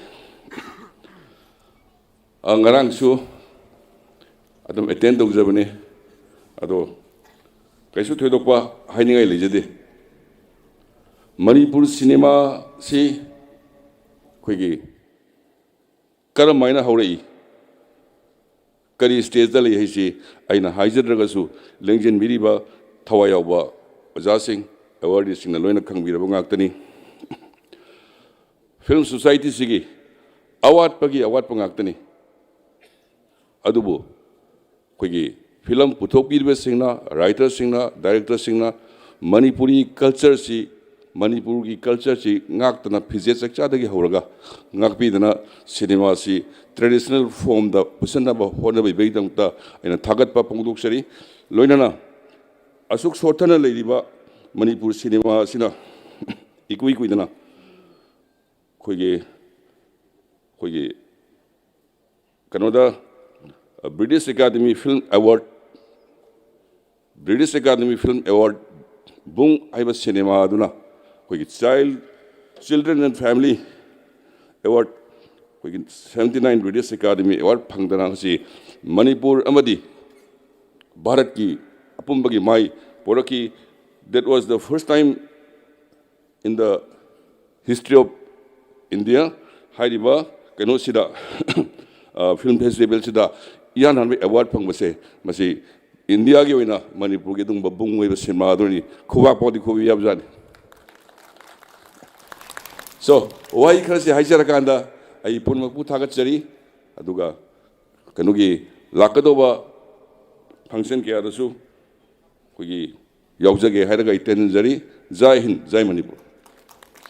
ꯑ, ꯉꯔꯥꯡꯁꯨ ꯑꯗꯨꯝ attend ꯇꯧꯖꯕꯅꯤ, ꯑꯗꯣ ꯀꯩꯁꯨ ꯊꯣꯏꯗꯣꯛꯄ ꯍꯥꯏꯅꯤꯡꯉꯥꯏ ꯂꯩꯖꯗꯦ꯫ ꯃꯅꯤꯄꯨꯔ ꯁꯤꯅꯦꯃꯥꯁꯤ ꯑꯩꯈꯣꯏꯒꯤ ꯀꯔꯝ ꯍꯥꯏꯅ ꯍꯧꯔꯛꯏ, ꯀꯔꯤ stage ꯇ ꯂꯩ ꯍꯥꯏꯁꯤ ꯑꯩꯅ ꯍꯥꯏꯖꯗ꯭ꯔꯒꯁꯨ, ꯂꯦꯡꯖꯤꯟꯕꯤꯔꯤꯕ ꯊꯋꯥꯏ ꯌꯥꯎꯕ ꯑꯣꯖꯥꯁꯤꯡ, awardee ꯁꯤꯡꯅ ꯂꯣꯏꯅ ꯈꯪꯕꯤꯔꯕ ꯉꯥꯛꯇꯅꯤ꯫ Film society ꯁꯤꯒꯤ ꯑꯋꯥꯠꯄꯒꯤ ꯑꯋꯥꯠꯄ ꯉꯥꯛꯇꯅꯤ꯫ ꯑꯗꯨꯕꯨ ꯑꯩꯈꯣꯏꯒꯤ film ꯄꯨꯊꯣꯛꯄꯤꯔꯤꯕꯁꯤꯡꯅ, writer ꯁꯤꯡꯅ, director ꯁꯤꯡꯅ ꯃꯅꯤꯄꯨꯔꯤ culture ꯁꯤ, ꯃꯅꯤꯄꯨꯔꯒꯤ culture ꯁꯤ ꯉꯥꯛꯇꯅ, ꯐꯤꯖꯦꯠ ꯆꯥꯛꯆꯥꯗꯒꯤ ꯍꯧꯔꯒ ꯉꯥꯛꯄꯤꯗꯅ, ꯁꯤꯅꯦꯃꯥꯁꯤ traditional form ꯗ ꯄꯨꯁꯤꯟꯅꯕ ꯍꯣꯠꯅꯕꯤꯕꯒꯤꯗꯃꯛꯇ ꯑꯩꯅ ꯊꯥꯒꯠꯄ ꯐꯣꯡꯗꯣꯛꯆꯔꯤ꯫ ꯂꯣꯏꯅꯅ ꯑꯁꯨꯛ ꯁꯣꯠꯊꯅ ꯂꯩꯔꯤꯕ ꯃꯅꯤꯄꯨꯔ ꯁꯤꯅꯦꯃꯥ ꯑꯁꯤꯅ ꯏꯀꯨꯏ ꯀꯨꯏꯗꯅ ꯑꯩꯈꯣꯏꯒꯤ, ꯑꯩꯈꯣꯏꯒꯤ ꯀꯩꯅꯣꯗ, British Academy Film Award, British Academy Film Award, ꯕꯨꯡ ꯍꯥꯏꯕ ꯁꯤꯅꯦꯃꯥ ꯑꯗꯨꯅ ꯑꯩꯈꯣꯏꯒꯤ child, children and family award, ꯑꯩꯈꯣꯏꯒꯤ seventy nine British Academy Award ꯐꯪꯗꯅ ꯉꯁꯤ ꯃꯅꯤꯄꯨꯔ ꯑꯃꯗꯤ ꯚꯥꯔꯠꯀꯤ ꯑꯄꯨꯝꯕꯒꯤ ꯃꯥꯏ ꯄꯣꯔꯛꯈꯤ꯫ That was the first time in the history of India꯫ ꯍꯥꯏꯔꯤꯕ ꯀꯩꯅꯣꯁꯤꯗ, film festival ꯁꯤꯗ ꯏꯍꯥꯟ ꯍꯥꯟꯕ award ꯐꯪꯕꯁꯦ, ꯃꯁꯤ ꯏꯟꯗꯤꯌꯥꯒꯤ ꯑꯣꯏꯅ ꯃꯅꯤꯄꯨꯔꯒꯤ ꯑꯗꯨꯒꯨꯝꯕ ꯕꯨꯡ ꯑꯣꯏꯕ ꯁꯤꯅꯦꯃꯥ ꯑꯗꯨꯅꯤ꯫ ꯈꯨꯕꯥꯛ ꯐꯥꯎꯗꯤ ꯈꯨꯕꯤ ꯌꯥꯕꯖꯥꯠꯅꯤ꯫ So, ꯋꯥꯍꯩ ꯈꯔꯁꯤ ꯍꯥꯏꯖꯔꯀꯥꯟꯗ ꯑꯩ ꯄꯨꯝꯅꯃꯛꯄꯨ ꯊꯥꯒꯠꯆꯔꯤ꯫ ꯑꯗꯨꯒ ꯀꯩꯅꯣꯒꯤ ꯂꯥꯛꯀꯗꯧꯕ function ꯀꯌꯥꯗꯁꯨ ꯑꯩꯈꯣꯏꯒꯤ ꯌꯥꯎꯖꯒꯦ ꯍꯥꯏꯔꯒ ꯑꯩ ꯇꯦꯟꯖꯔꯤ꯫ ꯖꯥꯏ ꯍꯤꯟꯗ, ꯖꯥꯏ ꯃꯅꯤꯄꯨꯔ꯫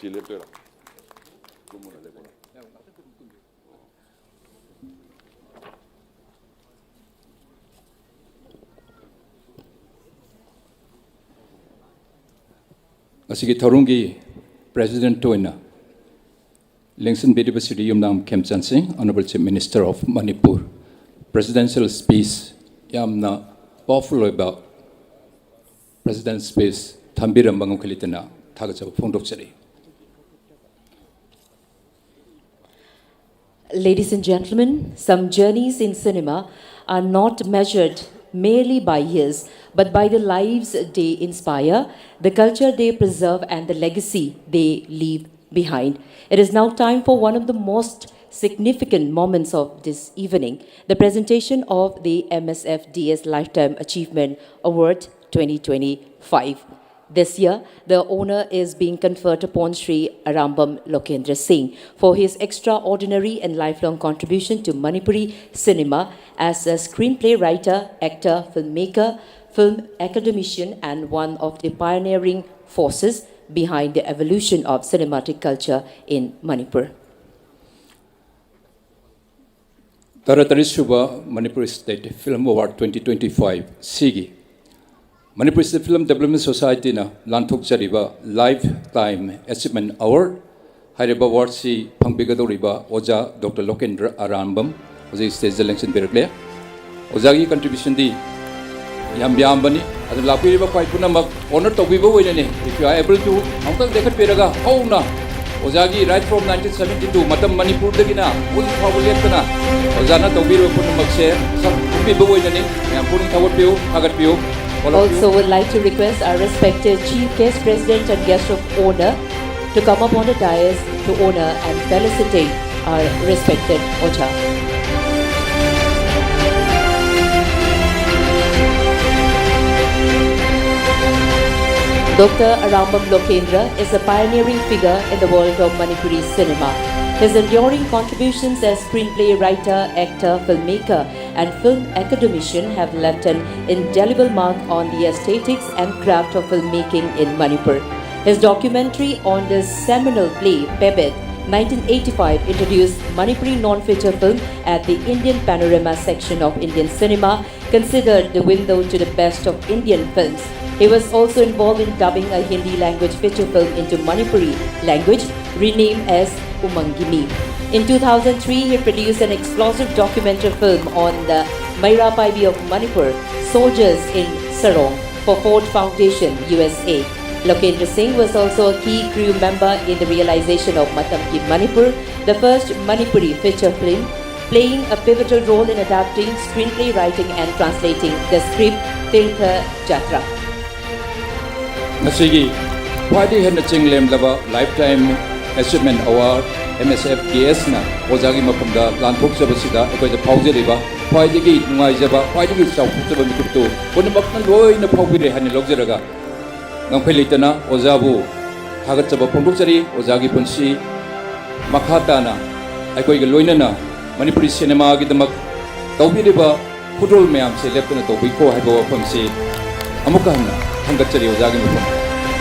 ꯁꯤ ꯂꯦꯞꯇꯣꯏꯔꯥ? ꯀꯨꯝꯃꯨꯅ ꯂꯦꯞꯄꯨꯅ꯫ ꯑꯁꯤꯒꯤ ꯊꯧꯔꯝꯒꯤ ꯄ꯭ꯔꯦꯁꯤꯗꯦꯟꯠ ꯑꯣꯏꯅ ꯂꯦꯡꯁꯤꯟꯕꯤꯔꯤꯕ ꯁ꯭ꯔꯤ ꯌꯨꯝꯅꯥꯝ ꯈꯦꯝꯆꯟ ꯁꯤꯡ, Honourable Chief Minister of Manipur, presidential speech ꯌꯥꯝꯅ ꯄꯥꯋꯔꯐꯨꯜ ꯑꯣꯏꯕ ꯄ꯭ꯔꯦꯁꯤꯗꯦꯟꯠ ꯁ꯭ꯄꯤꯆ ꯊꯝꯕꯤꯔꯝꯕ ꯉꯝꯈꯩ ꯂꯩꯇꯅ ꯊꯥꯒꯠꯆꯕ ꯐꯣꯡꯗꯣꯛꯆꯔꯤ꯫ Ladies and gentlemen, some journeys in cinema are not measured merely by years, but by the lives they inspire, the culture they preserve, and the legacy they leave behind. It is now time for one of the most significant moments of this evening, the presentation of the M S F D S Lifetime Achievement Award twenty twenty-five. This year, the honour is being conferred upon Shri Arambam Lokendra Singh for his extraordinary and lifelong contribution to Manipuri cinema as a screenplay writer, actor, filmmaker, film academician, and one of the pioneering forces behind the evolution of cinematic culture in Manipur. ꯇꯔꯥꯇꯔꯦꯠ ꯁꯨꯕ Manipur State Film Award twenty twenty-five ꯁꯤꯒꯤ Manipur State Film Development Societyꯅ ꯂꯥꯟꯊꯣꯛꯆꯔꯤꯕ Lifetime Achievement Award ꯍꯥꯏꯔꯤꯕ ꯑꯦꯋꯥꯔꯗꯁꯤ ꯐꯪꯕꯤꯒꯗꯧꯔꯤꯕ ꯑꯣꯖꯥ ꯗꯣꯛꯇꯔ ꯂꯣꯀꯦꯟꯗ꯭ꯔ ꯑꯔꯥꯝꯕꯝ ꯍꯧꯖꯤꯛ ꯁ꯭ꯇꯦꯖꯇ ꯂꯦꯡꯁꯤꯟꯕꯤꯔꯛꯂꯦ꯫ ꯑꯣꯖꯥꯒꯤ ꯀꯟꯇ꯭ꯔꯤꯕ꯭ꯌꯨꯁꯟꯗꯤ ꯌꯥꯝ ꯌꯥꯝꯕꯅꯤ꯫ ꯑꯗꯨ ꯂꯥꯛꯄꯤꯔꯤꯕ ꯈ꯭ꯋꯥꯏ ꯄꯨꯝꯅꯃꯛ ꯑꯣꯅꯔ ꯇꯧꯕꯤꯕ ꯑꯣꯏꯅꯅꯤ, if you are able to, ꯑꯃꯨꯛꯇꯪ ꯂꯦꯞꯈꯠꯄꯤꯔꯒ ꯍꯧꯅ ꯑꯣꯖꯥꯒꯤ right from nineteen seventy-two ꯃꯇꯝ ꯃꯅꯤꯄꯨꯔꯗꯒꯤꯅ ꯍꯧꯖꯤꯛ ꯐꯥꯎꯕ ꯂꯦꯞꯇꯅ ꯑꯣꯖꯥꯅ ꯇꯧꯕꯤꯔꯤꯕ ꯄꯨꯝꯅꯃꯛꯁꯦ ꯁꯛ ꯈꯨꯝꯕꯤꯕ ꯑꯣꯏꯅꯅꯤ꯫ ꯃꯌꯥꯝ ꯄꯨꯛꯅꯤꯡ ꯊꯧꯒꯠꯄꯤꯌꯨ, ꯊꯥꯒꯠꯄꯤꯌꯨ꯫ Also would like to request our respected Chief Guest, President and Guest of Honour to come up on the dais to honour and felicitate our respected Oja. Doctor Arambam Lokendra is a pioneering figure in the world of Manipuri cinema. His enduring contributions as screenplay writer, actor, filmmaker, and film academician have left an indelible mark on the aesthetics and craft of filmmaking in Manipur. His documentary on the seminal play Pebet, nineteen eighty-five, introduced Manipuri non-feature film at the Indian Panorama section of Indian cinema, considered the window to the best of Indian films. He was also involved in dubbing a Hindi language feature film into Manipuri language, renamed as Umangimi. In two thousand three, he produced an explosive documentary film on the Meira Paibi of Manipur, Soldiers in Sarong, for Ford Foundation, U S A. Lokendra Singh was also a key crew member in the realization of Matam Ki Manipur, the first Manipuri feature film, playing a pivotal role in adapting, screenplay writing and translating the script Tirtha Jatra. ꯉꯁꯤꯒꯤ ꯈ꯭ꯋꯥꯏꯗꯒꯤ ꯍꯦꯟꯅ ꯆꯤꯡꯂꯦꯝꯂꯕ Lifetime Achievement Award, M S F K S ꯅ ꯑꯣꯖꯥꯒꯤ ꯃꯐꯝꯗ ꯂꯥꯟꯊꯣꯛꯆꯕꯁꯤꯗ ꯑꯩꯈꯣꯏꯗ ꯐꯥꯎꯖꯔꯤꯕ ꯈ꯭ꯋꯥꯏꯗꯒꯤ ꯅꯨꯡꯉꯥꯏꯖꯕ, ꯈ꯭ꯋꯥꯏꯗꯒꯤ ꯆꯥꯎꯊꯣꯛꯆꯕ ꯃꯤꯀꯨꯞꯇꯨ ꯄꯨꯝꯅꯃꯛꯅ ꯂꯣꯏꯅ ꯐꯥꯎꯕꯤꯔꯦ ꯍꯥꯏꯅ ꯂꯧꯖꯔꯒ, ꯉꯝꯈꯩ ꯂꯩꯇꯅ ꯑꯣꯖꯥꯕꯨ ꯊꯥꯒꯠꯆꯕ ꯐꯣꯡꯗꯣꯛꯆꯔꯤ꯫ ꯑꯣꯖꯥꯒꯤ ꯄꯨꯟꯁꯤ ꯃꯈꯥ ꯇꯥꯅ ꯑꯩꯈꯣꯏꯒ ꯂꯣꯏꯅꯅ ꯃꯅꯤꯄꯨꯔꯤ ꯁꯤꯅꯦꯃꯥꯒꯤꯗꯃꯛ ꯇꯧꯕꯤꯔꯤꯕ ꯈꯨꯗꯣꯜ ꯃꯌꯥꯝꯁꯦ ꯂꯦꯞꯇꯅ ꯇꯧꯕꯤꯈꯣ ꯍꯥꯏꯕ ꯋꯥꯐꯝꯁꯤ ꯑꯃꯨꯛꯀ ꯍꯟꯅ ꯊꯥꯡꯒꯠꯆꯔꯤ ꯑꯣꯖꯥꯒꯤ ꯃꯐꯝꯗ꯫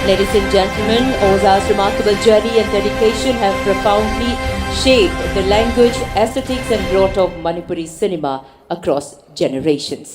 Ladies and gentlemen, Oza's remarkable journey and dedication have profoundly shaped the language, aesthetics, and growth of Manipuri cinema across generations.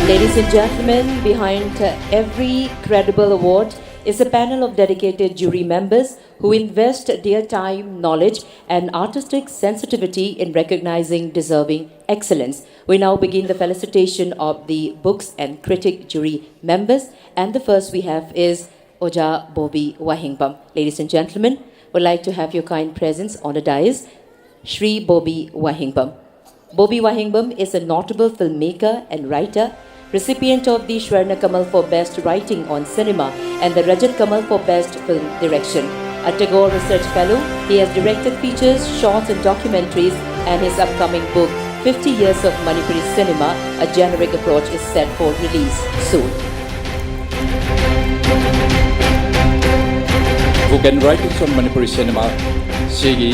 Ladies and gentlemen, behind every credible award is a panel of dedicated jury members who invest their time, knowledge, and artistic sensitivity in recognizing deserving excellence. We now begin the felicitation of the books and critic jury members, and the first we have is Oja Bobi Wahingbam. Ladies and gentlemen, would like to have your kind presence on the dais, Shri Bobi Wahingbam. Bobi Wahingbam is a notable filmmaker and writer, recipient of the Swarna Kamal for Best Writing on Cinema and the Rajat Kamal for Best Film Direction. A Tagore Research Fellow, he has directed features, shorts, and documentaries, and his upcoming book, fifty Years of Manipuri Cinema, a generic approach is set for release soon. Book and Writings on Manipuri Cinema ꯁꯤꯒꯤ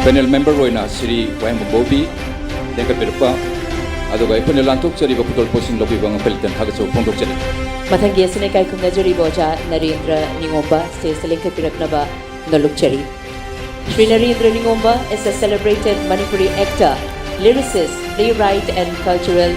ꯄꯦꯅꯦꯜ ꯃꯦꯝꯕꯔ ꯑꯣꯏꯅ ꯁ꯭ꯔꯤ ꯋꯥꯍꯦꯡꯕꯝ ꯕꯣꯕꯤ ꯂꯦꯡꯈꯠꯄꯤꯔꯛꯄ, ꯑꯗꯨꯒ ꯑꯩꯈꯣꯏꯅ ꯂꯥꯟꯊꯣꯛꯆꯔꯤꯕ ꯈꯨꯗꯣꯜ ꯄꯣꯠꯁꯤꯡ ꯂꯧꯕꯤꯕ ꯉꯝꯈꯩ ꯂꯩꯇꯅ ꯊꯥꯒꯠꯆꯕ ꯐꯣꯡꯗꯣꯛꯆꯔꯤ꯫ ꯃꯊꯪꯒꯤ ꯑꯁꯤꯅ ꯏꯀꯥꯏ ꯈꯨꯝꯅꯖꯔꯤꯕ ꯑꯣꯖꯥ Narendra ꯅꯤꯉꯣꯝꯕ ꯁ꯭ꯇꯦꯖꯇ ꯂꯦꯡꯈꯠꯄꯤꯔꯛꯅꯕ ꯅꯣꯜꯂꯨꯛꯆꯔꯤ꯫ Shri Narendra Ningomba is a celebrated Manipuri actor, lyricist, playwright, and cultural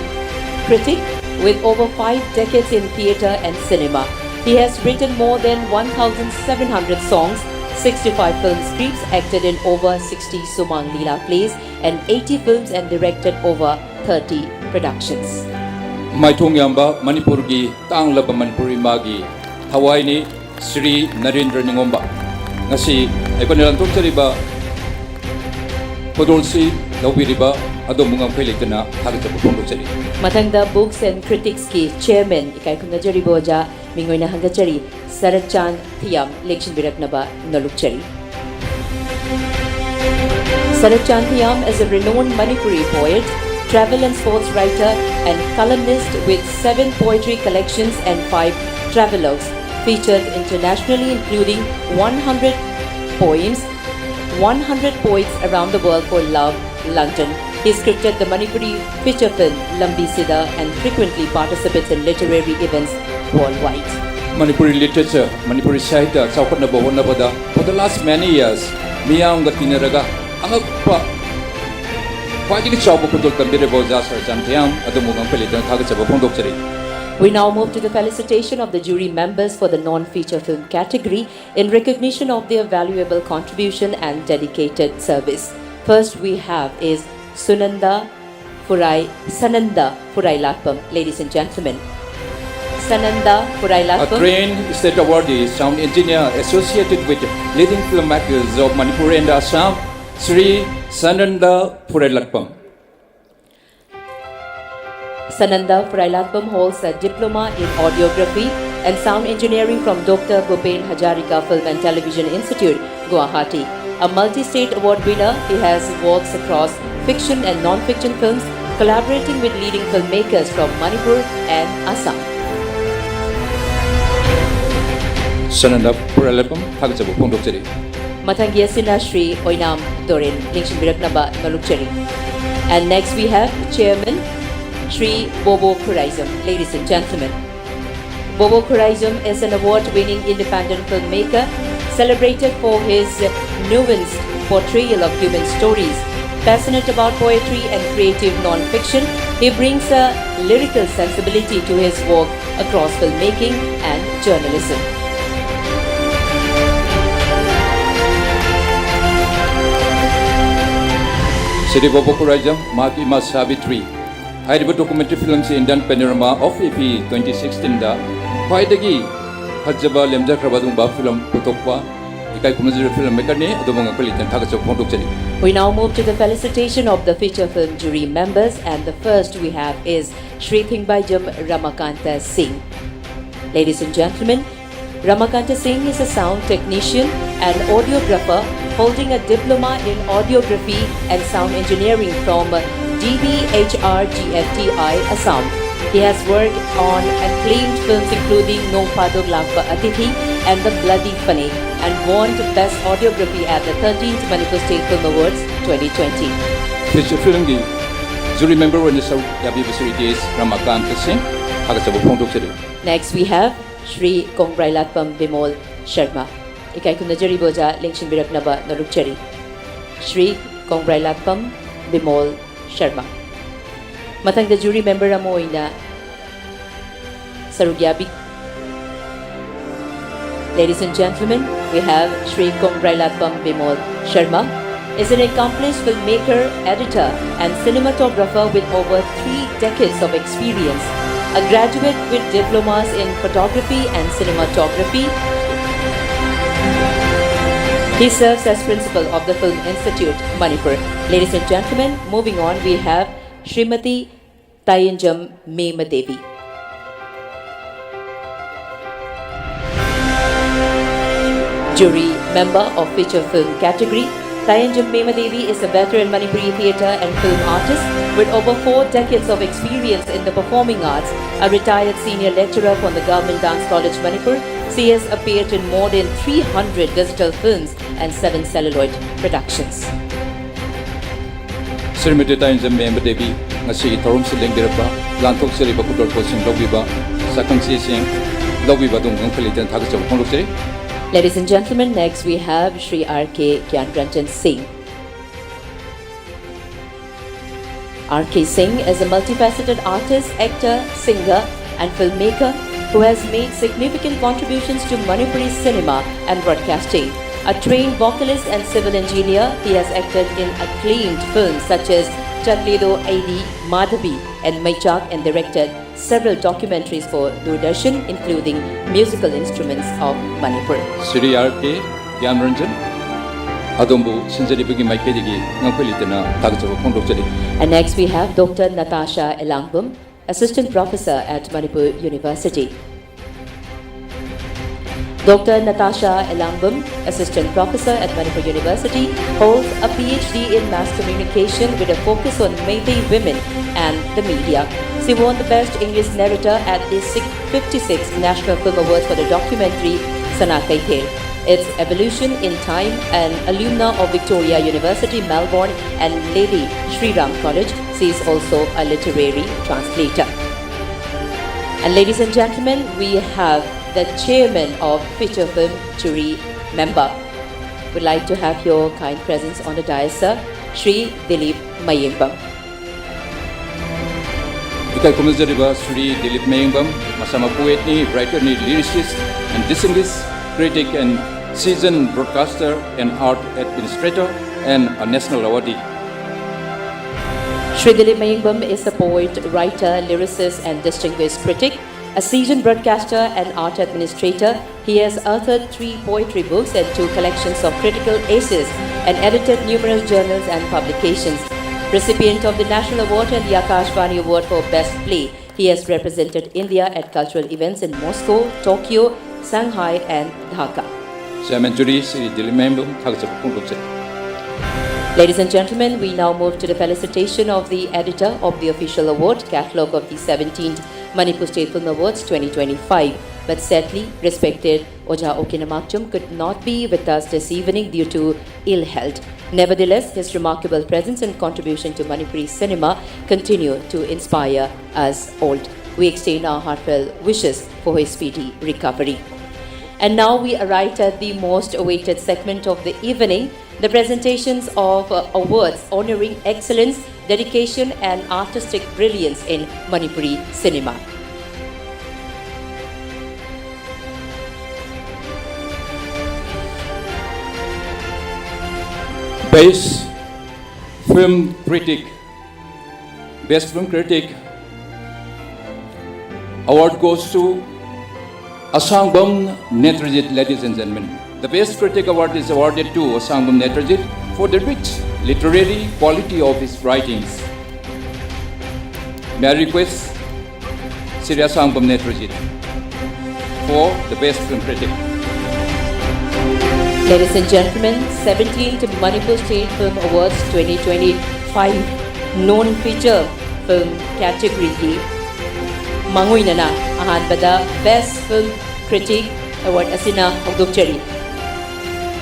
critic with over five decades in theatre and cinema. He has written more than one thousand seven hundred songs, sixty-five film scripts, acted in over sixty Sumang Leela plays, and eighty films and directed over thirty productions. ꯃꯥꯏꯊꯣꯡ ꯌꯥꯝꯕ ꯃꯅꯤꯄꯨꯔꯒꯤ ꯇꯥꯡꯂꯕ ꯃꯅꯤꯄꯨꯔ ꯏꯃꯥꯒꯤ ꯊꯋꯥꯏꯅꯤ ꯁ꯭ꯔꯤ ꯅꯔꯦꯟꯗ꯭ꯔ ꯅꯤꯉꯣꯝꯕ꯫ ꯉꯁꯤ ꯑꯩꯈꯣꯏꯅ ꯂꯥꯟꯊꯣꯛꯆꯔꯤꯕ ꯈꯨꯗꯣꯜꯁꯤ ꯂꯧꯕꯤꯔꯤꯕ ꯑꯗꯣꯝꯕꯨ ꯉꯝꯈꯩ ꯂꯩꯇꯅ ꯊꯥꯒꯠꯆꯕ ꯐꯣꯡꯗꯣꯛꯆꯔꯤ꯫ ꯃꯊꯪꯗ Books and Criticsꯀꯤ chairman ꯏꯀꯥꯏ ꯈꯨꯝꯅꯖꯔꯤꯕ ꯑꯣꯖꯥ ꯃꯤꯡ ꯑꯣꯏꯅ ꯍꯪꯒꯠꯆꯔꯤ, ꯁꯔꯠꯆꯥꯟ ꯊꯤꯌꯥꯝ ꯂꯦꯡꯁꯤꯟꯕꯤꯔꯛꯅꯕ ꯅꯣꯜꯂꯨꯛꯆꯔꯤ꯫ Saratchan Thiam is a renowned Manipuri poet, travel and sports writer, and columnist with seven poetry collections and five travelogues featured internationally, including one hundred poems, one hundred poets around the world for love, London. He scripted the Manipuri feature film Lambi Sida and frequently participates in literary events worldwide. Manipuri literature, Manipuri ꯁꯥꯍꯤꯇ꯭ꯌ ꯆꯥꯎꯈꯠꯅꯕ ꯍꯣꯠꯅꯕꯗ for the last many years ꯃꯤꯌꯥꯝꯒ ꯇꯤꯟꯅꯔꯒ ꯑꯉꯛꯄ ꯈ꯭ꯋꯥꯏꯗꯒꯤ ꯆꯥꯎꯕ ꯈꯨꯗꯣꯜ ꯇꯝꯕꯤꯔꯕ ꯑꯣꯖꯥ ꯁꯔꯠꯆꯥꯟ ꯊꯤꯌꯥꯝ ꯑꯗꯣꯝꯕꯨ ꯉꯝꯈꯩ ꯂꯩꯇꯅ ꯊꯥꯒꯠꯆꯕ ꯐꯣꯡꯗꯣꯛꯆꯔꯤ꯫ We now move to the felicitation of the jury members for the non-feature film category in recognition of their valuable contribution and dedicated service. First we have is Sunanda Furai, Sananda Furailatpam, ladies and gentlemen. Sananda A Furailatpam. trained state awardee, sound engineer associated with leading filmmakers of Manipur and Assam, Sri Sananda Furailatpam. Sananda Furailatpam holds a diploma in audiography and sound engineering from Doctor Bhupen Hazarika Film and Television Institute, Guwahati. A multi-state award winner, he has works across fiction and non-fiction films, collaborating with leading filmmakers from Manipur and Assam. ꯁꯅꯥꯅꯟꯗ ꯄꯨꯔꯥꯂꯦꯞꯄꯝ ꯊꯥꯒꯠꯆꯕ ꯐꯣꯡꯗꯣꯛꯆꯔꯤ꯫ ꯃꯊꯪꯒꯤ ꯑꯁꯤꯅ ꯁ꯭ꯔꯤ ꯑꯣꯏꯅꯥꯝ ꯗꯣꯔꯦꯟ ꯂꯦꯡꯁꯤꯟꯕꯤꯔꯛꯅꯕ ꯅꯣꯂꯨꯛꯆꯔꯤ꯫ And next we have Chairman Shri Bobo Khuraijam. Ladies and gentlemen, Bobo Khuraijam is an award-winning independent filmmaker celebrated for his nuanced portrayal of human stories. Passionate about poetry and creative non-fiction, he brings a lyrical sensibility to his work across filmmaking and journalism. Shri ꯕꯣꯕꯣ Khuraijam ꯃꯍꯥꯛꯀꯤ ꯏꯃꯥ ꯁꯥꯕꯤꯇ꯭ꯔꯤ ꯍꯥꯏꯔꯤꯕ documentary film ꯁꯤ Indian Panorama of IFFI twenty sixteen ꯗ ꯈ꯭ꯋꯥꯏꯗꯒꯤ ꯐꯖꯕ ꯂꯦꯝꯖꯈ꯭ꯔꯕ ꯑꯗꯨꯒꯨꯝꯕ film ꯄꯨꯊꯣꯛꯄ ꯏꯀꯥꯏ ꯈꯨꯝꯅꯖꯔꯤꯕ film maker ꯅꯤ꯫ ꯑꯗꯣꯝꯕꯨ ꯉꯛꯄ ꯂꯩꯇꯅ ꯊꯥꯒꯠꯆꯕ ꯐꯣꯡꯗꯣꯛꯆꯔꯤ꯫ We now move to the felicitation of the feature film jury members, and the first we have is Shri Thingbaijam Ramakanta Singh. Ladies and gentlemen, Ramakanta Singh is a sound technician and audiographer holding a diploma in audiography and sound engineering from DBHRGFTI Assam. He has worked on acclaimed films including No Phadok Lakpa Atithi and The Bloody Funny, and won Best Audiography at the thirteenth Manipur State Film Awards twenty twenty. Feature film ꯒꯤ jury member ꯑꯣꯏꯅ ꯁꯔꯨꯛ ꯌꯥꯕꯤꯕ ꯁ꯭ꯔꯤ ꯇꯤ ꯑꯦꯁ ꯔꯥꯃꯥꯀꯥꯟꯇ ꯁꯤꯡ ꯊꯥꯒꯠꯆꯕ ꯐꯣꯡꯗꯣꯛꯆꯔꯤ꯫ Next, we have Shri Kongrailatpam Bimol Sharma. ꯏꯀꯥꯏ ꯈꯨꯝꯅꯖꯔꯤꯕ ꯑꯣꯖꯥ ꯂꯦꯡꯁꯤꯟꯕꯤꯔꯛꯅꯕ ꯅꯣꯂꯨꯛꯆꯔꯤ꯫ ꯁ꯭ꯔꯤ ꯀꯣꯡꯕ꯭ꯔꯥꯏꯂꯥꯠꯄꯝ ꯕꯤꯃꯣꯜ ꯁꯔꯃ꯫ ꯃꯊꯪꯗ jury member ꯑꯃ ꯑꯣꯏꯅ ꯁꯔꯨꯛ ꯌꯥꯕꯤ꯫ Ladies and gentlemen, we have Shri Kongrailatpam Bimol Sharma is an accomplished filmmaker, editor, and cinematographer with over three decades of experience. A graduate with diplomas in photography and cinematography, he serves as principal of the Film Institute, Manipur. Ladies and gentlemen, moving on, we have Srimati Tayenjam Mema Devi. Jury member of feature film category. Tayanjam Mema Devi is a veteran Manipuri theatre and film artist with over four decades of experience in the performing arts. A retired senior lecturer from the Government Dance College Manipur, she has appeared in more than three hundred digital films and seven celluloid productions. Shrimati ꯇꯥꯌꯦꯟꯖꯝ Memba Devi, ꯉꯁꯤꯒꯤ ꯊꯧꯔꯝꯁꯤꯗ ꯂꯦꯡꯕꯤꯔꯛꯄ, ꯂꯥꯟꯊꯣꯛꯆꯔꯤꯕ ꯈꯨꯗꯣꯜꯄꯣꯠꯁꯤꯡ ꯂꯧꯕꯤꯕ, ꯁꯛꯈꯪꯆꯦꯁꯤꯡ ꯂꯧꯕꯤꯕ ꯑꯗꯣꯝꯕꯨ ꯉꯛꯐꯝ ꯂꯩꯇꯅ ꯊꯥꯒꯠꯆꯕ ꯐꯣꯡꯗꯣꯛꯆꯔꯤ꯫ Ladies and gentlemen, next we have Shri R K Gyanranjan Singh. R K Singh is a multifaceted artist, actor, singer, and filmmaker who has made significant contributions to Manipuri cinema and broadcasting. A trained vocalist and civil engineer, he has acted in acclaimed films such as Chaklido Aidi Madhabi and Meichak, and directed several documentaries for Doordarshan, including Musical Instruments of Manipur. Shri R K Gyanranjan, ꯑꯗꯣꯝꯕꯨ ꯁꯤꯟꯖꯔꯤꯕꯒꯤ ꯃꯥꯏꯀꯩꯗꯒꯤ ꯉꯛꯐꯝ ꯂꯩꯇꯅ ꯊꯥꯒꯠꯆꯕ ꯐꯣꯡꯗꯣꯛꯆꯔꯤ꯫ And next we have Doctor Natasha Elangbum, Assistant Professor at Manipur University. Doctor Natasha Elangbum, Assistant Professor at Manipur University, holds a P H D in Mass Communication with a focus on Meitei women and the media. She won the Best English Narrator at the six- fifty-sixth National Film Awards for the documentary Sana Keithel. Its evolution in time, an alumna of Victoria University, Melbourne, and Lady Shri Ram College, she is also a literary translator. And ladies and gentlemen, we have the chairman of feature film jury member. Would like to have your kind presence on the dais, sir, Shri Dilip Mayengbam. ꯏꯀꯥꯏ ꯈꯨꯝꯅꯖꯔꯤꯕ ꯁ꯭ꯔꯤ ꯗꯤꯂꯤꯞ ꯃꯌꯦꯡꯕꯝ, ꯃꯁꯥꯃꯛ poetꯅꯤ, writerꯅꯤ, lyricist and distinguished critic and seasoned broadcaster and art administrator and a national awardee. Shri Dilip Mayengbam is a poet, writer, lyricist, and distinguished critic, a seasoned broadcaster and art administrator. He has authored three poetry books and two collections of critical essays and edited numerous journals and publications. Recipient of the National Award and the Akashvani Award for Best Play, he has represented India at cultural events in Moscow, Tokyo, Shanghai, and Dhaka. Chairman Jury, Sri Dilip Mayambam, ꯊꯥꯒꯠꯆꯕ ꯐꯣꯡꯗꯣꯛꯆꯔꯤ꯫ Ladies and gentlemen, we now move to the felicitation of the editor of the official award catalog of the seventeenth Manipur State Film Awards twenty twenty-five. But sadly, respected Oja Okinamakchum could not be with us this evening due to ill health. Nevertheless, his remarkable presence and contribution to Manipuri cinema continue to inspire us all. We extend our heartfelt wishes for his speedy recovery. And now we arrive at the most awaited segment of the evening, the presentations of uh, awards honoring excellence, dedication, and artistic brilliance in Manipuri cinema. Best Film Critic. Best Film Critic award goes to Asangbam Netrajit, ladies and gentlemen. The Best Critic Award is awarded to Asangbam Netrajit for the rich literary quality of his writings. May I request Sri Asangbam Netrajit for the Best Film Critic. Ladies and gentlemen, seventeenth Manipur State Film Awards twenty twenty-five non-feature film category ꯒꯤ ꯃꯥꯡꯑꯣꯏꯅꯅ ꯑꯍꯥꯟꯕꯗ Best Film Critic Award ꯑꯁꯤꯅ ꯍꯧꯗꯣꯛꯆꯔꯤ꯫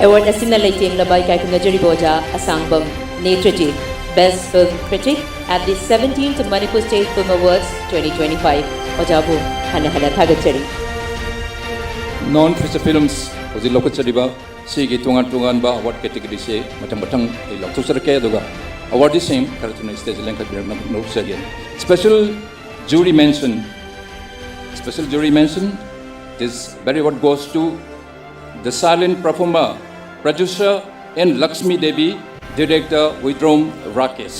Award ꯑꯁꯤꯅ ꯂꯩꯇꯦꯡꯂꯕ ꯏꯀꯥꯏ ꯈꯨꯝꯅꯖꯔꯤꯕ ꯑꯣꯖꯥ ꯑꯁꯥꯡꯕꯝ ꯅꯦꯇ꯭ꯔꯖꯤꯠ, Best Film Critic at the seventeenth Manipur State Film Awards twenty twenty-five꯫ ꯑꯣꯖꯥꯕꯨ ꯍꯟꯅ ꯍꯟꯅ ꯊꯥꯒꯠꯆꯔꯤ꯫ Non feature films ꯍꯧꯖꯤꯛ ꯂꯧꯈꯠꯆꯔꯤꯕ ꯁꯤꯒꯤ ꯇꯣꯉꯥꯟ ꯇꯣꯉꯥꯟꯕ award category ꯁꯦ ꯃꯊꯪ ꯃꯊꯪ ꯑꯩ ꯂꯥꯎꯊꯣꯛꯆꯔꯛꯀꯦ, ꯑꯗꯨꯒ awardee ꯁꯤꯡ ꯈꯔ ꯊꯨꯅ stage ꯂꯦꯡꯈꯠꯄꯤꯔꯛꯅꯕ ꯅꯣꯛꯆꯒꯦ꯫ Special jury mention, special jury mention, this very award goes to the silent performer, producer N Lakshmi Devi, director Widrom Rakesh.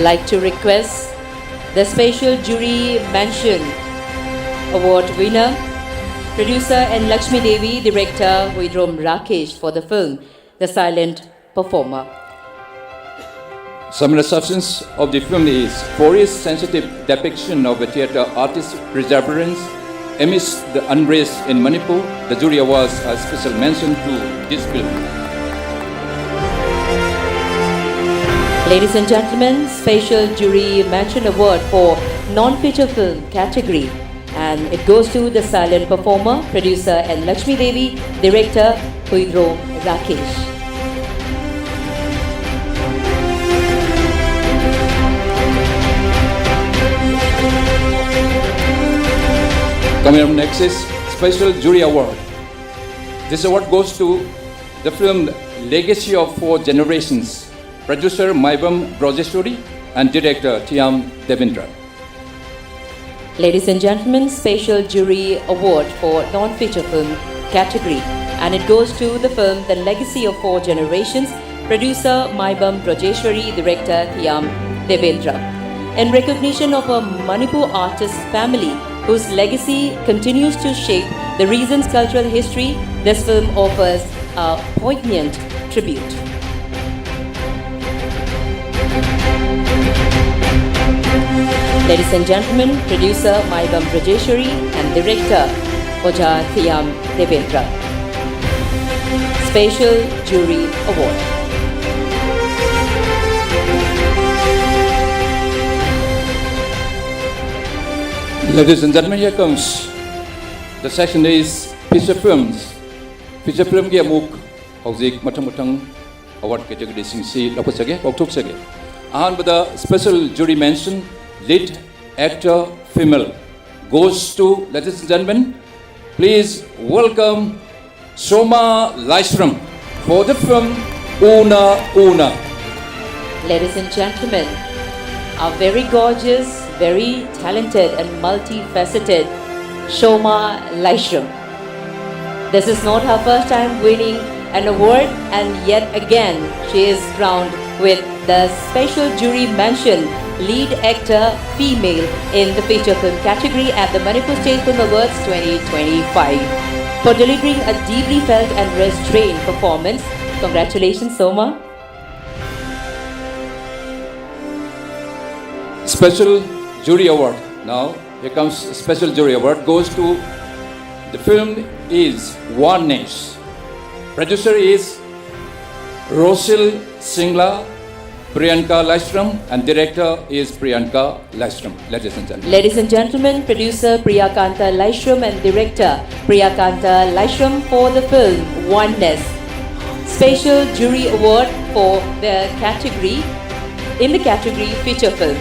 Like to request the special jury mention award winner, producer N Lakshmi Devi, director Widrom Rakesh for the film The Silent Performer. Some of the substance of the film is for its sensitive depiction of a theatre artist's perseverance amidst the unrest in Manipur. The jury awards a special mention to this film. Ladies and gentlemen, special jury mention award for non-feature film category, and it goes to the silent performer, producer N Lakshmi Devi, director Huidrong Rakesh. Coming up next is special jury award. This award goes to the film Legacy of Four Generations, producer Maibam Brajeshwari and director Thiam Devendra. Ladies and gentlemen, special jury award for non-feature film category, and it goes to the film The Legacy of Four Generations, producer Maibam Brajeshwari, director Thiam Devendra. In recognition of a Manipur artist family whose legacy continues to shape the region's cultural history, this film offers a poignant tribute. Ladies and gentlemen, producer Maibam Brajeshwari and director Oja Thiam Devendra. Special Jury Award. Ladies and gentlemen, here comes the section is feature films. Feature filmꯒꯤ ꯑꯃꯨꯛ ꯍꯧꯖꯤꯛ ꯃꯊꯪ ꯃꯊꯪ award categoryꯁꯤꯡꯁꯤ ꯂꯧꯈꯠꯆꯒꯦ, ꯂꯧꯊꯣꯛꯆꯒꯦ꯫ ꯑꯍꯥꯟꯕꯗ special jury mention, lead actor female, goes to, ladies and gentlemen, please welcome Shoma Laishram for the film Una Una. Ladies and gentlemen, our very gorgeous, very talented and multifaceted Shoma Laishram. This is not her first time winning an award, and yet again she is crowned with the special jury mention, lead actor female, in the feature film category at the Manipur State Film Awards twenty twenty-five. For delivering a deeply felt and restrained performance, congratulations, Shoma. Special jury award. Now, here comes special jury award goes to the film is Oneness. Producer is Rosil Singla, Priyanka Laishram, and director is Priyanka Laishram. Ladies and gentlemen. Ladies and gentlemen, producer Priyakanta Laishram and director Priyakanta Laishram for the film Oneness. Special jury award for the category, in the category feature film.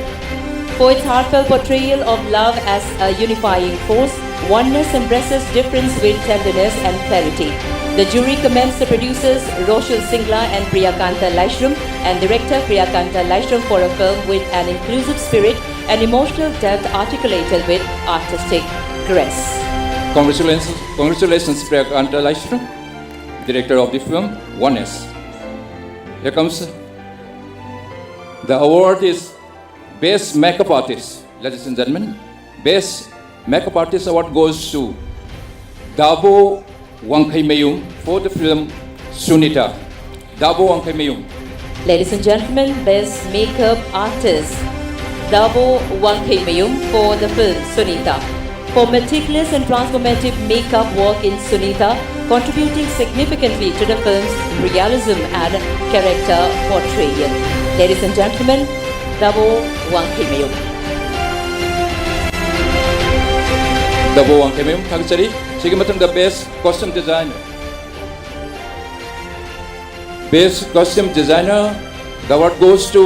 For its heartfelt portrayal of love as a unifying force, Oneness embraces difference with tenderness and clarity. The jury commends the producers Roshil Singla and Priyakanta Laishram and director Priyakanta Laishram for a film with an inclusive spirit and emotional depth articulated with artistic grace. Congratulations, congratulations, Priyakanta Laishram, director of the film Oneness. Here comes the award is Best Makeup Artist, ladies and gentlemen. Best Makeup Artist award goes to Dabo Wangkhaimayum for the film Sunita. Dabo Wangkhaimayum. Ladies and gentlemen, best makeup artist Dabo Wangkhaimayum for the film Sunita. For meticulous and transformative makeup work in Sunita, contributing significantly to the film's realism and character portrayal. Ladies and gentlemen, Dabo Wangkhaimayum. Dabo Wangkhaimayum ꯊꯥꯒꯠꯆꯔꯤ꯫ ꯁꯤꯒꯤ ꯃꯊꯪꯗ Best Costume Designer. Best Costume Designer, the award goes to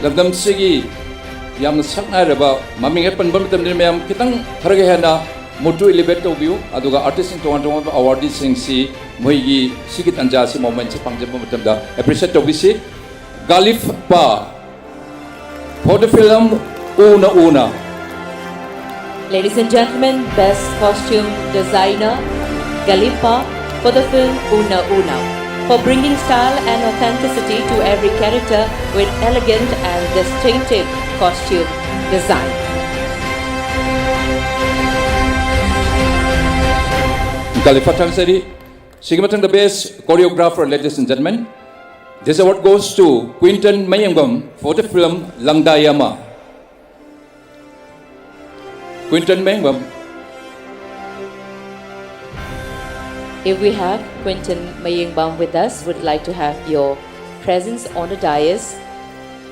ꯂꯝꯗꯝꯁꯤꯒꯤ ꯌꯥꯝꯅ ꯁꯛ ꯅꯥꯏꯔꯕ ꯃꯃꯤꯡ ꯍꯦꯛ ꯄꯟꯕ ꯃꯇꯝꯗ ꯃꯌꯥꯝ ꯈꯤꯇꯪ ꯈꯔꯒ ꯍꯦꯟꯅ ꯃꯨꯠꯇꯨ elevate ꯇꯧꯕꯤꯌꯨ꯫ ꯑꯗꯨꯒ artistꯁꯤꯡ ꯇꯣꯉꯥꯟ ꯇꯣꯉꯥꯟꯕ awardꯁꯤꯡꯁꯤ ꯃꯣꯏꯒꯤ ꯁꯤꯒꯤ ꯇꯥꯟꯖꯥꯁꯤ momentꯁꯤ ꯐꯪꯖꯕ ꯃꯇꯝꯗ appreciate ꯇꯧꯕꯤꯁꯤ꯫ ꯒꯥꯂꯤꯐꯄꯥ for the film Una Una. Ladies and gentlemen, best costume designer Galipa for the film Una Una, for bringing style and authenticity to every character with elegant and distinctive costume design. ꯒꯥꯂꯤꯐ ꯊꯥꯒꯠꯆꯔꯤ꯫ ꯁꯤꯒꯤ ꯃꯊꯪꯗ Best Choreographer, ladies and gentlemen. This award goes to Quinton Mayangam for the film ꯂꯪꯗꯥꯏ ꯑꯃ꯫ Quinton Mayingbam. If we have Quinton Mayingbam with us, would like to have your presence on the dais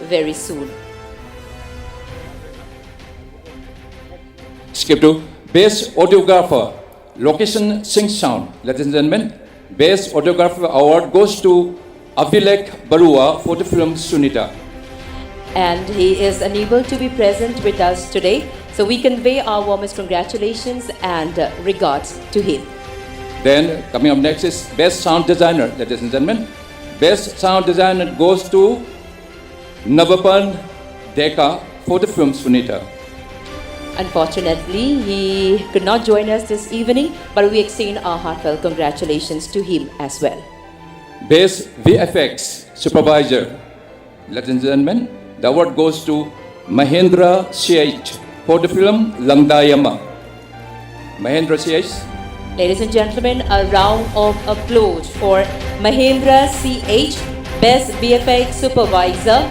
very soon. Skip to Best Audiographer, Location Sing Sound. Ladies and gentlemen, Best Audiographer Award goes to Avilek Barua for the film Sunita. And he is unable to be present with us today, so we convey our warmest congratulations and uh, regards to him. Then coming up next is Best Sound Designer, ladies and gentlemen. Best Sound Designer goes to Navapan Deka for the film Sunita. Unfortunately, he could not join us this evening, but we extend our heartfelt congratulations to him as well. Best V F X Supervisor, ladies and gentlemen, the award goes to Mahendra C H for the film Langdayama. Mahendra C H. Ladies and gentlemen, a round of applause for Mahendra C H, Best V F X Supervisor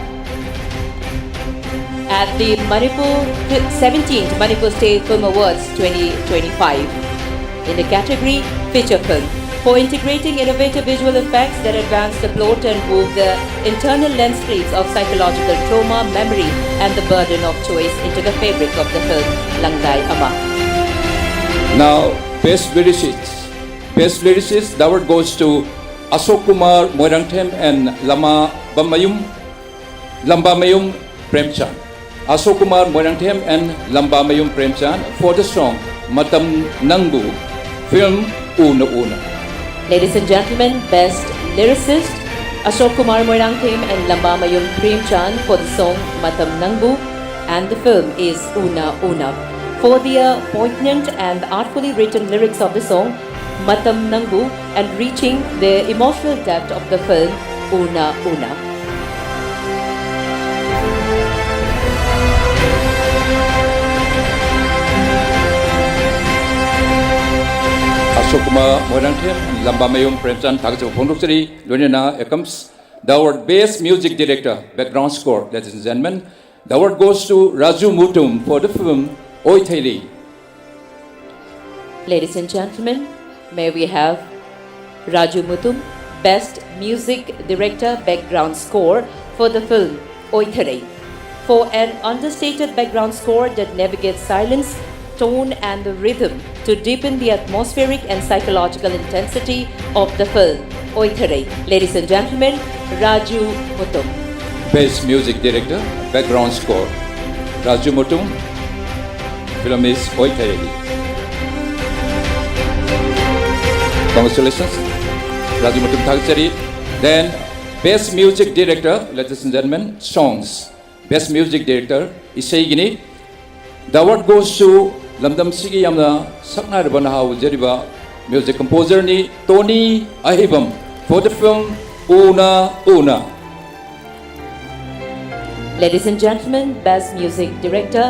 at the Manipur seventeenth Manipur State Film Awards twenty twenty-five in the category Feature Film, for integrating innovative visual effects that advance the plot and weave the internal landscapes of psychological trauma, memory, and the burden of choice into the fabric of the film Langdai Ama. Now, Best Lyricist. Best Lyricist, the award goes to Ashok Kumar Moirangthem and Lama Bamayum, Lamba Mayum Premchand. Ashok Kumar Moirangthem and Lamba Mayum Premchand for the song Matam Nangbu, film Una Una. Ladies and gentlemen, Best Lyricist, Ashok Kumar Moirangthem and Lamba Mayum Premchand for the song Matam Nangbu, and the film is Una Una. For their poignant and artfully written lyrics of the song Matam Nangbu and reaching the emotional depth of the film Una Una. Ashok Kumar Moirangthem, Lamba Mayum Premchand ꯊꯥꯒꯠꯆꯕ ꯐꯣꯡꯗꯣꯛꯆꯔꯤ꯫ ꯂꯣꯏꯅꯅ ꯑꯦꯀꯝꯁ the award best music director background score, ladies and ꯖꯦꯟꯃꯦꯟ, the award goes to Raju Mutum for the film ꯑꯣꯏꯊꯩꯔꯤ꯫ Ladies and gentlemen, may we have Raju Mutum, Best Music Director, Background Score for the film Oitherei. For an understated background score that navigates silence, tone, and the rhythm to deepen the atmospheric and psychological intensity of the film Oitherei. Ladies and gentlemen, Raju Mutum. Best Music Director, Background Score, Raju Mutum. Film is Oitherei. Congratulations, Raju Mutum ꯊꯥꯒꯠꯆꯔꯤ꯫ Then, Best Music Director, ladies and gentlemen, Songs. Best Music Director, ꯏꯁꯩꯒꯤꯅꯤ꯫ The award goes to ꯂꯝꯗꯝꯁꯤꯒꯤ ꯌꯥꯝꯅ ꯁꯛꯅꯥꯏꯔꯕ ꯅꯍꯥ ꯑꯣꯏꯖꯔꯤꯕ music composerꯅꯤ ꯇꯣꯅꯤ Aheibam for the film Una Una. Ladies and gentlemen, Best Music Director,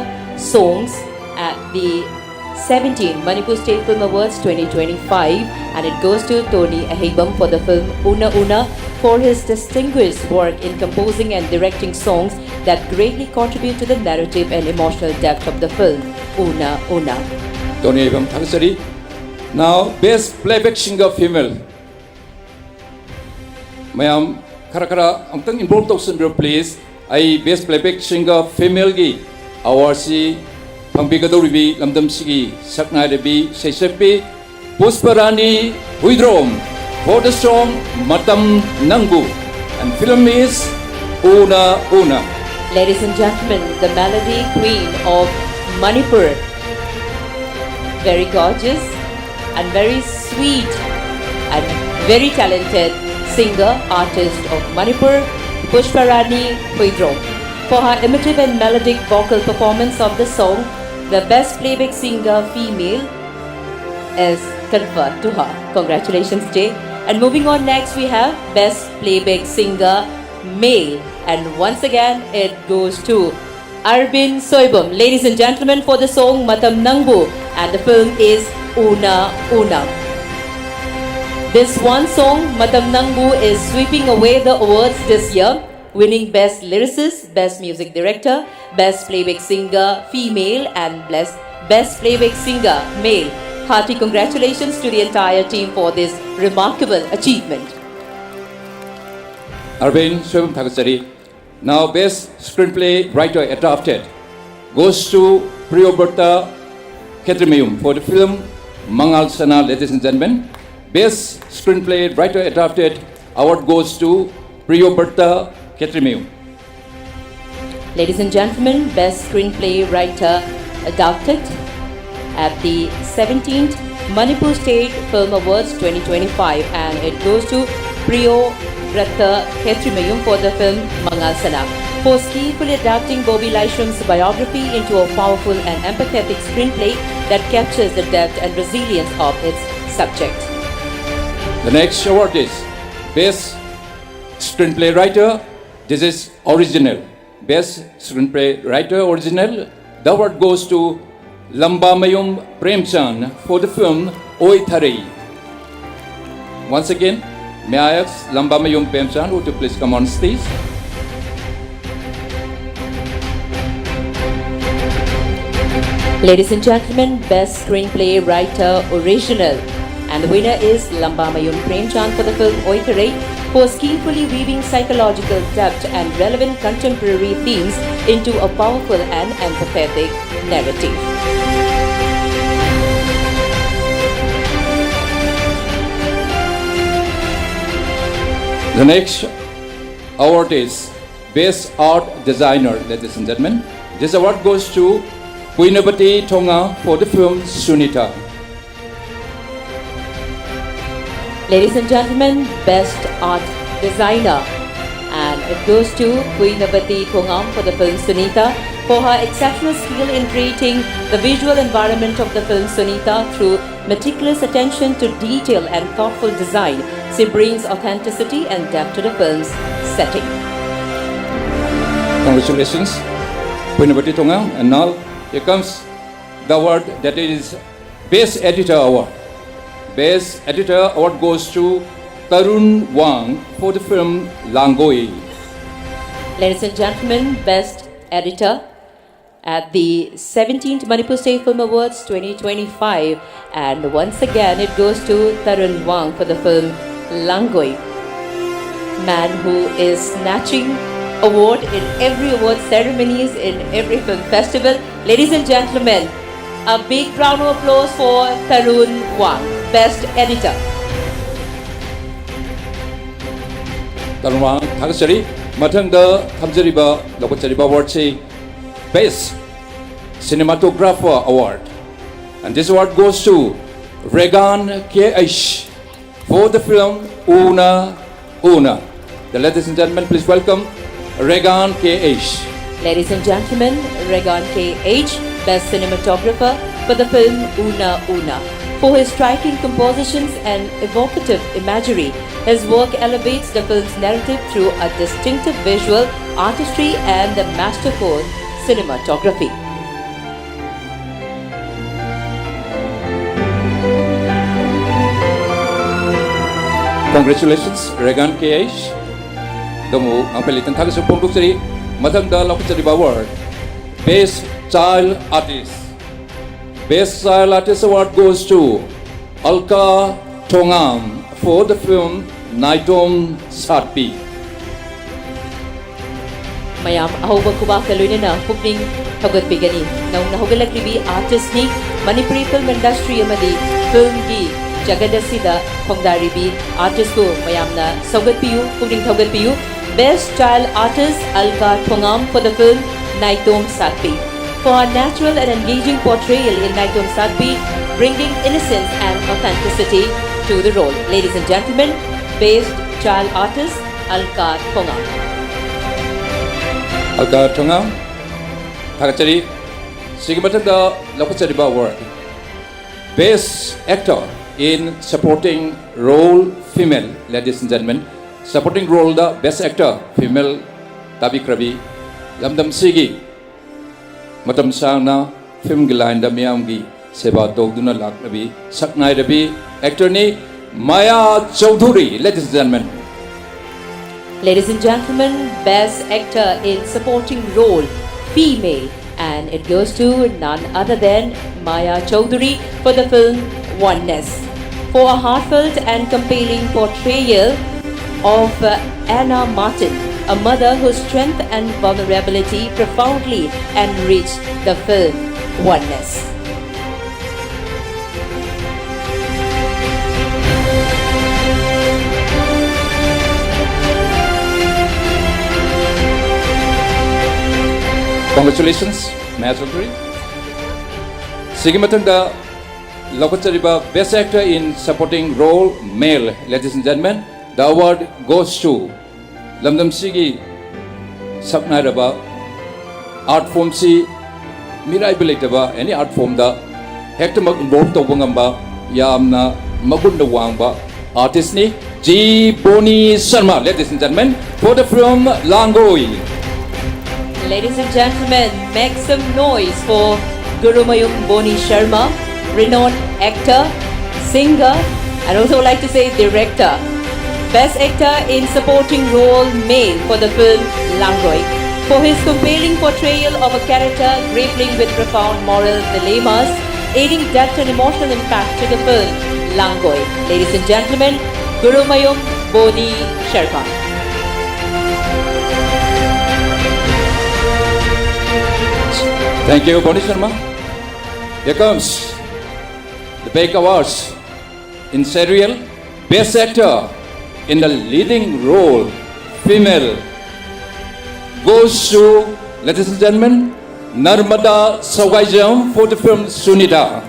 Songs at the seventeen Manipur State Film Awards twenty twenty-five, and it goes to Tony Aheibam for the film Una Una for his distinguished work in composing and directing songs that greatly contribute to the narrative and emotional depth of the film Una Una. ꯇꯣꯅꯤ ꯑꯍꯩꯕꯝ ꯊꯥꯒꯠꯆꯔꯤ꯫ Now, Best Playback Singer Female. ꯃꯌꯥꯝ ꯈꯔ ꯈꯔ ꯑꯃꯨꯛꯇꯪ involve ꯇꯧꯁꯤꯟꯕꯤꯔꯣ, please꯫ ꯑꯩ Best Playback Singer Femaleꯒꯤ awardꯁꯤ ꯐꯪꯕꯤꯒꯗꯧꯔꯤꯕꯤ ꯂꯝꯗꯝꯁꯤꯒꯤ ꯁꯛꯅꯥꯏꯔꯕꯤ ꯁꯩꯁꯛꯄꯤ Pushparani Huidrom for the song ꯃꯇꯝ ꯅꯪꯕꯨ, and film is Una Una. Ladies and gentlemen, the melody queen of Manipur. Very gorgeous and very sweet and very talented singer artist of Manipur, Pushparani Huidrong. For her emotive and melodic vocal performance of the song, the best playback singer female is conferred to her. Congratulations, Jay. And moving on next, we have best playback singer male. And once again, it goes to Arvin Soibam. Ladies and gentlemen, for the song Matam Nangbu, and the film is Una Una. This one song, Matam Nangbu, is sweeping away the awards this year. winning Best Lyricist, Best Music Director, Best Playback Singer Female, and Best, Best Playback Singer Male. Hearty congratulations to the entire team for this remarkable achievement. Arvind Soibam Thakachari. Now, Best Screenplay Writer Adapted goes to Priyobrata Khetrimayum for the film Mangal Sana, ladies and gentlemen. Best Screenplay Writer Adapted award goes to Priyobrata Khetrimayum. Ladies and gentlemen, Best Screenplay Writer adapted at the seventeenth Manipur State Film Awards twenty twenty-five, and it goes to Priyo Bratta Khetrimayum for the film Mangal Sana, for skillfully adapting Bobi Laishram's biography into a powerful and empathetic screenplay that captures the depth and resilience of its subject. The next award is Best Screenplay Writer. This is original. Best Screenplay Writer Original. The award goes to Lambamayum Premchand for the film Oi Tharei. Once again, may I ask Lambamayum Premchand to please come on stage. Ladies and gentlemen, Best Screenplay Writer Original. And the winner is Lambamayum Premchand for the film Oi Tharei, for skillfully weaving psychological depth and relevant contemporary themes into a powerful and empathetic narrative. The next award is Best Art Designer, ladies and gentlemen. This award goes to Puinavati Thonga for the film Sunita. Ladies and gentlemen, Best Art Designer. And it goes to Puinavati Thongam for the film Sunita for her exceptional skill in creating the visual environment of the film Sunita through meticulous attention to detail and thoughtful design. She brings authenticity and depth to the film's setting. Congratulations, Puinavati Thongam. And now here comes the award that is Best Editor Award. Best Editor Award goes to Tarun Wang for the film Langoi. Ladies and gentlemen, Best Editor at the seventeenth Manipur State Film Awards twenty twenty-five. And once again, it goes to Tarun Wang for the film Langoi. Man who is snatching award in every award ceremonies, in every film festival. Ladies and gentlemen, a big round of applause for Tarun Wang, Best Editor. ꯇꯔꯨꯡ ꯋꯥꯡ ꯊꯥꯒꯠꯆꯔꯤ꯫ ꯃꯊꯪꯗ ꯊꯝꯖꯔꯤꯕ, ꯂꯧꯈꯠꯆꯔꯤꯕ awardꯁꯤ Best Cinematographer Award. And this award goes to Regan K H for the film Una Una. The ladies and gentlemen, please welcome Regan K H. Ladies and gentlemen, Regan K H, Best Cinematographer for the film Una Una. For his striking compositions and evocative imagery, his work elevates the film's narrative through a distinctive visual artistry and the masterful cinematography. Congratulations, Regan K H. ꯗꯃꯨ ꯉꯥꯡꯄꯩ ꯂꯩꯇꯟ ꯊꯥꯒꯠꯁꯨ ꯐꯣꯡꯗꯣꯛꯆꯔꯤ꯫ ꯃꯊꯪꯗ ꯂꯧꯈꯠꯆꯔꯤꯕ award, Best Child Artist. Best Child Artist Award goes to Alka Thongam for the film Naitom Satpi. ꯃꯌꯥꯝ ꯑꯍꯧꯕ ꯈꯨꯕꯥꯛꯀ ꯂꯣꯏꯅꯅ ꯄꯨꯛꯅꯤꯡ ꯊꯧꯒꯠꯄꯤꯒꯅꯤ꯫ ꯅꯧꯅ ꯍꯧꯒꯠꯂꯛꯂꯤꯕꯤ artistꯅꯤ꯫ ꯃꯅꯤꯄꯨꯔꯤ film industry ꯑꯃꯗꯤ filmꯒꯤ ꯖꯒꯠ ꯑꯁꯤꯗ ꯈꯣꯡꯗꯥꯔꯤꯕꯤ artistꯄꯨ ꯃꯌꯥꯝꯅ ꯁꯧꯒꯠꯄꯤꯌꯨ, ꯄꯨꯛꯅꯤꯡ ꯊꯧꯒꯠꯄꯤꯌꯨ꯫ Best Child Artist Alka Thongam for the film Naitom Satpi. For her natural and engaging portrayal in Naitom Satpi, bringing innocence and authenticity to the role. Ladies and gentlemen, Best Child Artist Alka Thongam. Alka Thongam, ꯊꯥꯒꯠꯆꯔꯤ꯫ ꯁꯤꯒꯤ ꯃꯊꯪꯗ ꯂꯧꯈꯠꯆꯔꯤꯕ award, Best Actor in Supporting Role Female, ladies and gentlemen, supporting roleꯗ Best Actor Female ꯇꯥꯕꯤꯈ꯭ꯔꯕꯤ, ꯂꯝꯗꯝꯁꯤꯒꯤ ꯃꯇꯝ ꯁꯥꯡꯅ filmꯒꯤ lineꯗ ꯃꯤꯌꯥꯝꯒꯤ ꯁꯦꯕꯥ ꯇꯧꯗꯨꯅ ꯂꯥꯛꯂꯕꯤ ꯁꯛꯅꯥꯏꯔꯕꯤ actorꯅꯤ ꯃꯌꯥ Chaudhuri, ladies and gentlemen. Ladies and gentlemen, Best Actor in Supporting Role, Female, and it goes to none other than Maya Chowdhury for the film Oneness. For a heartfelt and compelling portrayal of uh, Anna Martin, a mother whose strength and vulnerability profoundly enriched the film Oneness. Congratulations, Maya Chowdhury. ꯁꯤꯒꯤ ꯃꯊꯪꯗ ꯂꯧꯈꯠꯆꯔꯤꯕ Best Actor in Supporting Role Male, ladies and gentlemen, the award goes to ꯂꯝꯗꯝꯁꯤꯒꯤ ꯁꯛꯅꯥꯏꯔꯕ art form ꯁꯤ ꯃꯤꯔꯥꯏꯕ ꯂꯩꯇꯕ any art form ꯗ ꯍꯦꯛꯇꯃꯛ involve ꯇꯧꯕ ꯉꯝꯕ ꯌꯥꯝꯅ ꯃꯒꯨꯟꯗ ꯋꯥꯡꯕ artist ꯅꯤ G Boni Sharma, ladies and gentlemen, for the film Langoi. Ladies and gentlemen, make some noise for Gurumayum Boni Sharma, renowned actor, singer, and also like to say director. Best Actor in Supporting Role Male for the film Langoi, for his compelling portrayal of a character grappling with profound moral dilemmas, adding depth and emotional impact to the film Langoi. Ladies and gentlemen, Gurumayum Boni Sharma. Thank you, Boni Sharma. Here comes the big awards in serial. Best Actor in the Leading Role, Female, goes to, ladies and gentlemen, Narmada Saugaijam for the film Sunita.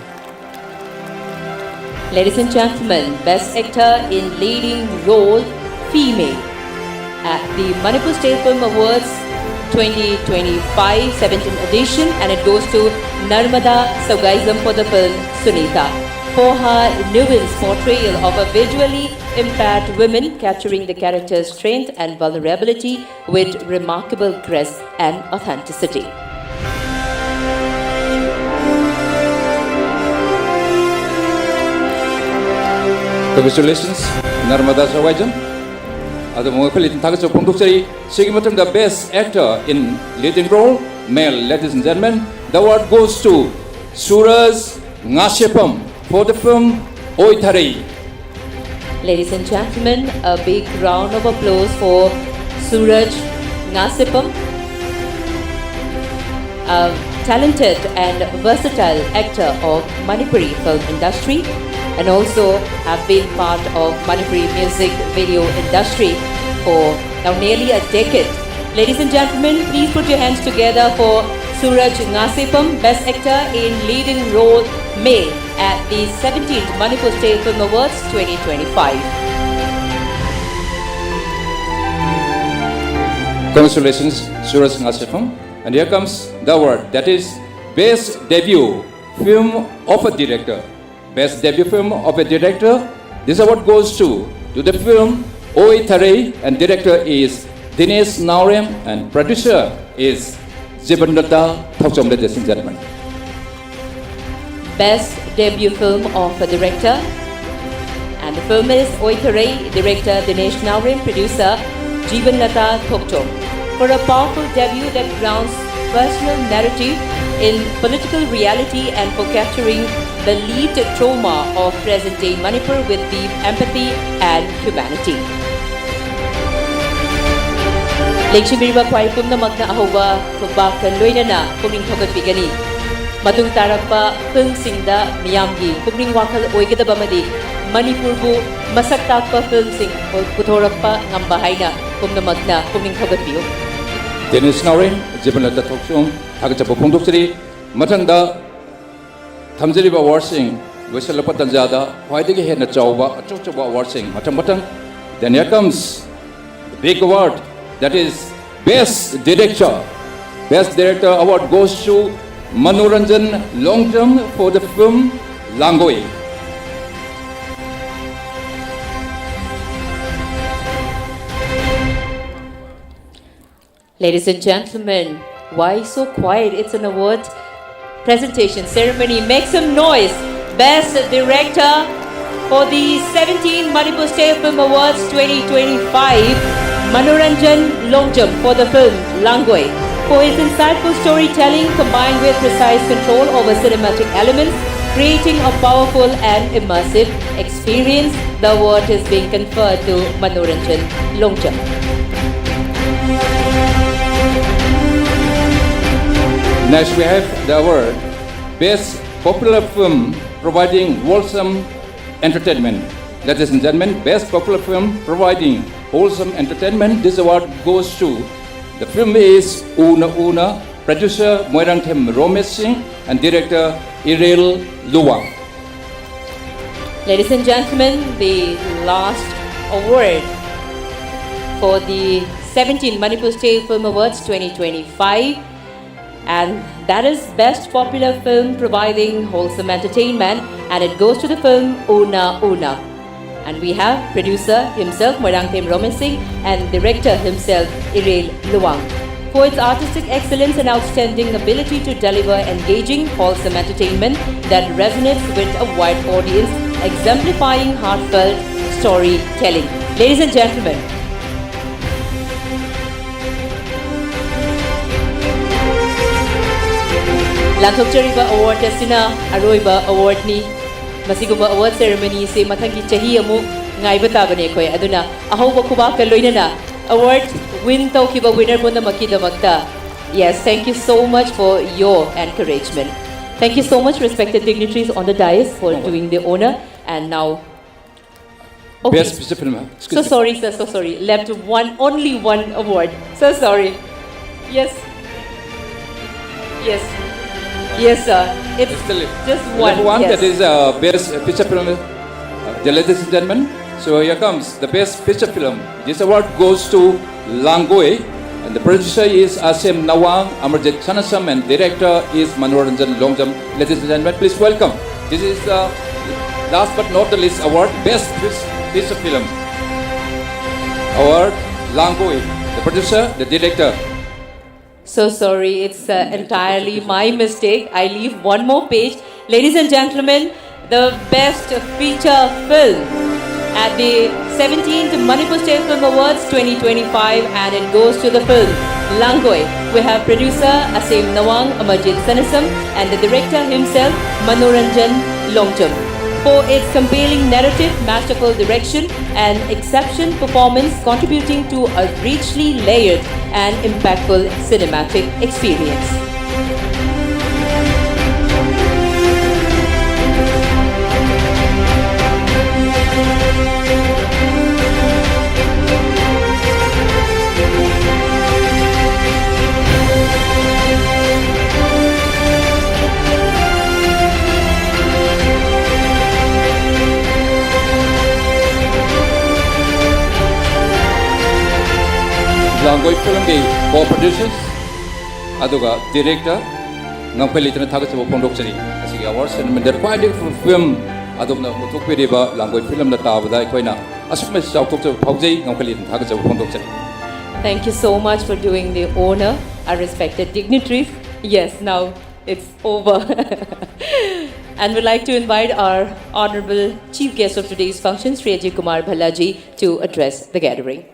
Ladies and gentlemen, Best Actor in Leading Role, Female, at the Manipur State Film Awards twenty twenty-five, seventeenth edition, and it goes to Narmada Saugaijam for the film Sunita, for her nuanced portrayal of a visually impaired woman, capturing the character's strength and vulnerability with remarkable grace and authenticity. Congratulations, Narmada Saugaijam. ꯑꯗꯨꯕꯨ ꯃꯈꯣꯏ ꯊꯥꯒꯠꯆꯕ ꯐꯣꯡꯗꯣꯛꯆꯔꯤ꯫ ꯁꯤꯒꯤ ꯃꯊꯪꯗ Best Actor in Leading Role, Male, ladies and gentlemen, the award goes to Suraj Ngasepam for the film Oi Tharei. Ladies and gentlemen, a big round of applause for Suraj Ngasepam, a talented and versatile actor of Manipuri film industry, and also have been part of Manipuri music video industry for now nearly a decade. Ladies and gentlemen, please put your hands together for Suraj Ngasepam, Best Actor in Leading Role, Male, at the seventeenth Manipur State Film Awards twenty twenty-five. Congratulations, Suraj Ngasepam. And here comes the award, that is Best Debut Film of a Director. Best Debut Film of a Director. This award goes to, to the film Oi Tharei, and director is Dinesh Naorem, and producer is Jibanlata Thokchom, ladies and gentlemen. Best Debut Film of a Director. And the film is Oi Tharei, director Dinesh Naorem, producer Jibanlata Thokchom. For a powerful debut that grounds personal narrative in political reality and for capturing the lived trauma of present-day Manipur with deep empathy and humanity. ꯂꯦꯡꯁꯤꯟꯕꯤꯔꯤꯕ ꯈ꯭ꯋꯥꯏ ꯄꯨꯝꯅꯃꯛꯅ ꯑꯍꯧꯕ ꯈꯨꯕꯥꯛꯀ ꯂꯣꯏꯅꯅ ꯄꯨꯛꯅꯤꯡ ꯊꯧꯒꯠꯄꯤꯒꯅꯤ꯫ ꯃꯇꯨꯡ ꯇꯥꯔꯛꯄ ꯐꯤꯜꯝꯁꯤꯡꯗ ꯃꯤꯌꯥꯝꯒꯤ ꯄꯨꯛꯅꯤꯡ ꯋꯥꯈꯜ ꯑꯣꯏꯒꯗꯕ ꯑꯃꯗꯤ ꯃꯅꯤꯄꯨꯔꯕꯨ ꯃꯁꯛ ꯇꯥꯛꯄ ꯐꯤꯜꯝꯁꯤꯡ ꯄꯨꯊꯣꯔꯛꯄ ꯉꯝꯕ ꯍꯥꯏꯅ ꯄꯨꯝꯅꯃꯛꯅ ꯄꯨꯛꯅꯤꯡ ꯊꯧꯒꯠꯄꯤꯌꯨ꯫ Dinesh Naorem, Jibanlata Thokchom, ꯊꯥꯒꯠꯆꯕ ꯐꯣꯡꯗꯣꯛꯆꯔꯤ꯫ ꯃꯊꯪꯗ ꯊꯝꯖꯔꯤꯕ awardꯁꯤꯡ ꯂꯣꯏꯁꯤꯜꯂꯛꯄ ꯇꯥꯟꯖꯥꯗ ꯈ꯭ꯋꯥꯏꯗꯒꯤ ꯍꯦꯟꯅ ꯆꯥꯎꯕ ꯑꯆꯧ ꯑꯆꯧꯕ awardꯁꯤꯡ ꯃꯊꯪ ꯃꯊꯪ, then here comes the big award, that is Best Director. Best Director award goes to Manoranjan Longtam for the film Langoi. Ladies and gentlemen, why so quiet? It's an award presentation ceremony. Make some noise. Best Director For the seventeenth Manipur State Film Awards twenty twenty-five, Manoranjan Longjam for the film Langoi. For his insightful storytelling combined with precise control over cinematic elements, creating a powerful and immersive experience, the award is being conferred to Manoranjan Longjam. Next, we have the award Best Popular Film Providing Wholesome Entertainment. Ladies and gentlemen, Best Popular Film Providing Wholesome Entertainment. This award goes to the film is Una Una, producer Moirangthem Romesh Singh and director Irel Luwang. Ladies and gentlemen, the last award for the seventeenth Manipur State Film Awards twenty twenty-five, and that is Best Popular Film Providing Wholesome Entertainment, and it goes to the film Una Una. And we have producer himself, Moirangthem Romesh Singh, and director himself, Irel Luwang. For its artistic excellence and outstanding ability to deliver engaging, wholesome entertainment that resonates with a wide audience, exemplifying heartfelt storytelling. Ladies and gentlemen, ꯂꯥꯟꯊꯣꯛꯆꯔꯤꯕ award ꯑꯁꯤꯅ ꯑꯔꯣꯏꯕ awardꯅꯤ꯫ ꯃꯁꯤꯒꯨꯝꯕ award ceremonyꯁꯦ ꯃꯊꯪꯒꯤ ꯆꯍꯤ ꯑꯃꯨꯛ ꯉꯥꯏꯕ ꯇꯥꯕꯅꯤ ꯑꯩꯈꯣꯏ꯫ ꯑꯗꯨꯅ ꯑꯍꯧꯕ ꯈꯨꯕꯥꯛꯀ ꯂꯣꯏꯅꯅ award win ꯇꯧꯈꯤꯕ winner ꯄꯨꯝꯅꯃꯛꯀꯤꯗꯃꯛꯇ, yes, thank you so much for your encouragement. Thank you so much, respected dignitaries on the dais, for doing the honor. And now, okay. Best Feature Film. So sorry, sir. So sorry. Left one, only one award. So sorry. Yes. Yes. Yes, sir. It's Still, just we have one. one Yes. That is uh, Best Feature Film. Uh, the ladies and gentlemen, so here comes the Best Feature Film. This award goes to Langoi, and the producer is Asim Nawang, Amarjit Chanasam, and director is Manoranjan Longjam. Ladies and gentlemen, please welcome. This is the last but not the least award, Best Feature Film award, Langoi. The producer, the director. So sorry, it's uh, entirely my mistake. I leave one more page. Ladies and gentlemen, The best feature film at the seventeenth Manipur State Film Awards twenty twenty-five, and it goes to the film Langoi. We have producer Asim Nawang, Amarjit Sanasam, and the director himself, Manoranjan Longcham, for its compelling narrative, masterful direction, and exception performance, contributing to a richly layered and impactful cinematic experience. ꯂꯥꯡꯒꯣꯏ ꯐꯤꯂꯝꯒꯤ ꯀꯣ ꯄ꯭ꯔꯗ꯭ꯌꯨꯁꯔ ꯑꯗꯨꯒ ꯗꯤꯔꯦꯛꯇꯔ ꯉꯝꯈꯩ ꯂꯩꯇꯅ ꯊꯥꯒꯠꯆꯕ ꯐꯣꯡꯗꯣꯛꯆꯔꯤ꯫ ꯃꯁꯤꯒꯤ ꯑꯦꯋꯥꯔꯗ ꯁꯦꯔꯦꯃꯣꯅꯤꯗ ꯈ꯭ꯋꯥꯏꯗꯒꯤ ꯐꯤꯂꯝ ꯑꯗꯣꯝꯅ ꯄꯨꯊꯣꯛꯄꯤꯔꯤꯕ ꯂꯥꯡꯒꯣꯏ ꯐꯤꯂꯝꯅ ꯇꯥꯕꯗ ꯑꯩꯈꯣꯏꯅ ꯑꯁꯨꯛꯀꯤ ꯃꯇꯤꯛ ꯆꯥꯎꯊꯣꯛꯆꯕ ꯐꯥꯎꯖꯩ꯫ ꯉꯝꯈꯩ ꯂꯩꯇꯅ ꯊꯥꯒꯠꯆꯕ ꯐꯣꯡꯗꯣꯛꯆꯔꯤ꯫ Thank you so much for doing the honor, our respected dignitaries. Yes, now it's over. And we'd like to invite our honorable chief guest of today's function, Shri Ajay Kumar Bhalla ji, to address the gathering.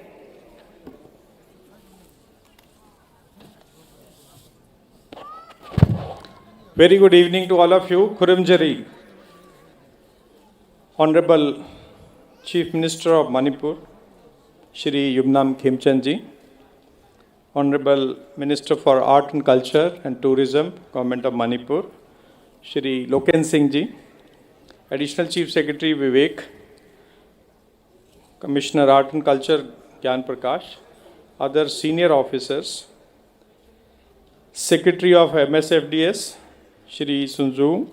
Very good evening to all of you. Khurumjari, Honorable Chief Minister of Manipur, Shri Yumnam Khemchand ji, Honorable Minister for Art and Culture and Tourism, Government of Manipur, Shri Loken Singh ji, Additional Chief Secretary Vivek, Commissioner Art and Culture Gyan Prakash, other senior officers, Secretary of M S F D S, Shri Sunzu,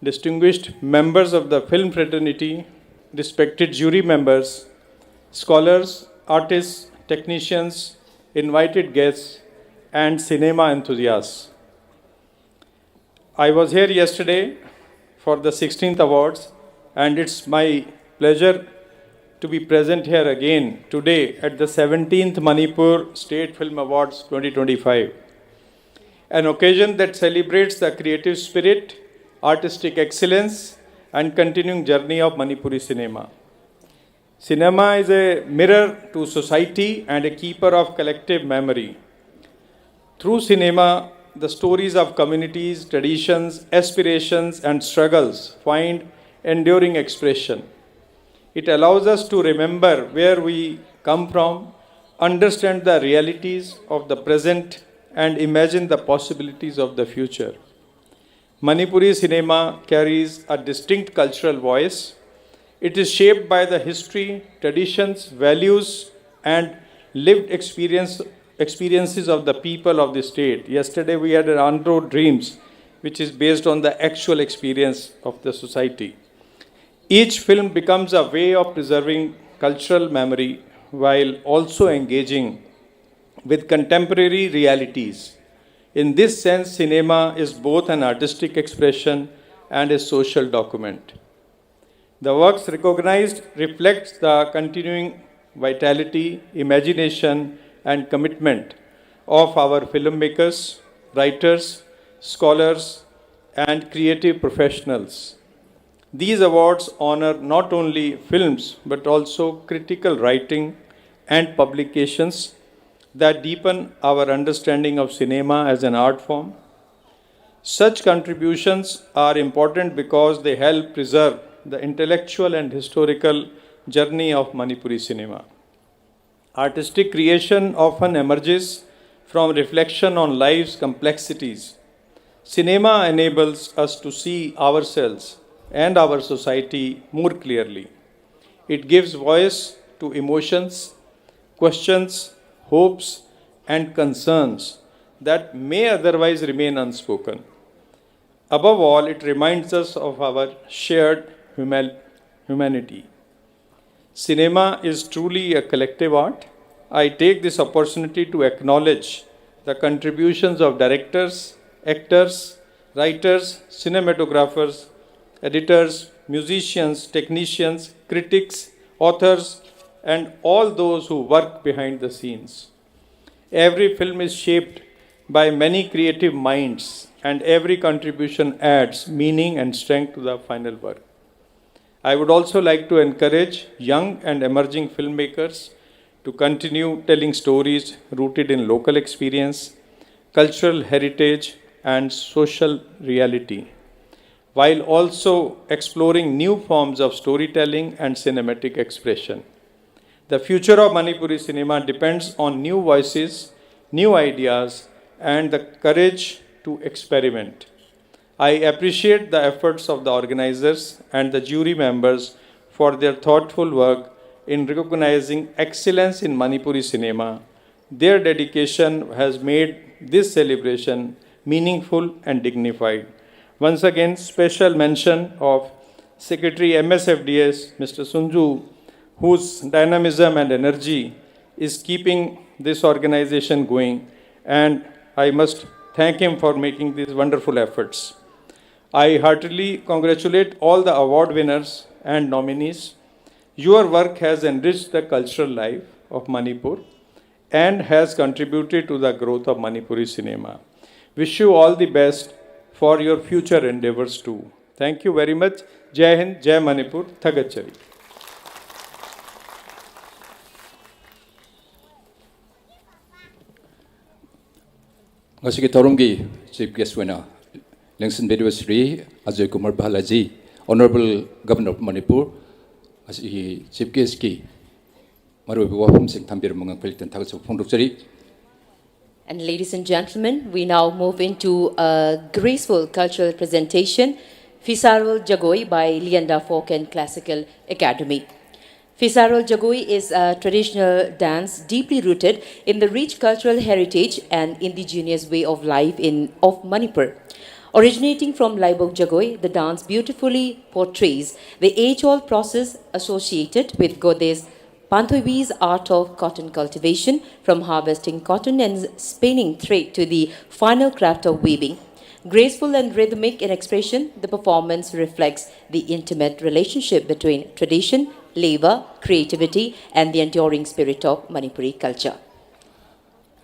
distinguished members of the film fraternity, respected jury members, scholars, artists, technicians, invited guests, and cinema enthusiasts. I was here yesterday for the sixteenth awards, and it's my pleasure to be present here again today at the seventeenth Manipur State Film Awards twenty twenty-five, an occasion that celebrates the creative spirit, artistic excellence, and continuing journey of Manipuri cinema. Cinema is a mirror to society and a keeper of collective memory. Through cinema, the stories of communities, traditions, aspirations, and struggles find enduring expression. It allows us to remember where we come from, understand the realities of the present, and imagine the possibilities of the future. Manipuri cinema carries a distinct cultural voice. It is shaped by the history, traditions, values, and lived experience, experiences of the people of the state. Yesterday, we had an Andro Dreams, which is based on the actual experience of the society. Each film becomes a way of preserving cultural memory while also engaging with contemporary realities. In this sense, cinema is both an artistic expression and a social document. The works recognized reflects the continuing vitality, imagination, and commitment of our filmmakers, writers, scholars, and creative professionals. These awards honor not only films but also critical writing and publications that deepen our understanding of cinema as an art form. Such contributions are important because they help preserve the intellectual and historical journey of Manipuri cinema. Artistic creation often emerges from reflection on life's complexities. Cinema enables us to see ourselves and our society more clearly. It gives voice to emotions, questions, hopes, and concerns that may otherwise remain unspoken. Above all, it reminds us of our shared human- humanity. Cinema is truly a collective art. I take this opportunity to acknowledge the contributions of directors, actors, writers, cinematographers, editors, musicians, technicians, critics, authors, and all those who work behind the scenes. Every film is shaped by many creative minds and every contribution adds meaning and strength to the final work. I would also like to encourage young and emerging filmmakers to continue telling stories rooted in local experience, cultural heritage, and social reality, while also exploring new forms of storytelling and cinematic expression. The future of Manipuri cinema depends on new voices, new ideas, and the courage to experiment. I appreciate the efforts of the organizers and the jury members for their thoughtful work in recognizing excellence in Manipuri cinema. Their dedication has made this celebration meaningful and dignified. Once again, special mention of Secretary M S F D S, Mister Sunju, whose dynamism and energy is keeping this organization going, and I must thank him for making these wonderful efforts. I heartily congratulate all the award winners and nominees. Your work has enriched the cultural life of Manipur and has contributed to the growth of Manipuri cinema. Wish you all the best for your future endeavors too. Thank you very much. Jai Hind, Jai Manipur, ꯊꯥꯒꯠꯆꯔꯤ꯫ ꯉꯁꯤꯒꯤ ꯊꯧꯔꯝꯒꯤ ꯆꯤꯐ ꯒꯦꯁ ꯑꯣꯏꯅ ꯂꯦꯡꯁꯤꯟꯕꯤꯔꯤꯕ Shri Ajoy Kumar Bhalla ji, Honourable Governor of Manipur, ꯉꯁꯤꯒꯤ ꯆꯤꯐ ꯒꯦꯁꯀꯤ ꯃꯔꯨꯑꯣꯏꯕ ꯋꯥꯐꯝꯁꯤꯡ ꯊꯝꯕꯤꯔꯝꯕ ꯉꯛꯄ ꯂꯩꯇꯅ ꯊꯥꯒꯠꯆꯕ ꯐꯣꯡꯗꯣꯛꯆꯔꯤ꯫ And ladies and gentlemen, we now move into a graceful cultural presentation, Fisarol Jagoi by Lianda Folk and Classical Academy. Fisarol Jagoi is a traditional dance deeply rooted in the rich cultural heritage and indigenous way of life in, of Manipur. Originating from Laibok Jagoi, the dance beautifully portrays the age-old process associated with goddess Panthoibi's art of cotton cultivation, from harvesting cotton and spinning thread to the final craft of weaving. Graceful and rhythmic in expression, the performance reflects the intimate relationship between tradition, labor, creativity, and the enduring spirit of Manipuri culture.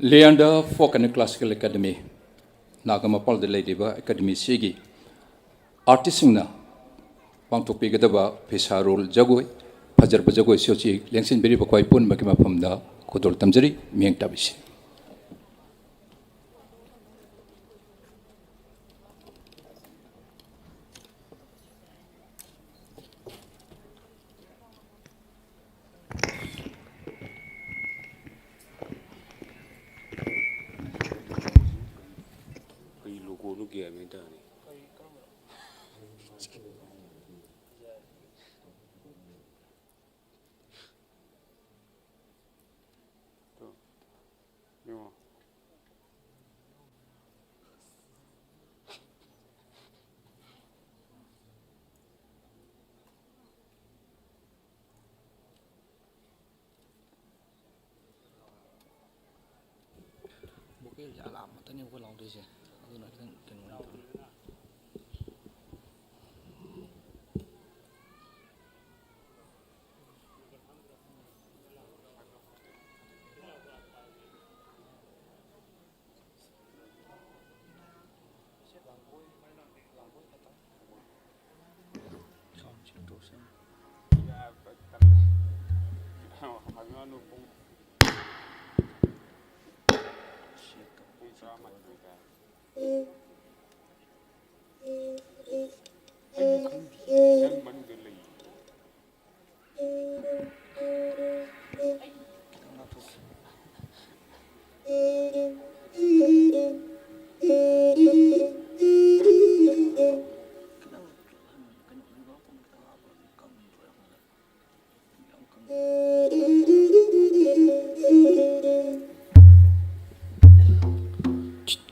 Lianda Folk and Classical Academy, Naga ꯃꯄꯥꯜꯗ ꯂꯩꯔꯤꯕ ꯑꯦꯀꯥꯗꯃꯤꯁꯤꯒꯤ ꯑꯥꯔꯇꯤꯁꯁꯤꯡꯅ ꯄꯥꯡꯊꯣꯛꯄꯤꯒꯗꯕ ꯐꯤꯁꯥꯔꯣꯜ ꯖꯒꯣꯏ, ꯐꯖꯔꯕ ꯖꯒꯣꯏ ꯁꯣꯁꯤ ꯂꯦꯡꯁꯤꯟꯕꯤꯔꯤꯕ ꯑꯩꯈꯣꯏ ꯄꯨꯝꯅꯃꯛꯀꯤ ꯃꯐꯝꯗ ꯈꯨꯗꯣꯜ ꯇꯝꯖꯔꯤ꯫ ꯃꯤꯠꯌꯦꯡ ꯇꯥꯕꯤꯁꯤ꯫ ꯀꯩ ꯂꯣꯒꯣꯅꯣ ꯒ꯭ꯌꯥꯟ ꯃꯦꯟ ꯇꯥꯗꯦ꯫ ꯇꯣ, ꯌꯦꯡꯉꯣ꯫ ꯚꯣꯀꯦꯜꯁꯦ ꯑꯂꯥꯞ ꯃꯇꯅꯦꯕꯀꯣ ꯂꯥꯎꯗꯣꯏꯁꯦ, ꯑꯗꯨꯅ ꯈꯤꯇꯪ ꯀꯩꯅꯣ ꯑꯣꯏꯅ ꯇꯧꯔꯦ꯫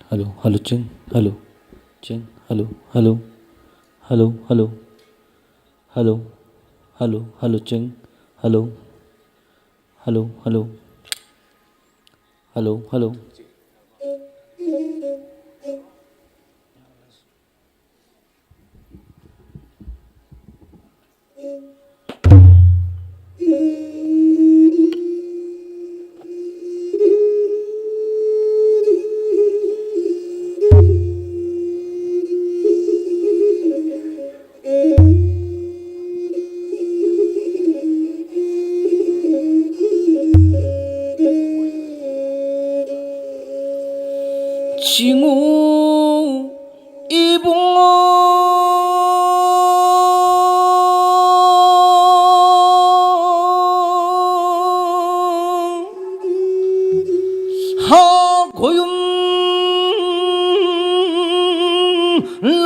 Hello, hello, ching, hello, ching, hello, hello, hello, hello, hello, hello, hello, ching, hello, hello, hello, hello, hello. ꯆꯤꯡꯉꯨ ꯏꯕꯨꯡꯉꯣ꯫ ꯍꯥ ꯈꯣꯌꯨꯝ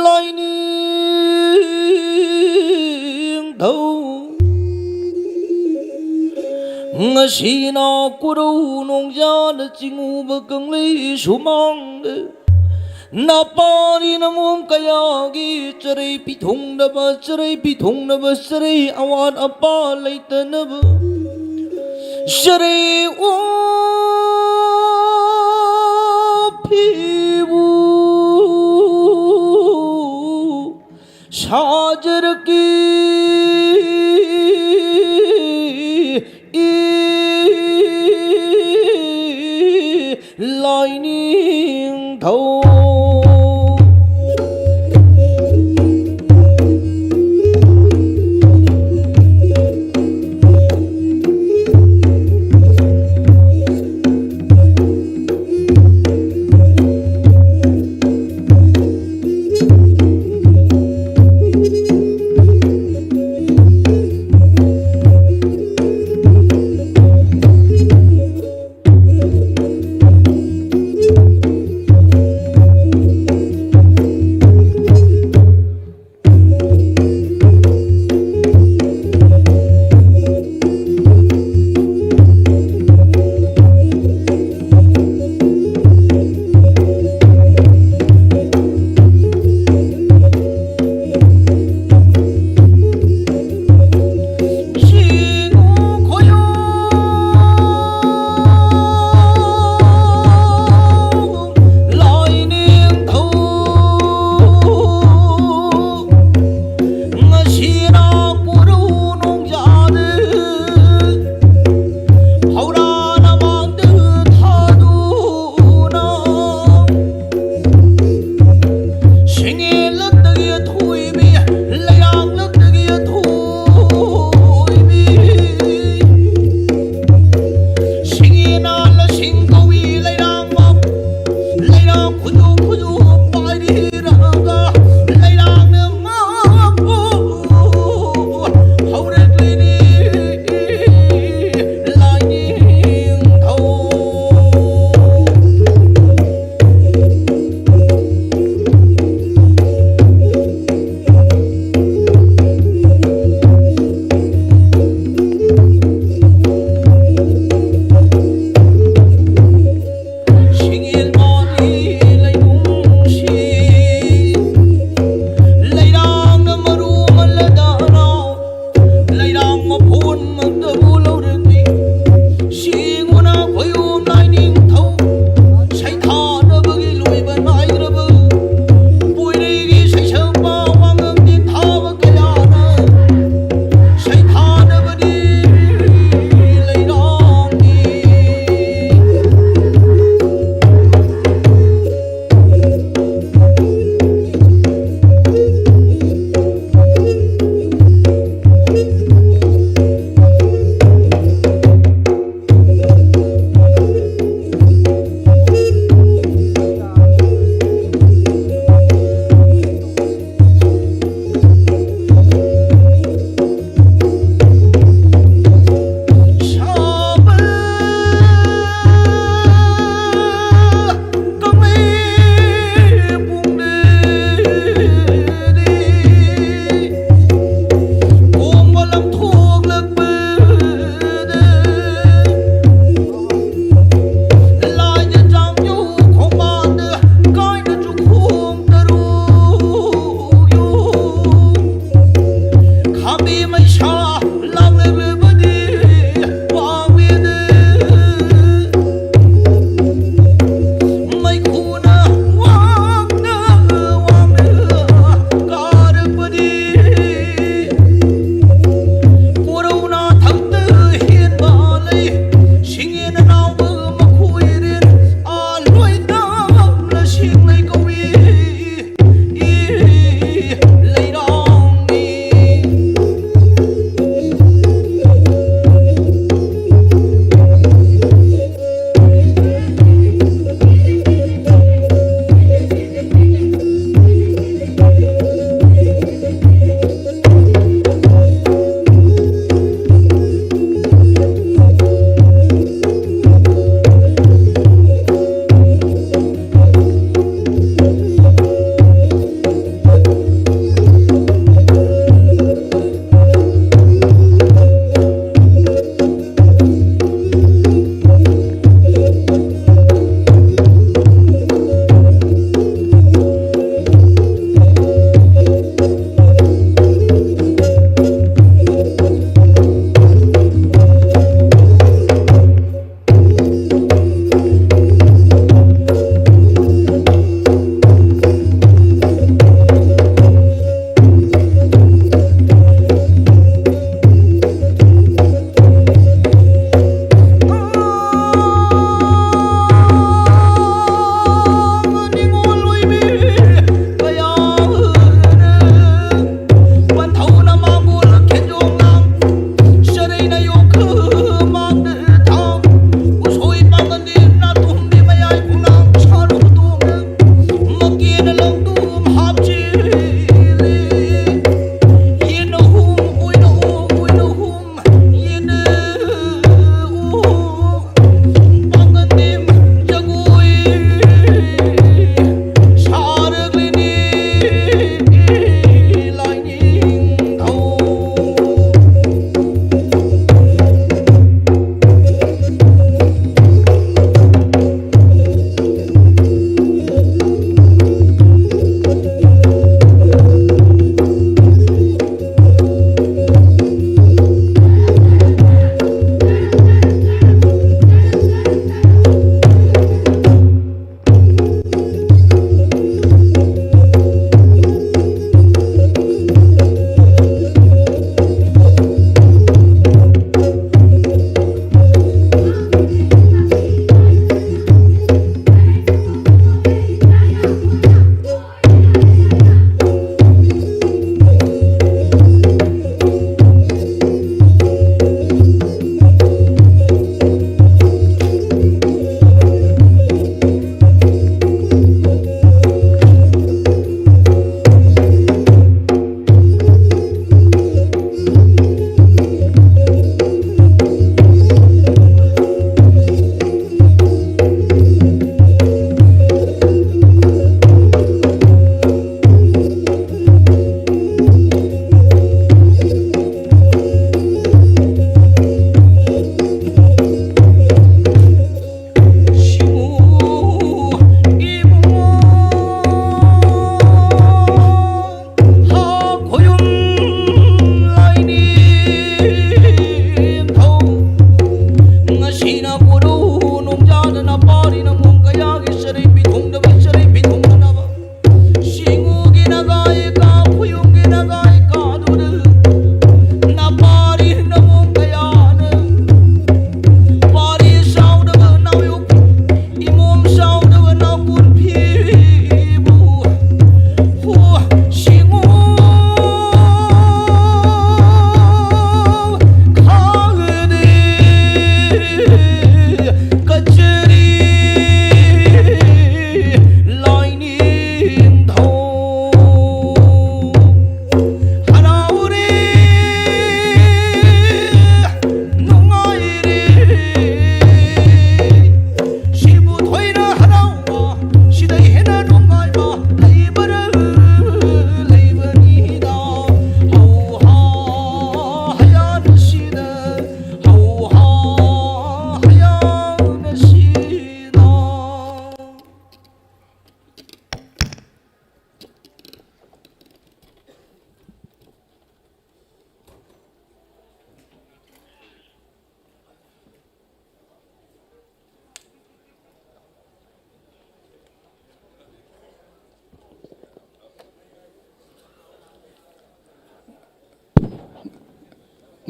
ꯂꯥꯏꯅꯤꯡꯊꯧ꯫ ꯉꯁꯤꯅ ꯀꯣꯔꯧ ꯅꯣꯡꯖꯥꯅ ꯆꯤꯡꯉꯨꯕ ꯀꯪꯂꯩ ꯁꯨꯃꯥꯡꯗ ꯅꯄꯥꯅꯤ ꯅꯃꯣꯝ ꯀꯌꯥꯒꯤ ꯆꯔꯩ ꯄꯤꯊꯨꯡꯅꯕ, ꯆꯔꯩ ꯄꯤꯊꯨꯡꯅꯕ, ꯆꯔꯩ ꯑꯋꯥꯠ ꯑꯄꯥ ꯂꯩꯇꯅꯕ, ꯆꯔꯩ ꯑꯣꯐꯤꯕꯨ ꯁꯥꯖꯔꯛꯀꯤ꯫ ꯂꯥꯏꯅꯤꯡꯊꯧ꯫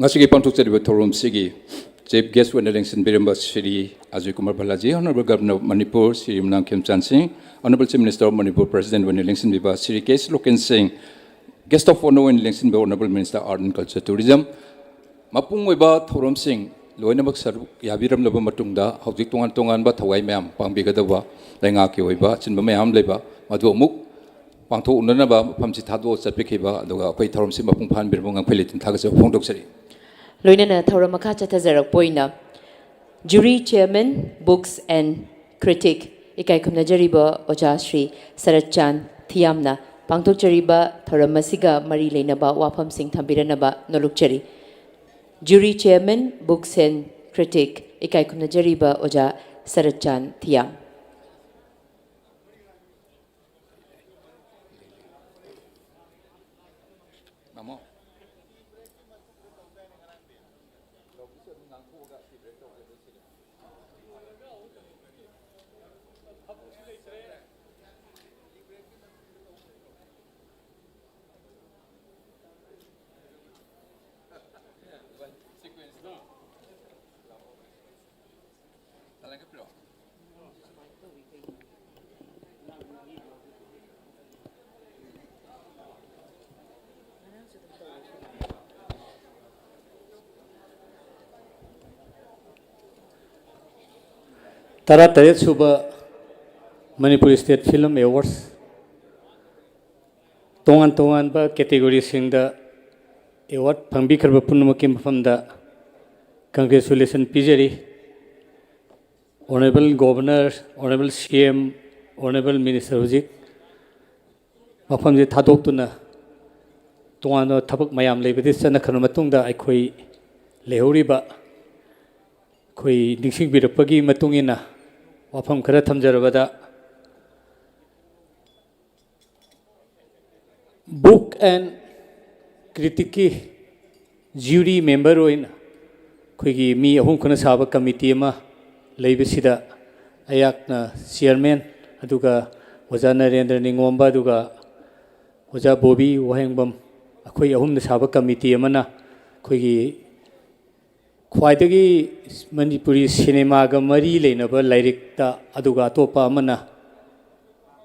ꯉꯁꯤꯒꯤ ꯄꯥꯡꯊꯣꯛꯆꯔꯤꯕ ꯊꯧꯔꯝꯁꯤꯒꯤ Chief Guest ꯑꯣꯏꯅ ꯂꯦꯡꯁꯤꯟꯕꯤꯔꯝꯕ Shri Ajoy Kumar ꯚꯜꯂꯥꯖꯤ, Honourable Governor of Manipur, Shri ꯌꯨꯝꯅꯥꯝ ꯈꯦꯝꯆꯥꯟ ꯁꯤꯡ, Honourable Chief Minister of Manipur, President ꯑꯣꯏꯅ ꯂꯦꯡꯁꯤꯟꯕꯤꯕ ꯁ꯭ꯔꯤ ꯀꯦ ꯁ꯭ꯂꯣꯀꯦꯟ ꯁꯤꯡ, Guest of Honour ꯑꯣꯏꯅ ꯂꯦꯡꯁꯤꯟꯕ Honourable Minister Art and Culture Tourism, ꯃꯄꯨꯡ ꯑꯣꯏꯕ ꯊꯧꯔꯝꯁꯤꯡ ꯂꯣꯏꯅꯃꯛ ꯁꯔꯨꯛ ꯌꯥꯕꯤꯔꯝꯂꯕ ꯃꯇꯨꯡꯗ, ꯍꯧꯖꯤꯛ ꯇꯣꯉꯥꯟ ꯇꯣꯉꯥꯟꯕ ꯊꯋꯥꯏ ꯃꯌꯥꯝ ꯄꯥꯡꯕꯤꯒꯗꯕ ꯂꯩꯉꯥꯛꯀꯤ ꯑꯣꯏꯕ ꯑꯆꯤꯟꯕ ꯃꯌꯥꯝ ꯂꯩꯕ, ꯃꯗꯨ ꯑꯃꯨꯛ ꯄꯥꯡꯊꯣꯛꯅꯅꯕ ꯃꯐꯝꯁꯤ ꯊꯥꯗꯣꯛꯑ ꯆꯠꯄꯤꯈꯤꯕ, ꯑꯗꯨꯒ ꯑꯩꯈꯣꯏ ꯊꯧꯔꯝꯁꯤ ꯃꯄꯨꯡ ꯐꯥꯍꯟꯕꯤꯔꯕ ꯉꯝꯈꯩ ꯂꯩꯇꯅ ꯊꯥꯒꯠꯆꯕ ꯐꯣꯡꯗꯣꯛꯆꯔꯤ꯫ ꯂꯣꯏꯅꯅ ꯊꯧꯔꯝ ꯃꯈꯥ ꯆꯠꯊꯖꯔꯛꯄ ꯑꯣꯏꯅ Jury Chairman, Books and Critic, ꯏꯀꯥꯏ ꯈꯨꯝꯅꯖꯔꯤꯕ ꯑꯣꯖꯥ ꯁ꯭ꯔꯤ ꯁꯔꯠ ꯆꯥꯟ ꯊꯤꯌꯥꯝꯅ ꯄꯥꯡꯊꯣꯛꯆꯔꯤꯕ ꯊꯧꯔꯝ ꯑꯁꯤꯒ ꯃꯔꯤ ꯂꯩꯅꯕ ꯋꯥꯐꯝꯁꯤꯡ ꯊꯝꯕꯤꯔꯅꯕ ꯅꯣꯜꯂꯨꯛꯆꯔꯤ꯫ Jury Chairman, Books and Critic, ꯏꯀꯥꯏ ꯈꯨꯝꯅꯖꯔꯤꯕ ꯑꯣꯖꯥ ꯁꯔꯠ ꯆꯥꯟ ꯊꯤꯌꯥꯝ꯫ ꯇꯔꯥꯇꯔꯦꯠ ꯁꯨꯕ Manipur State Film Awards, ꯇꯣꯉꯥꯟ ꯇꯣꯉꯥꯟꯕ category ꯁꯤꯡꯗ award ꯐꯪꯕꯤꯈ꯭ꯔꯕ ꯄꯨꯝꯅꯃꯛꯀꯤ ꯃꯐꯝꯗ congratulation ꯄꯤꯖꯔꯤ꯫ Honourable Governor, Honourable C M, Honourable Minister ꯍꯧꯖꯤꯛ ꯃꯐꯝꯁꯤ ꯊꯥꯗꯣꯛꯇꯨꯅ ꯇꯣꯉꯥꯟꯕ ꯊꯕꯛ ꯃꯌꯥꯝ ꯂꯩꯕꯗꯤ ꯆꯠꯅꯈ꯭ꯔꯕ ꯃꯇꯨꯡꯗ, ꯑꯩꯈꯣꯏ ꯂꯩꯍꯧꯔꯤꯕ ꯑꯩꯈꯣꯏ ꯅꯤꯡꯁꯤꯡꯕꯤꯔꯛꯄꯒꯤ ꯃꯇꯨꯡ ꯏꯟꯅ ꯋꯥꯐꯝ ꯈꯔ ꯊꯝꯖꯔꯕꯗ, Book and Critic ꯀꯤ jury member ꯑꯣꯏꯅ ꯑꯩꯈꯣꯏꯒꯤ ꯃꯤ ꯑꯍꯨꯝ ꯈꯛꯅ ꯁꯥꯕ committee ꯑꯃ ꯂꯩꯕꯁꯤꯗ, ꯑꯩꯍꯥꯛꯅ chairman, ꯑꯗꯨꯒ ꯑꯣꯖꯥ ꯅꯔꯦꯟꯗ꯭ꯔ ꯅꯤꯡꯉꯣꯝꯕ, ꯑꯗꯨꯒ ꯑꯣꯖꯥ ꯕꯣꯕꯤ ꯋꯥꯍꯦꯡꯕꯝ, ꯑꯩꯈꯣꯏ ꯑꯍꯨꯝꯅ ꯁꯥꯕ committee ꯑꯃꯅ ꯑꯩꯈꯣꯏꯒꯤ ꯈ꯭ꯋꯥꯏꯗꯒꯤ ꯃꯅꯤꯄꯨꯔꯤ ꯁꯤꯅꯦꯃꯥꯒ ꯃꯔꯤ ꯂꯩꯅꯕ ꯂꯥꯏꯔꯤꯛꯇ, ꯑꯗꯨꯒ ꯑꯇꯣꯞꯄ ꯑꯃꯅ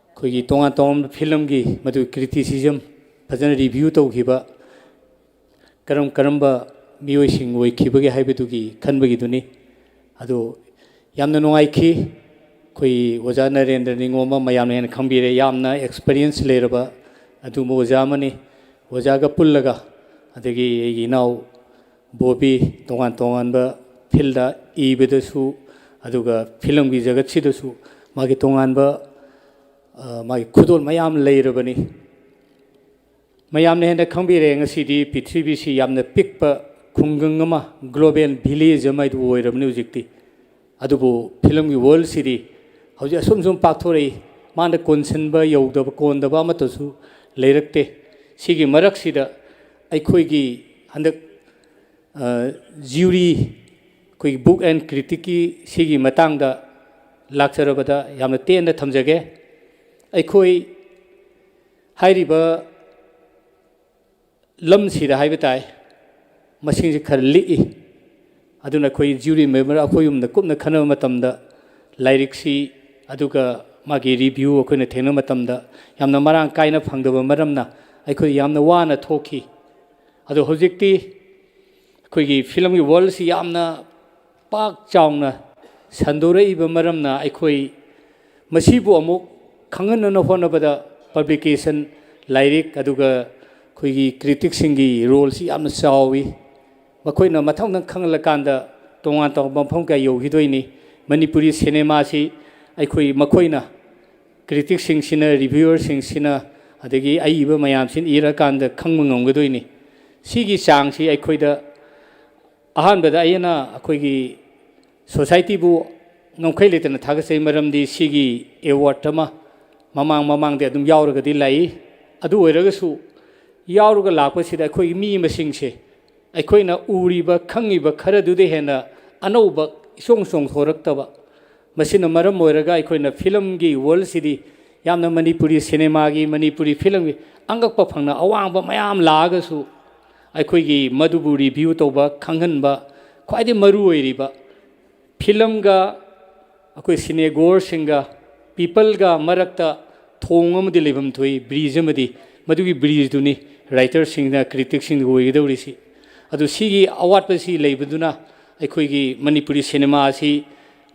ꯑꯩꯈꯣꯏꯒꯤ ꯇꯣꯉꯥꯟ ꯇꯣꯉꯥꯟꯕ ꯐꯤꯂꯝꯒꯤ ꯃꯗꯨ ꯀ꯭ꯔꯤꯇꯤꯁꯤꯖꯝ ꯐꯖꯅ ꯔꯤꯚ꯭ꯌꯨ ꯇꯧꯈꯤꯕ, ꯀꯔꯝ ꯀꯔꯝꯕ ꯃꯤꯑꯣꯏꯁꯤꯡ ꯑꯣꯏꯈꯤꯕꯒꯦ ꯍꯥꯏꯕꯗꯨꯒꯤ ꯈꯟꯕꯒꯤꯗꯨꯅꯤ꯫ ꯑꯗꯨ ꯌꯥꯝꯅ ꯅꯨꯡꯉꯥꯏꯈꯤ꯫ ꯑꯩꯈꯣꯏ ꯑꯣꯖꯥ ꯅꯔꯦꯟꯗ꯭ꯔ ꯅꯤꯉꯣꯝꯕꯝ ꯃꯌꯥꯝꯅ ꯍꯦꯟꯅ ꯈꯪꯕꯤꯔꯦ, ꯌꯥꯝꯅ ꯑꯦꯛꯁꯄꯔꯤꯌꯦꯟꯁ ꯂꯩꯔꯕ ꯑꯗꯨꯒꯨꯝꯕ ꯑꯣꯖꯥ ꯑꯃꯅꯤ꯫ ꯑꯣꯖꯥꯒ ꯄꯨꯜꯂꯒ, ꯑꯗꯒꯤ ꯑꯩꯒꯤ ꯏꯅꯥꯎ ꯕꯣꯕꯤ ꯇꯣꯉꯥꯟ ꯇꯣꯉꯥꯟꯕ ꯐꯤꯜꯗ ꯏꯕꯗꯁꯨ, ꯑꯗꯨꯒ ꯐꯤꯂꯝꯒꯤ ꯖꯒꯠꯁꯤꯗꯁꯨ ꯃꯥꯒꯤ ꯇꯣꯉꯥꯟꯕ, ꯑ, ꯃꯥꯒꯤ ꯈꯨꯗꯣꯜ ꯃꯌꯥꯝ ꯂꯩꯔꯕꯅꯤ꯫ ꯃꯌꯥꯝꯅ ꯍꯦꯟꯅ ꯈꯪꯕꯤꯔꯦ, ꯉꯁꯤꯗꯤ ꯄ꯭ꯔꯤꯊꯤꯕꯤꯁꯤ ꯌꯥꯝꯅ ꯄꯤꯛꯄ ꯈꯨꯡꯒꯪ ꯑꯃ, ꯒ꯭ꯂꯣꯕꯦꯜ ꯚꯤꯂꯦꯖ ꯑꯃ ꯍꯥꯏꯗꯨ ꯑꯣꯏꯔꯕꯅꯤ ꯍꯧꯖꯤꯛꯇꯤ꯫ ꯑꯗꯨꯕꯨ ꯐꯤꯂꯝꯒꯤ ꯋꯥꯔꯜꯁꯤꯗꯤ ꯍꯧꯖꯤꯛ ꯑꯁꯨꯝ ꯁꯨꯝ ꯄꯥꯛꯊꯣꯔꯛꯏ꯫ ꯃꯥꯅ ꯀꯣꯟꯁꯤꯟꯕ ꯌꯧꯗꯕ, ꯀꯣꯟꯗꯕ ꯑꯃꯠꯇꯁꯨ ꯂꯩꯔꯛꯇꯦ꯫ ꯁꯤꯒꯤ ꯃꯔꯛꯁꯤꯗ ꯑꯩꯈꯣꯏꯒꯤ ꯍꯟꯗꯛ, ꯑ, ꯖ꯭ꯌꯨꯔꯤ, ꯑꯩꯈꯣꯏꯒꯤ ꯕꯨꯛ ꯑꯦꯟ ꯀ꯭ꯔꯤꯇꯤꯛꯀꯤ ꯁꯤꯒꯤ ꯃꯇꯥꯡꯗ ꯂꯥꯛꯆꯔꯕꯗ ꯌꯥꯝꯅ ꯇꯦꯟꯅ ꯊꯝꯖꯒꯦ꯫ ꯑꯩꯈꯣꯏ ꯍꯥꯏꯔꯤꯕ ꯂꯝꯁꯤꯗ ꯍꯥꯏꯕ ꯇꯥꯏ, ꯃꯁꯤꯡꯁꯦ ꯈꯔ ꯂꯤꯛꯏ꯫ ꯑꯗꯨꯅ ꯑꯩꯈꯣꯏ ꯖ꯭ꯌꯨꯔꯤ ꯃꯦꯝꯕꯔ ꯑꯩꯈꯣꯏ ꯌꯨꯝꯗ ꯀꯨꯞꯅ ꯈꯟꯅꯕ ꯃꯇꯝꯗ ꯂꯥꯏꯔꯤꯛꯁꯤ, ꯑꯗꯨꯒ ꯃꯥꯒꯤ ꯔꯤꯚ꯭ꯌꯨ ꯑꯩꯈꯣꯏꯅ ꯊꯦꯡꯅꯕ ꯃꯇꯝꯗ ꯌꯥꯝꯅ ꯃꯔꯥꯡ ꯀꯥꯏꯅ ꯐꯪꯗꯕ ꯃꯔꯝꯅ ꯑꯩꯈꯣꯏ ꯌꯥꯝꯅ ꯋꯥꯅ ꯊꯣꯛꯈꯤ꯫ ꯑꯗꯣ ꯍꯧꯖꯤꯛꯇꯤ ꯑꯩꯈꯣꯏꯒꯤ ꯐꯤꯂꯝꯒꯤ ꯋꯥꯔꯜꯁꯤ ꯌꯥꯝꯅ ꯄꯥꯛ ꯆꯥꯎꯅ ꯁꯟꯗꯣꯔꯛꯏꯕ ꯃꯔꯝꯅ ꯑꯩꯈꯣꯏ ꯃꯁꯤꯕꯨ ꯑꯃꯨꯛ ꯈꯪꯍꯟꯅꯅ ꯍꯣꯠꯅꯕꯗ ꯄꯕ꯭ꯂꯤꯀꯦꯁꯟ, ꯂꯥꯏꯔꯤꯛ, ꯑꯗꯨꯒ ꯑꯩꯈꯣꯏꯒꯤ ꯀ꯭ꯔꯤꯇꯤꯛꯁꯤꯡꯒꯤ ꯔꯣꯜꯁꯤ ꯌꯥꯝꯅ ꯆꯥꯎꯏ꯫ ꯃꯈꯣꯏꯅ ꯃꯊꯪ ꯃꯊꯪ ꯈꯪꯍꯜꯂꯀꯥꯟꯗ ꯇꯣꯉꯥꯟ ꯇꯣꯉꯥꯟꯕ ꯃꯐꯝ ꯀꯌꯥ ꯌꯧꯈꯤꯗꯣꯏꯅꯤ꯫ ꯃꯅꯤꯄꯨꯔꯤ ꯁꯤꯅꯦꯃꯥꯁꯤ ꯑꯩꯈꯣꯏ, ꯃꯈꯣꯏꯅ, ꯀ꯭ꯔꯤꯇꯤꯛꯁꯤꯡꯁꯤꯅ, ꯔꯤꯚ꯭ꯌꯨꯋꯔꯁꯤꯡꯁꯤꯅ, ꯑꯗꯒꯤ ꯑꯏꯕ ꯃꯌꯥꯝꯁꯤꯅ ꯏꯔꯀꯥꯟꯗ ꯈꯪꯕ ꯉꯝꯒꯗꯣꯏꯅꯤ꯫ ꯁꯤꯒꯤ ꯆꯥꯡꯁꯤ ꯑꯩꯈꯣꯏꯗ ꯑꯍꯥꯟꯕꯗ ꯑꯩꯅ ꯑꯩꯈꯣꯏꯒꯤ ꯁꯣꯁꯥꯏꯇꯤꯕꯨ ꯉꯝꯈꯩ ꯂꯩꯇꯅ ꯊꯥꯒꯠꯆꯩ, ꯃꯔꯝꯗꯤ ꯁꯤꯒꯤ ꯑꯦꯋꯥꯔꯗ ꯑꯃ ꯃꯃꯥꯡ ꯃꯃꯥꯡꯗꯤ ꯑꯗꯨꯝ ꯌꯥꯎꯔꯒꯗꯤ ꯂꯥꯛꯏ꯫ ꯑꯗꯨ ꯑꯣꯏꯔꯒꯁꯨ ꯌꯥꯎꯔꯒ ꯂꯥꯛꯄꯁꯤꯗ ꯑꯩꯈꯣꯏꯒꯤ ꯃꯤ ꯃꯁꯤꯡꯁꯦ ꯑꯩꯈꯣꯏꯅ ꯎꯔꯤꯕ ꯈꯪꯉꯤꯕ ꯈꯔꯗꯨꯗ ꯍꯦꯟꯅ ꯑꯅꯧꯕ ꯏꯆꯣꯡ ꯆꯣꯡꯊꯣꯔꯛꯇꯕ, ꯃꯁꯤꯅ ꯃꯔꯝ ꯑꯣꯏꯔꯒ ꯑꯩꯈꯣꯏꯅ ꯐꯤꯂꯝꯒꯤ ꯋꯥꯔꯜꯁꯤꯗꯤ ꯌꯥꯝꯅ ꯃꯅꯤꯄꯨꯔꯤ ꯁꯤꯅꯦꯃꯥꯒꯤ, ꯃꯅꯤꯄꯨꯔꯤ ꯐꯤꯂꯝꯒꯤ ꯑꯉꯛꯄ ꯐꯪꯅ ꯑꯋꯥꯡꯕ ꯃꯌꯥꯝ ꯂꯥꯛꯑꯒꯁꯨ ꯑꯩꯈꯣꯏꯒꯤ ꯃꯗꯨꯕꯨ ꯔꯤꯚ꯭ꯌꯨ ꯇꯧꯕ, ꯈꯪꯍꯟꯕ, ꯈ꯭ꯋꯥꯏꯗꯒꯤ ꯃꯔꯨ ꯑꯣꯏꯔꯤꯕ ꯐꯤꯂꯝꯒ ꯑꯩꯈꯣꯏ ꯁꯤꯅꯦꯒꯣꯔꯁꯤꯡꯒ ꯄꯤꯄꯜꯒ ꯃꯔꯛꯇ ꯊꯣꯡ ꯑꯃꯗꯤ ꯂꯩꯐꯝ ꯊꯣꯛꯏ, ꯕ꯭ꯔꯤꯖ ꯑꯃꯗꯤ꯫ ꯃꯗꯨꯒꯤ ꯕ꯭ꯔꯤꯖꯇꯨꯅꯤ ꯔꯥꯏꯇꯔꯁꯤꯡꯅ, ꯀ꯭ꯔꯤꯇꯤꯛꯁꯤꯡꯅ ꯑꯣꯏꯒꯗꯧꯔꯤꯁꯤ꯫ ꯑꯗꯨ ꯁꯤꯒꯤ ꯑꯋꯥꯠꯄꯁꯤ ꯂꯩꯕꯗꯨꯅ ꯑꯩꯈꯣꯏꯒꯤ ꯃꯅꯤꯄꯨꯔꯤ ꯁꯤꯅꯦꯃꯥ ꯑꯁꯤ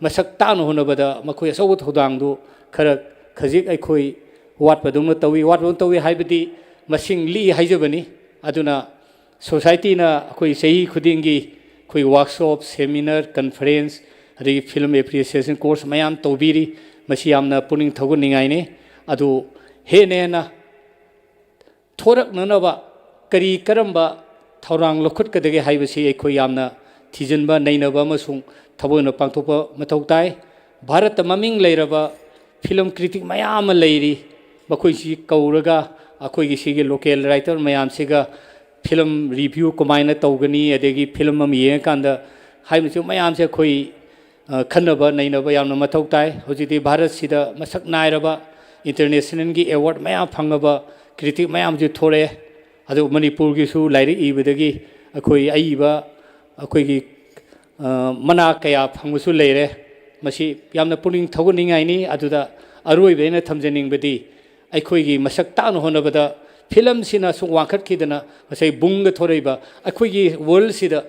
ꯃꯁꯛ ꯇꯥꯛꯅ ꯍꯣꯠꯅꯕꯗ ꯃꯈꯣꯏ ꯑꯆꯧꯕ ꯊꯧꯗꯥꯡꯗꯨ ꯈꯔ ꯈꯖꯤꯛ ꯑꯩꯈꯣꯏ ꯋꯥꯠꯄꯗꯧꯅ ꯇꯧꯏ꯫ ꯋꯥꯠꯄꯗꯧꯅ ꯇꯧꯏ ꯍꯥꯏꯕꯗꯤ ꯃꯁꯤꯡ ꯂꯤꯛꯏ ꯍꯥꯏꯖꯕꯅꯤ꯫ ꯑꯗꯨꯅ ꯁꯣꯁꯥꯏꯇꯤꯅ ꯑꯩꯈꯣꯏ ꯆꯍꯤ ꯈꯨꯗꯤꯡꯒꯤ ꯑꯩꯈꯣꯏ ꯋꯥꯔꯛꯁꯣꯞ, ꯁꯦꯃꯤꯅꯥꯔ, ꯀꯟꯐꯔꯦꯟꯁ, ꯑꯗꯒꯤ ꯐꯤꯂꯝ ꯑꯦꯄ꯭ꯔꯤꯁꯤꯌꯦꯁꯟ ꯀꯣꯔꯁ ꯃꯌꯥꯝ ꯇꯧꯕꯤꯔꯤ꯫ ꯃꯁꯤ ꯌꯥꯝꯅ ꯄꯨꯛꯅꯤꯡ ꯊꯧꯒꯠꯅꯤꯡꯉꯥꯏꯅꯤ꯫ ꯑꯗꯨ ꯍꯦꯟꯅ ꯍꯦꯟꯅ ꯊꯣꯔꯛꯅꯅꯕ ꯀꯔꯤ ꯀꯔꯝꯕ ꯊꯧꯔꯥꯡ ꯂꯧꯈꯠꯀꯗꯒꯦ ꯍꯥꯏꯕꯁꯤ ꯑꯩꯈꯣꯏ ꯌꯥꯝꯅ ꯊꯤꯖꯤꯟꯕ, ꯅꯩꯅꯕ ꯑꯃꯁꯨꯡ ꯊꯕꯛ ꯑꯣꯏꯅ ꯄꯥꯡꯊꯣꯛꯄ ꯃꯊꯧ ꯇꯥꯏ꯫ ꯚꯥꯔꯠꯇ ꯃꯃꯤꯡ ꯂꯩꯔꯕ ꯐꯤꯂꯝ ꯀ꯭ꯔꯤꯇꯤꯛ ꯃꯌꯥꯝ ꯑꯃ ꯂꯩꯔꯤ꯫ ꯃꯈꯣꯏꯁꯤ ꯀꯧꯔꯒ ꯑꯩꯈꯣꯏꯒꯤ ꯁꯤꯒꯤ ꯂꯣꯀꯦꯜ ꯔꯥꯏꯇꯔ ꯃꯌꯥꯝꯁꯤꯒ ꯐꯤꯂꯝ ꯔꯤꯚ꯭ꯌꯨ ꯀꯃꯥꯏꯅ ꯇꯧꯒꯅꯤ, ꯑꯗꯒꯤ ꯐꯤꯂꯝ ꯑꯃ ꯌꯦꯡꯉꯀꯥꯟꯗ ꯍꯥꯏꯕꯁꯤ ꯃꯌꯥꯝꯁꯦ ꯑꯩꯈꯣꯏ, ꯑ, ꯈꯟꯅꯕ ꯅꯩꯅꯕ ꯌꯥꯝꯅ ꯃꯊꯧ ꯇꯥꯏ꯫ ꯍꯧꯖꯤꯛꯇꯤ ꯚꯥꯔꯠꯁꯤꯗ ꯃꯁꯛ ꯅꯥꯏꯔꯕ ꯏꯟꯇꯔꯅꯦꯁꯅꯦꯜꯒꯤ ꯑꯦꯋꯥꯔꯗ ꯃꯌꯥꯝ ꯐꯪꯉꯕ ꯀ꯭ꯔꯤꯇꯤꯛ ꯃꯌꯥꯝꯁꯨ ꯊꯣꯔꯛꯑꯦ꯫ ꯑꯗꯨ ꯃꯅꯤꯄꯨꯔꯒꯤꯁꯨ ꯂꯥꯏꯔꯤꯛ ꯏꯕꯗꯒꯤ ꯑꯩꯈꯣꯏ ꯑꯏꯕ, ꯑꯩꯈꯣꯏꯒꯤ, ꯑ, ꯃꯅꯥ ꯀꯌꯥ ꯐꯪꯕꯁꯨ ꯂꯩꯔꯦ꯫ ꯃꯁꯤ ꯌꯥꯝꯅ ꯄꯨꯛꯅꯤꯡ ꯊꯧꯒꯠꯅꯤꯡꯉꯥꯏꯅꯤ꯫ ꯑꯗꯨꯗ ꯑꯔꯣꯏꯕ ꯑꯩꯅ ꯊꯝꯖꯅꯤꯡꯕꯗꯤ, ꯑꯩꯈꯣꯏꯒꯤ ꯃꯁꯛ ꯇꯥꯛꯅ ꯍꯣꯠꯅꯕꯗ ꯐꯤꯂꯝꯁꯤꯅ ꯁꯨꯝ ꯋꯥꯡꯈꯠꯈꯤꯗꯅ ꯉꯁꯥꯏ ꯕꯨꯡꯒ ꯊꯣꯔꯛꯏꯕ ꯑꯩꯈꯣꯏꯒꯤ ꯋꯥꯔꯜꯁꯤꯗ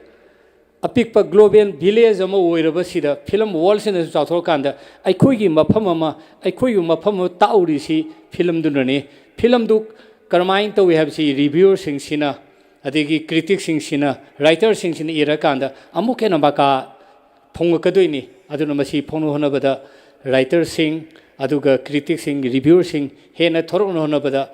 ꯑꯄꯤꯛꯄ ꯒ꯭ꯂꯣꯕꯦꯜ ꯚꯤꯂꯦꯖ ꯑꯃ ꯑꯣꯏꯔꯕꯁꯤꯗ ꯐꯤꯂꯝ ꯋꯥꯔꯜꯁꯤꯅꯁꯨ ꯆꯥꯎꯊꯣꯛꯑꯀꯥꯟꯗ ꯑꯩꯈꯣꯏꯒꯤ ꯃꯐꯝ ꯑꯃ, ꯑꯩꯈꯣꯏꯒꯤ ꯃꯐꯝ ꯑꯃ ꯇꯥꯛꯎꯔꯤꯁꯤ ꯐꯤꯂꯝꯗꯨꯅꯅꯤ꯫ ꯐꯤꯂꯝꯗꯨ ꯀꯔꯝꯍꯥꯏꯅ ꯇꯧꯏ ꯍꯥꯏꯕꯁꯤ ꯔꯤꯚ꯭ꯌꯨꯋꯔꯁꯤꯡꯁꯤꯅ, ꯑꯗꯒꯤ ꯀ꯭ꯔꯤꯇꯤꯛꯁꯤꯡꯁꯤꯅ, ꯔꯥꯏꯇꯔꯁꯤꯡꯁꯤꯅ ꯏꯔꯀꯥꯟꯗ ꯑꯃꯨꯛꯀ ꯍꯦꯟꯅ ꯃꯀꯥ ꯐꯣꯡꯂꯛꯀꯗꯣꯏꯅꯤ꯫ ꯑꯗꯨꯅ ꯃꯁꯤ ꯐꯣꯡꯅꯕ ꯍꯣꯠꯅꯕꯗ ꯔꯥꯏꯇꯔꯁꯤꯡ, ꯑꯗꯨꯒ ꯀ꯭ꯔꯤꯇꯤꯛꯁꯤꯡ, ꯔꯤꯚ꯭ꯌꯨꯋꯔꯁꯤꯡ ꯍꯦꯟꯅ ꯊꯣꯔꯛꯅꯕ ꯍꯣꯠꯅꯕꯗ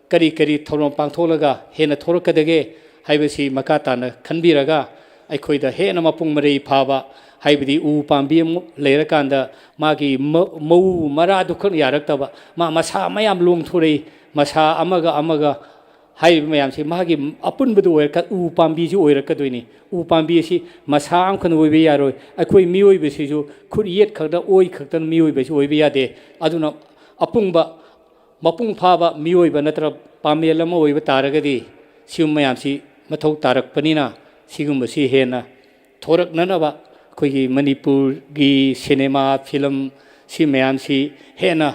ꯀꯔꯤ ꯀꯔꯤ ꯊꯧꯔꯝ ꯄꯥꯡꯊꯣꯛꯂꯒ ꯍꯦꯟꯅ ꯊꯣꯔꯛꯀꯗꯒꯦ ꯍꯥꯏꯕꯁꯤ ꯃꯈꯥ ꯇꯥꯅ ꯈꯟꯕꯤꯔꯒ, ꯑꯩꯈꯣꯏꯗ ꯍꯦꯟꯅ ꯃꯄꯨꯡ ꯃꯔꯩ ꯐꯥꯕ, ꯍꯥꯏꯕꯗꯤ ꯎ ꯄꯥꯝꯕꯤ ꯑꯃ ꯂꯩꯔꯀꯥꯟꯗ ꯃꯥꯒꯤ ꯃ-, ꯃꯎ ꯃꯔꯥꯗꯨ ꯈꯛ ꯌꯥꯔꯛꯇꯕ, ꯃꯥ ꯃꯁꯥ ꯃꯌꯥꯝ ꯂꯣꯡꯊꯣꯔꯛꯏ, ꯃꯁꯥ ꯑꯃꯒ ꯑꯃꯒ ꯍꯥꯏꯔꯤꯕ ꯃꯌꯥꯝꯁꯤ ꯃꯥꯒꯤ ꯑꯄꯨꯟꯕꯗꯨ ꯑꯣꯏꯔꯛꯀ-, ꯎ ꯄꯥꯝꯕꯤꯁꯤ ꯑꯣꯏꯔꯛꯀꯗꯣꯏꯅꯤ꯫ ꯎ ꯄꯥꯝꯕꯤ ꯑꯁꯤ ꯃꯁꯥ ꯑꯃꯈꯛꯅ ꯑꯣꯏꯕ ꯌꯥꯔꯣꯏ꯫ ꯑꯩꯈꯣꯏ ꯃꯤꯑꯣꯏꯕꯁꯤꯁꯨ ꯈꯨꯠ ꯌꯦꯠ ꯈꯛꯇ, ꯑꯣꯏ ꯈꯛꯇꯅ ꯃꯤꯑꯣꯏꯕꯁꯤ ꯑꯣꯏꯕ ꯌꯥꯗꯦ꯫ ꯑꯗꯨꯅ ꯑꯄꯨꯡꯕ, ꯃꯄꯨꯡ ꯐꯥꯕ ꯃꯤꯑꯣꯏꯕ ꯅꯠꯇ꯭ꯔ ꯄꯥꯃꯦꯜ ꯑꯃ ꯑꯣꯏꯕ ꯇꯥꯔꯒꯗꯤ ꯁꯤꯒꯨꯝꯕ ꯃꯌꯥꯝꯁꯤ ꯃꯊꯧ ꯇꯥꯔꯛꯄꯅꯤꯅ, ꯁꯤꯒꯨꯝꯕꯁꯤ ꯍꯦꯟꯅ ꯊꯣꯔꯛꯅꯅꯕ ꯑꯩꯈꯣꯏꯒꯤ ꯃꯅꯤꯄꯨꯔꯒꯤ ꯁꯤꯅꯦꯃꯥ, ꯐꯤꯂꯝ ꯁꯤ ꯃꯌꯥꯝꯁꯤ ꯍꯦꯟꯅ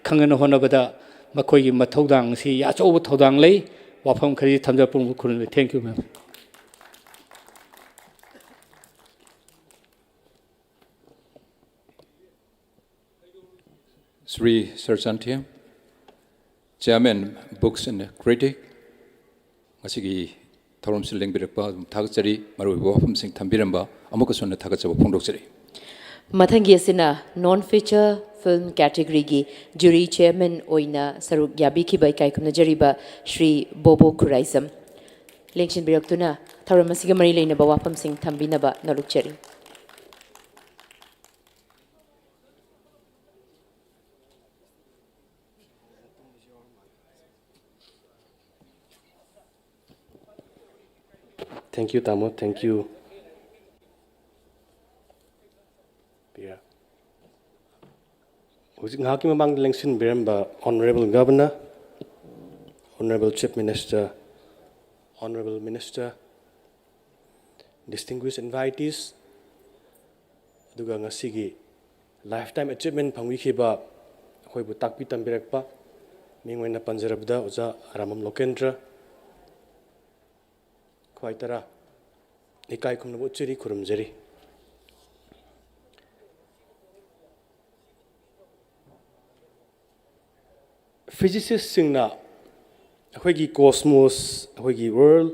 ꯈꯪꯅꯅ ꯍꯣꯠꯅꯕꯗ ꯃꯈꯣꯏꯒꯤ ꯃꯊꯧꯗꯥꯡ ꯑꯁꯤ ꯑꯆꯧꯕ ꯊꯧꯗꯥꯡ ꯂꯩ꯫ ꯋꯥꯐꯝ ꯈꯔꯗꯤ ꯊꯝꯖ ꯄꯨꯡ ꯈꯨꯔꯨꯝꯖꯔꯤ꯫ Thank you, ma'am. Shri ꯁꯔꯆꯥꯟꯊꯤꯌꯝ, Chairman, Books and Critic, ꯉꯁꯤꯒꯤ ꯊꯧꯔꯝꯁꯤ ꯂꯦꯡꯕꯤꯔꯛꯄ ꯑꯗꯨꯝ ꯊꯥꯒꯠꯆꯔꯤ꯫ ꯃꯔꯨꯑꯣꯏꯕ ꯋꯥꯐꯝꯁꯤꯡ ꯊꯝꯕꯤꯔꯝꯕ ꯑꯃꯨꯛꯀꯁꯨ ꯍꯟꯅ ꯊꯥꯒꯠꯆꯕ ꯐꯣꯡꯗꯣꯛꯆꯔꯤ꯫ ꯃꯊꯪꯒꯤ ꯑꯁꯤꯅ non feature film category ꯒꯤ jury chairman ꯑꯣꯏꯅ ꯁꯔꯨꯛ ꯌꯥꯕꯤꯈꯤꯕ ꯏꯀꯥꯏ ꯈꯨꯝꯅꯖꯔꯤꯕ ꯁ꯭ꯔꯤ ꯕꯣꯕꯣ ꯈꯨꯔꯥꯏꯖꯝ꯫ ꯂꯦꯡꯁꯤꯟꯕꯤꯔꯛꯇꯨꯅ ꯊꯧꯔꯝ ꯑꯁꯤꯒ ꯃꯔꯤ ꯂꯩꯅꯕ ꯋꯥꯐꯝꯁꯤꯡ ꯊꯝꯕꯤꯅꯕ ꯅꯣꯜꯂꯨꯛꯆꯔꯤ꯫ Thank you, ꯇꯥꯃꯣ꯫ Thank you, ꯄꯤꯌꯥ꯫ ꯍꯧꯖꯤꯛ ꯉꯥꯏꯍꯥꯛꯀꯤ ꯃꯃꯥꯡꯗ ꯂꯦꯡꯁꯤꯟꯕꯤꯔꯝꯕ Honorable Governor, Honorable Chief Minister, Honorable Minister, distinguished invitees, ꯑꯗꯨꯒ ꯉꯁꯤꯒꯤ lifetime achievement ꯐꯪꯕꯤꯈꯤꯕ ꯑꯩꯈꯣꯏꯕꯨ ꯇꯥꯛꯄꯤ ꯇꯝꯕꯤꯔꯛꯄ, ꯃꯤꯡ ꯑꯣꯏꯅ ꯄꯟꯖꯔꯕꯗ ꯑꯣꯖꯥ ꯑꯔꯥꯃꯝ ꯂꯣꯀꯦꯟꯗ꯭ꯔ, ꯈ꯭ꯋꯥꯏ ꯇꯔꯥ ꯏꯀꯥꯏ ꯈꯨꯝꯅꯕ ꯎꯠꯆꯔꯤ, ꯈꯨꯔꯨꯝꯖꯔꯤ꯫ Physicistꯁꯤꯡꯅ ꯑꯩꯈꯣꯏꯒꯤ cosmos, ꯑꯩꯈꯣꯏꯒꯤ world,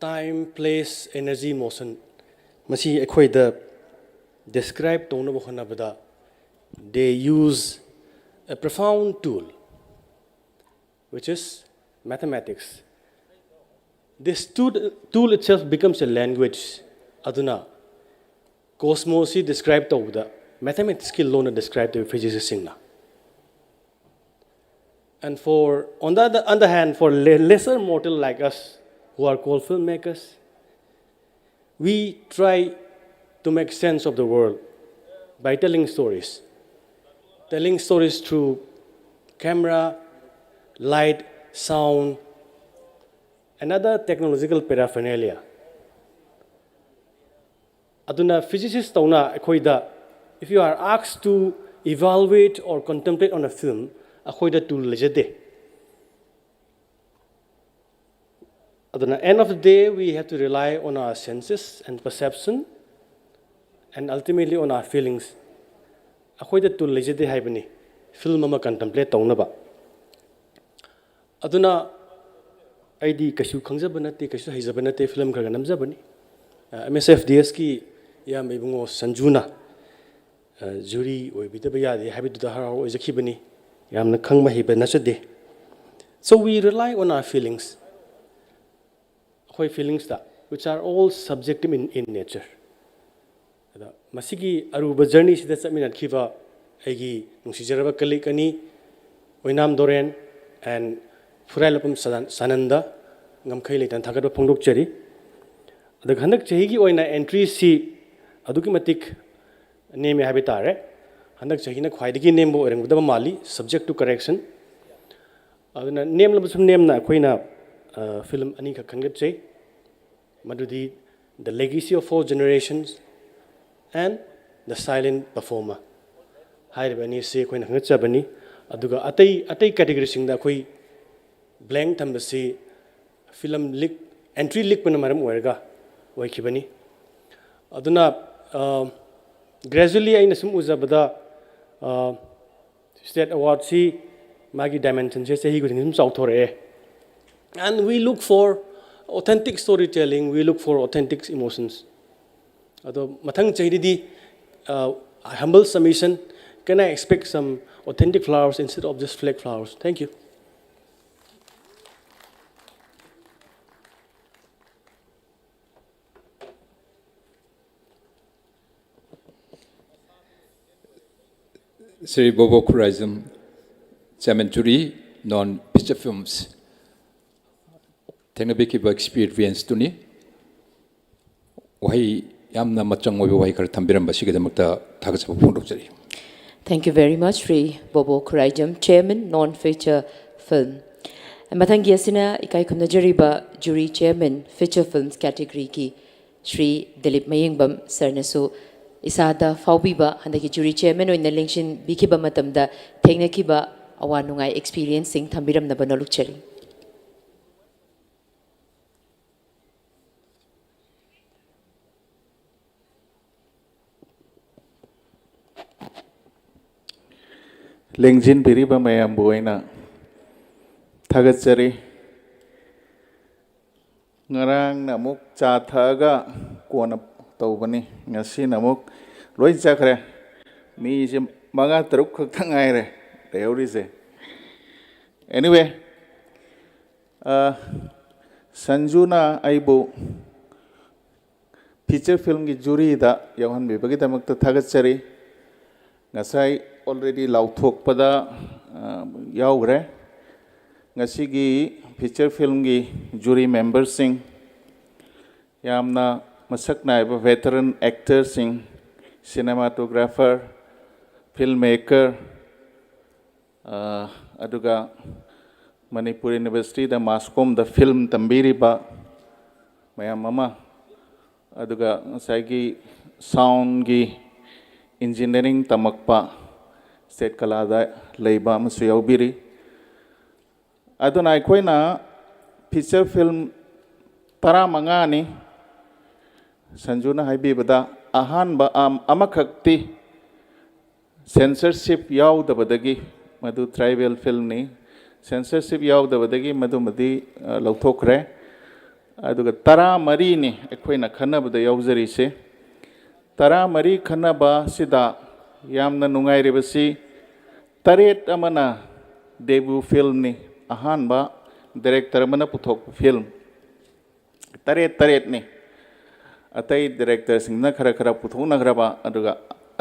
time, place, energy, motion, ꯃꯁꯤ ꯑꯩꯈꯣꯏꯗ describe ꯇꯧꯅꯕ ꯍꯣꯠꯅꯕꯗ, they use a profound tool, which is mathematics. This tool, tool itself becomes a language. ꯑꯗꯨꯅ cosmosꯁꯤ describe ꯇꯧꯕꯗ mathematicsꯀꯤ ꯂꯣꯟꯅ describe ꯇꯧꯏ physicistꯁꯤꯡꯅ꯫ And for, on the other, other hand, for le-, lesser mortal like us, who are called filmmakers, we try to make sense of the world by telling stories. Telling stories through camera, light, sound, another technological paraphernalia. ꯑꯗꯨꯅ physicist ꯇꯧꯅ ꯑꯩꯈꯣꯏꯗ, if you are asked to evaluate or contemplate on a film, ꯑꯩꯈꯣꯏꯗ tool ꯂꯩꯖꯗꯦ꯫ ꯑꯗꯨꯅ end of the day we have to rely on our senses and perception and ultimately on our feelings. ꯑꯩꯈꯣꯏꯗ tool ꯂꯩꯖꯗꯦ ꯍꯥꯏꯕꯅꯤ film ꯑꯃ contemplate ꯇꯧꯅꯕ꯫ ꯑꯗꯨꯅ ꯑꯩꯗꯤ ꯀꯩꯁꯨ ꯈꯪꯖꯕ ꯅꯠꯇꯦ, ꯀꯩꯁꯨ ꯍꯩꯖꯕ ꯅꯠꯇꯦ, film ꯈꯔ ꯈꯔ ꯅꯝꯖꯕꯅꯤ꯫ ꯑ, M S F D S ꯀꯤ ꯏꯌꯥꯝꯕ ꯏꯕꯨꯡꯉꯣ ꯁꯟꯖꯨꯅ, ꯑ, jury ꯑꯣꯏꯕꯤꯗꯕ ꯌꯥꯗꯦ ꯍꯥꯏꯕꯗꯨꯗ ꯍꯔꯥꯎ ꯍꯔꯥꯎ ꯑꯣꯏꯖꯈꯤꯕꯅꯤ꯫ ꯌꯥꯝꯅ ꯈꯪꯕ ꯍꯩꯕ ꯅꯠꯆꯗꯦ꯫ So we rely on our feelings. ꯑꯩꯈꯣꯏ feelings ꯇ, which are all subjective in, in nature. ꯑꯗ ꯃꯁꯤꯒꯤ ꯑꯔꯨꯕ journey ꯁꯤꯗ ꯆꯠꯃꯤꯟꯅꯈꯤꯕ ꯑꯩꯒꯤ ꯅꯨꯡꯁꯤꯖꯔꯕ colleague ꯑꯅꯤ, ꯑꯣꯏꯅꯥꯝ ꯗꯣꯔꯦꯟ and ꯐꯨꯔꯥꯏꯂꯞꯄꯝ ꯁꯗꯥ-, ꯁꯥꯅꯟꯗ, ꯉꯝꯈꯩ ꯂꯩꯇꯅ ꯊꯥꯒꯠꯄ ꯐꯣꯡꯗꯣꯛꯆꯔꯤ꯫ ꯑꯗꯨꯒ ꯍꯟꯗꯛ ꯆꯍꯤꯒꯤ ꯑꯣꯏꯅ entry ꯁꯤ ꯑꯗꯨꯛꯀꯤ ꯃꯇꯤꯛ ꯅꯦꯝꯃꯦ ꯍꯥꯏꯕ ꯇꯥꯔꯦ꯫ ꯍꯟꯗꯛ ꯆꯍꯤꯅ ꯈ꯭ꯋꯥꯏꯗꯒꯤ ꯅꯦꯝꯕ ꯑꯣꯏꯔꯝꯒꯗꯕ ꯃꯥꯜꯂꯤ, subject to correction꯫ ꯑꯗꯨꯅ ꯅꯦꯝꯂꯕꯁꯨ ꯅꯦꯝꯅ ꯑꯩꯈꯣꯏꯅ, ꯑ, film ꯑꯅꯤꯈꯛ ꯈꯟꯒꯠꯆꯩ꯫ ꯃꯗꯨꯗꯤ The Legacy of Four Generations and The Silent Performer ꯍꯥꯏꯔꯤꯕ ꯑꯅꯤꯁꯤ ꯑꯩꯈꯣꯏꯅ ꯈꯟꯒꯠꯆꯕꯅꯤ꯫ ꯑꯗꯨꯒ ꯑꯇꯩ, ꯑꯇꯩ category ꯁꯤꯡꯗ ꯑꯩꯈꯣꯏ blank ꯊꯝꯕꯁꯤ film ꯂꯤꯛ, entry ꯂꯤꯛꯄꯅ ꯃꯔꯝ ꯑꯣꯏꯔꯒ ꯑꯣꯏꯈꯤꯕꯅꯤ꯫ ꯑꯗꯨꯅ, ꯑ, gradually ꯑꯩꯅ ꯁꯨꯝ ꯎꯖꯕꯗ, ꯑ, state award ꯁꯤ ꯃꯥꯒꯤ dimension ꯁꯦ ꯆꯍꯤ ꯈꯨꯗꯤꯡꯒꯤ ꯁꯨꯝ ꯆꯥꯎꯊꯣꯔꯛꯑꯦ꯫ And we look for authentic storytelling, we look for authentic emotions. ꯑꯗꯣ ꯃꯊꯪ ꯆꯍꯤꯗꯗꯤ, uh, humble submission, can I expect some authentic flowers instead of just flag flowers? Thank you. Shri Bobo Khuraijam, Chairman Jury, Non Feature Films, ꯊꯦꯡꯅꯕꯤꯈꯤꯕ experience ꯇꯨꯅꯤ꯫ ꯋꯥꯍꯩ, ꯌꯥꯝꯅ ꯃꯆꯪ ꯑꯣꯏꯕ ꯋꯥꯍꯩ ꯈꯔ ꯊꯝꯕꯤꯔꯝꯕ ꯑꯁꯤꯒꯤꯗꯃꯛꯇ ꯊꯥꯒꯠꯆꯕ ꯐꯣꯡꯗꯣꯛꯆꯔꯤ꯫ Thank you very much, Shri Bobo Khuraijam, Chairman, Non Feature Film. ꯃꯊꯪꯒꯤ ꯑꯁꯤꯅ ꯏꯀꯥꯏ ꯈꯨꯝꯅꯖꯔꯤꯕ jury chairman, feature films category ꯒꯤ ꯁ꯭ꯔꯤ ꯗꯤꯂꯤꯞ ꯃꯌꯦꯡꯕꯝ ꯁꯔꯅꯁꯨ ꯏꯁꯥꯗ ꯐꯥꯎꯕꯤꯕ ꯍꯟꯗꯛꯀꯤ jury chairman ꯑꯣꯏꯅ ꯂꯦꯡꯁꯤꯟꯕꯤꯈꯤꯕ ꯃꯇꯝꯗ ꯊꯦꯡꯅꯈꯤꯕ ꯑꯋꯥ ꯅꯨꯡꯉꯥꯏ experience ꯁꯤꯡ ꯊꯝꯕꯤꯔꯝꯅꯕ ꯅꯣꯜꯂꯨꯛꯆꯔꯤ꯫ ꯂꯦꯡꯁꯤꯟꯕꯤꯔꯤꯕ ꯃꯌꯥꯝꯕꯨ ꯑꯩꯅ ꯊꯥꯒꯠꯆꯔꯤ꯫ ꯉꯔꯥꯡꯅ ꯑꯃꯨꯛ ꯆꯥ ꯊꯛꯑꯒ ꯀꯣꯟꯅ ꯇꯧꯕꯅꯤ, ꯉꯁꯤꯅ ꯑꯃꯨꯛ ꯂꯣꯏ ꯆꯠꯈ꯭ꯔꯦ꯫ ꯃꯤꯁꯦ ꯃꯉꯥ ꯇꯔꯨꯛ ꯈꯛꯇ ꯉꯥꯏꯔꯦ ꯂꯩꯍꯧꯔꯤꯁꯦ꯫ Anyway, ꯑ, ꯁꯟꯖꯨꯅ ꯑꯩꯕꯨ feature film ꯒꯤ jury ꯗ ꯌꯥꯎꯍꯟꯕꯤꯕꯒꯤꯗꯃꯛꯇ ꯊꯥꯒꯠꯆꯔꯤ꯫ ꯉꯁꯥꯏ already ꯂꯥꯎꯊꯣꯛꯄꯗ, ꯑ, ꯌꯥꯎꯈ꯭ꯔꯦ꯫ ꯉꯁꯤꯒꯤ feature film ꯒꯤ jury member ꯁꯤꯡ, ꯌꯥꯝꯅ ꯃꯁꯛ ꯅꯥꯏꯕ veteran actor ꯁꯤꯡ, cinematographer, film maker, ꯑ, ꯑꯗꯨꯒ ꯃꯅꯤꯄꯨꯔ University ꯗ mass com ꯗ film ꯇꯝꯕꯤꯔꯤꯕ ꯃꯌꯥꯝ ꯑꯃ, ꯑꯗꯨꯒ ꯉꯁꯥꯏꯒꯤ sound ꯒꯤ engineering ꯇꯝꯃꯛꯄ state ꯀꯂꯥꯗ ꯂꯩꯕ ꯑꯃꯁꯨ ꯌꯥꯎꯕꯤꯔꯤ꯫ ꯑꯗꯨꯅ ꯑꯩꯈꯣꯏꯅ feature film ꯇꯔꯥꯃꯉꯥꯅꯤ, ꯁꯟꯖꯨꯅ ꯍꯥꯏꯕꯤꯕꯗ ꯑꯍꯥꯟꯕ ꯑꯝ-, ꯑꯃꯈꯛꯇꯤ censorship ꯌꯥꯎꯗꯕꯗꯒꯤ, ꯃꯗꯨ tribal film ꯅꯤ, censorship ꯌꯥꯎꯗꯕꯗꯒꯤ ꯃꯗꯨꯃꯗꯤ, ꯑ, ꯂꯧꯊꯣꯛꯈ꯭ꯔꯦ꯫ ꯑꯗꯨꯒ ꯇꯔꯥꯃꯔꯤꯅꯤ ꯑꯩꯈꯣꯏꯅ ꯈꯟꯅꯕꯗ ꯌꯥꯎꯖꯔꯤꯁꯦ꯫ ꯇꯔꯥꯃꯔꯤ ꯈꯟꯅꯕꯁꯤꯗ ꯌꯥꯝꯅ ꯅꯨꯡꯉꯥꯏꯔꯤꯕꯁꯤ, ꯇꯔꯦꯠ ꯑꯃꯅ debut film ꯅꯤ, ꯑꯍꯥꯟꯕ director ꯑꯃꯅ ꯄꯨꯊꯣꯛꯄ film꯫ ꯇꯔꯦꯠ ꯇꯔꯦꯠꯅꯤ꯫ ꯑꯇꯩ director ꯁꯤꯡꯅ ꯈꯔ ꯈꯔ ꯄꯨꯊꯣꯛꯅꯈ꯭ꯔꯕ, ꯑꯗꯨꯒ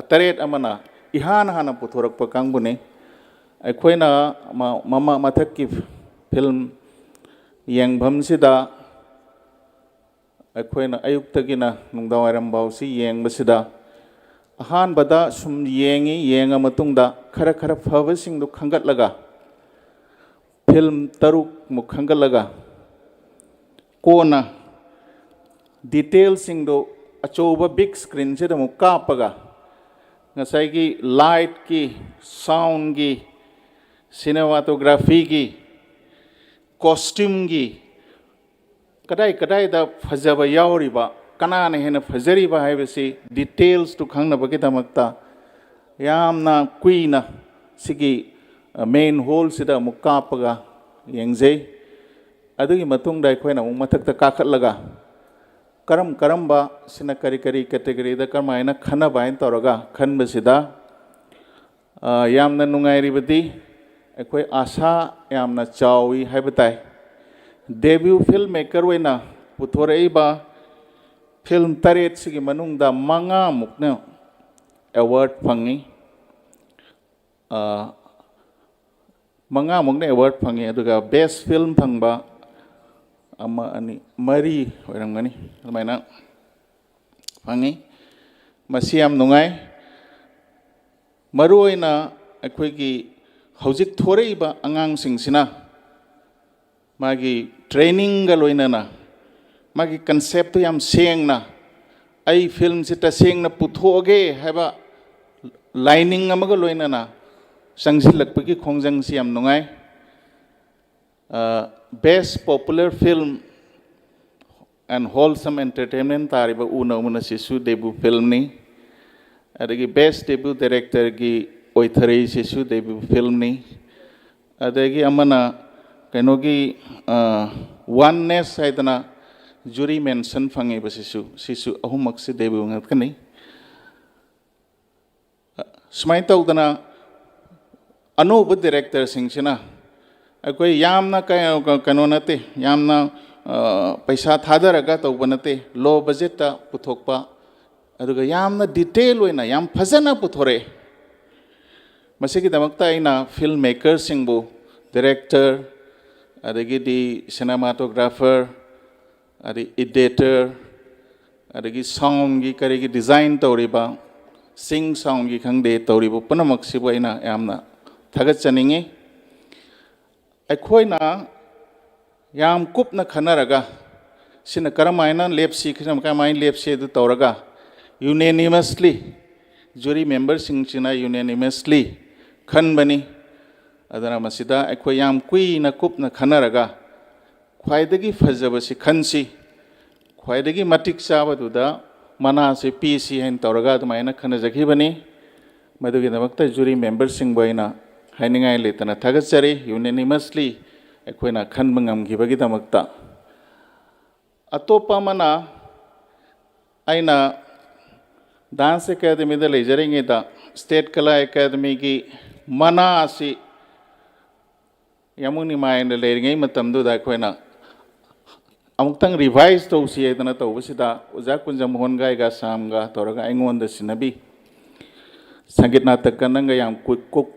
ꯇꯔꯦꯠ ꯑꯃꯅ ꯏꯍꯥꯟ ꯍꯥꯟꯅ ꯄꯨꯊꯣꯔꯛꯄ ꯀꯥꯡꯕꯨꯅꯤ꯫ ꯑꯩꯈꯣꯏꯅ ꯃ-, ꯃꯃꯥ ꯃꯊꯛꯀꯤ film ꯌꯦꯡꯐꯝꯁꯤꯗ ꯑꯩꯈꯣꯏꯅ ꯑꯌꯨꯛꯇꯒꯤꯅ ꯅꯨꯡꯗꯥꯡꯋꯥꯏꯔꯝ ꯐꯥꯎꯁꯤ ꯌꯦꯡꯕꯁꯤꯗ, ꯑꯍꯥꯟꯕꯗ ꯁꯨꯝ ꯌꯦꯡꯉꯤ, ꯌꯦꯡꯉ ꯃꯇꯨꯡꯗ ꯈꯔ ꯈꯔ ꯐꯕꯁꯤꯡꯗꯨ ꯈꯟꯒꯠꯂꯒ film ꯇꯔꯨꯛ ꯑꯃꯨꯛ ꯈꯟꯒꯠꯂꯒ, ꯀꯣꯟꯅ ꯗꯤꯇꯦꯜꯁꯤꯡꯗꯣ ꯑꯆꯧꯕ ꯕꯤꯛ ꯁ꯭ꯀ꯭ꯔꯤꯟꯁꯤꯗ ꯑꯃꯨꯛ ꯀꯥꯞꯄꯒ, ꯉꯁꯥꯏꯒꯤ ꯂꯥꯏꯠꯀꯤ, ꯁꯥꯎꯟꯒꯤ, ꯁꯤꯅꯦꯃꯥꯇꯣꯒ꯭ꯔꯥꯐꯤꯒꯤ, ꯀꯣꯁꯇ꯭ꯌꯨꯝꯒꯤ, ꯀꯗꯥꯏ ꯀꯗꯥꯏꯗ ꯐꯖꯕ ꯌꯥꯎꯔꯤꯕ, ꯀꯅꯥꯅ ꯍꯦꯟꯅ ꯐꯖꯔꯤꯕ ꯍꯥꯏꯕꯁꯤ ꯗꯤꯇꯦꯜꯁꯇꯨ ꯈꯪꯅꯕꯒꯤꯗꯃꯛꯇ ꯌꯥꯝꯅ ꯀꯨꯏꯅ ꯁꯤꯒꯤ ꯃꯦꯟ ꯍꯣꯜꯁꯤꯗ ꯑꯃꯨꯛ ꯀꯥꯞꯄꯒ ꯌꯦꯡꯖꯩ꯫ ꯑꯗꯨꯒꯤ ꯃꯇꯨꯡꯗ ꯑꯩꯈꯣꯏꯅ ꯑꯃꯨꯛ ꯃꯊꯛꯇ ꯀꯥꯈꯠꯂꯒ ꯀꯔꯝ ꯀꯔꯝꯕ ꯁꯤꯅ ꯀꯔꯤ ꯀꯔꯤ ꯀꯦꯇꯦꯒꯣꯔꯤꯗ ꯀꯔꯝꯍꯥꯏꯅ ꯈꯟꯅꯕ ꯍꯥꯏꯅ ꯇꯧꯔꯒ ꯈꯟꯕꯁꯤꯗ, ꯑ, ꯌꯥꯝꯅ ꯅꯨꯡꯉꯥꯏꯔꯤꯕꯗꯤ ꯑꯩꯈꯣꯏ ꯑꯥꯁꯥ ꯌꯥꯝꯅ ꯆꯥꯎꯏ ꯍꯥꯏꯕ ꯇꯥꯏ꯫ ꯗꯦꯕ꯭ꯌꯨ ꯐꯤꯜꯝ ꯃꯦꯀꯔ ꯑꯣꯏꯅ ꯄꯨꯊꯣꯔꯛꯏꯕ ꯐꯤꯜꯝ ꯇꯔꯦꯠꯁꯤꯒꯤ ꯃꯅꯨꯡꯗ ꯃꯉꯥꯃꯨꯛꯅ ꯑꯦꯋꯥꯔꯗ ꯐꯪꯉꯤ꯫ ꯑ, ꯃꯉꯥꯃꯨꯛꯅ ꯑꯦꯋꯥꯔꯗ ꯐꯪꯉꯤ, ꯑꯗꯨꯒ ꯕꯦꯁ ꯐꯤꯜꯝ ꯐꯪꯕ ꯑꯃ, ꯑꯅꯤ, ꯃꯔꯤ ꯑꯣꯏꯔꯝꯒꯅꯤ, ꯑꯗꯨꯃꯥꯏꯅ ꯐꯪꯉꯤ꯫ ꯃꯁꯤ ꯌꯥꯝ ꯅꯨꯡꯉꯥꯏ꯫ ꯃꯔꯨꯑꯣꯏꯅ ꯑꯩꯈꯣꯏꯒꯤ ꯍꯧꯖꯤꯛ ꯊꯣꯔꯛꯏꯕ ꯑꯉꯥꯡꯁꯤꯡꯁꯤꯅ ꯃꯥꯒꯤ ꯇ꯭ꯔꯦꯅꯤꯡꯒ ꯂꯣꯏꯅꯅ ꯃꯥꯒꯤ ꯀꯟꯁꯦꯞꯇꯨ ꯌꯥꯝ ꯁꯦꯡꯅ, "ꯑꯩ ꯐꯤꯜꯝꯁꯤ ꯇꯁꯦꯡꯅ ꯄꯨꯊꯣꯛꯑꯒꯦ" ꯍꯥꯏꯕ ꯂꯥꯏꯅꯤꯡ ꯑꯃꯒ ꯂꯣꯏꯅꯅ ꯆꯪꯁꯤꯜꯂꯛꯄꯒꯤ ꯈꯣꯡꯖꯪꯁꯤ ꯌꯥꯝ ꯅꯨꯡꯉꯥꯏ꯫ Best Popular Film and Wholesome Entertainment ꯇꯥꯔꯤꯕ ꯎꯅ ꯎꯅ ꯁꯤꯁꯨ ꯗꯦꯕꯨ ꯐꯤꯜꯝꯅꯤ꯫ ꯑꯗꯒꯤ ꯕꯦꯁ ꯗꯦꯕꯨ ꯗꯥꯏꯔꯦꯛꯇꯔꯒꯤ ꯑꯣꯏꯊꯔꯛꯏꯁꯤꯁꯨ ꯗꯦꯕꯨ ꯐꯤꯜꯝꯅꯤ꯫ ꯑꯗꯒꯤ ꯑꯃꯅ ꯀꯩꯅꯣꯒꯤ, ꯑ, ꯋꯥꯟꯅꯦꯁ ꯍꯥꯏꯗꯅ ꯖꯨꯔꯤ ꯃꯦꯟꯁꯟ ꯐꯪꯉꯤꯕ ꯁꯤꯁꯨ, ꯁꯤꯁꯨ ꯑꯍꯨꯝꯃꯛꯁꯤ ꯗꯦꯕꯨ ꯉꯥꯛꯇꯅꯤ꯫ ꯁꯨꯃꯥꯏꯅ ꯇꯧꯗꯅ ꯑꯅꯧꯕ ꯗꯥꯏꯔꯦꯛꯇꯔꯁꯤꯡꯁꯤꯅ ꯑꯩꯈꯣꯏ ꯌꯥꯝꯅ ꯀꯩ-, ꯀꯩꯅꯣ ꯅꯠꯇꯦ, ꯌꯥꯝꯅ, ꯑ, ꯄꯩꯁꯥ ꯊꯥꯗꯔꯒ ꯇꯧꯕ ꯅꯠꯇꯦ, ꯂꯣ ꯕꯖꯦꯠꯇ ꯄꯨꯊꯣꯛꯄ, ꯑꯗꯨꯒ ꯌꯥꯝꯅ ꯗꯤꯇꯦꯜ ꯑꯣꯏꯅ ꯌꯥꯝ ꯐꯖꯅ ꯄꯨꯊꯣꯔꯛꯑꯦ꯫ ꯃꯁꯤꯒꯤꯗꯃꯛꯇ ꯑꯩꯅ ꯐꯤꯜꯝ ꯃꯦꯀꯔꯁꯤꯡꯕꯨ, ꯗꯥꯏꯔꯦꯛꯇꯔ, ꯑꯗꯒꯤꯗꯤ ꯁꯤꯅꯦꯃꯥꯇꯣꯒ꯭ꯔꯥꯐꯔ, ꯑꯗꯩ ꯏꯗꯤꯇꯔ, ꯑꯗꯒꯤ ꯁꯥꯎꯟꯒꯤ ꯀꯔꯤꯒꯤ ꯗꯤꯖꯥꯏꯟ ꯇꯧꯔꯤꯕ, ꯁꯤꯡ ꯁꯥꯎꯟꯒꯤ ꯈꯪꯗꯦ, ꯇꯧꯔꯤꯕ ꯄꯨꯝꯅꯃꯛꯁꯤꯕꯨ ꯑꯩꯅ ꯌꯥꯝꯅ ꯊꯥꯒꯠꯆꯅꯤꯡꯉꯤ꯫ ꯑꯩꯈꯣꯏꯅ ꯌꯥꯝ ꯀꯨꯞꯅ ꯈꯟꯅꯔꯒ, ꯁꯤꯅ ꯀꯔꯝꯍꯥꯏꯅ ꯂꯦꯞꯁꯤ, ꯁꯤꯅ ꯀꯔꯝꯍꯥꯏꯅ ꯂꯦꯞꯁꯤ ꯑꯗꯨ ꯇꯧꯔꯒ, unanimously, jury memberꯁꯤꯡꯁꯤꯅ unanimously ꯈꯟꯕꯅꯤ꯫ ꯑꯗꯨꯅ ꯃꯁꯤꯗ ꯑꯩꯈꯣꯏ ꯌꯥꯝ ꯀꯨꯏꯅ ꯀꯨꯞꯅ ꯈꯟꯅꯔꯒ, ꯈ꯭ꯋꯥꯏꯗꯒꯤ ꯐꯖꯕꯁꯤ ꯈꯟꯁꯤ, ꯈ꯭ꯋꯥꯏꯗꯒꯤ ꯃꯇꯤꯛ ꯆꯥꯕꯗꯨꯗ ꯃꯅꯥꯁꯤ ꯄꯤꯁꯤ ꯍꯥꯏꯅ ꯇꯧꯔꯒ ꯑꯗꯨꯃꯥꯏꯅ ꯈꯟꯅꯖꯈꯤꯕꯅꯤ꯫ ꯃꯗꯨꯒꯤꯗꯃꯛꯇ jury memberꯁꯤꯡꯕꯨ ꯑꯩꯅ ꯍꯥꯏꯅꯤꯡꯉꯥꯏ ꯂꯩꯇꯅ ꯊꯥꯒꯠꯆꯔꯤ, unanimously ꯑꯩꯈꯣꯏꯅ ꯈꯟꯕ ꯉꯝꯈꯤꯕꯒꯤꯗꯃꯛꯇ꯫ ꯑꯇꯣꯞꯄ ꯑꯃꯅ, ꯑꯩꯅ dance academyꯗ ꯂꯩꯖꯔꯤꯉꯩꯗ state ꯀꯂꯥ academyꯒꯤ ꯃꯅꯥ ꯑꯁꯤ ꯌꯥꯝꯕꯨꯡ ꯅꯤꯃꯥꯏꯅ ꯂꯩꯔꯤꯉꯩ ꯃꯇꯝꯗꯨꯗ ꯑꯩꯈꯣꯏꯅ ꯑꯃꯨꯛꯇꯪ revise ꯇꯧꯁꯤ ꯍꯥꯏꯗꯅ ꯇꯧꯕꯁꯤꯗ, ꯑꯣꯖꯥ ꯀꯨꯟꯖꯃꯣꯍꯟꯒ ꯑꯩꯒ ꯁꯥꯝꯒ ꯇꯧꯔꯒ ꯑꯩꯉꯣꯟꯗ ꯁꯤꯟꯅꯕꯤ꯫ ꯁꯪꯒꯤꯠ ꯅꯥꯇꯛꯀ ꯅꯪꯒ ꯌꯥꯝ ꯀꯨ-, ꯀꯨ-,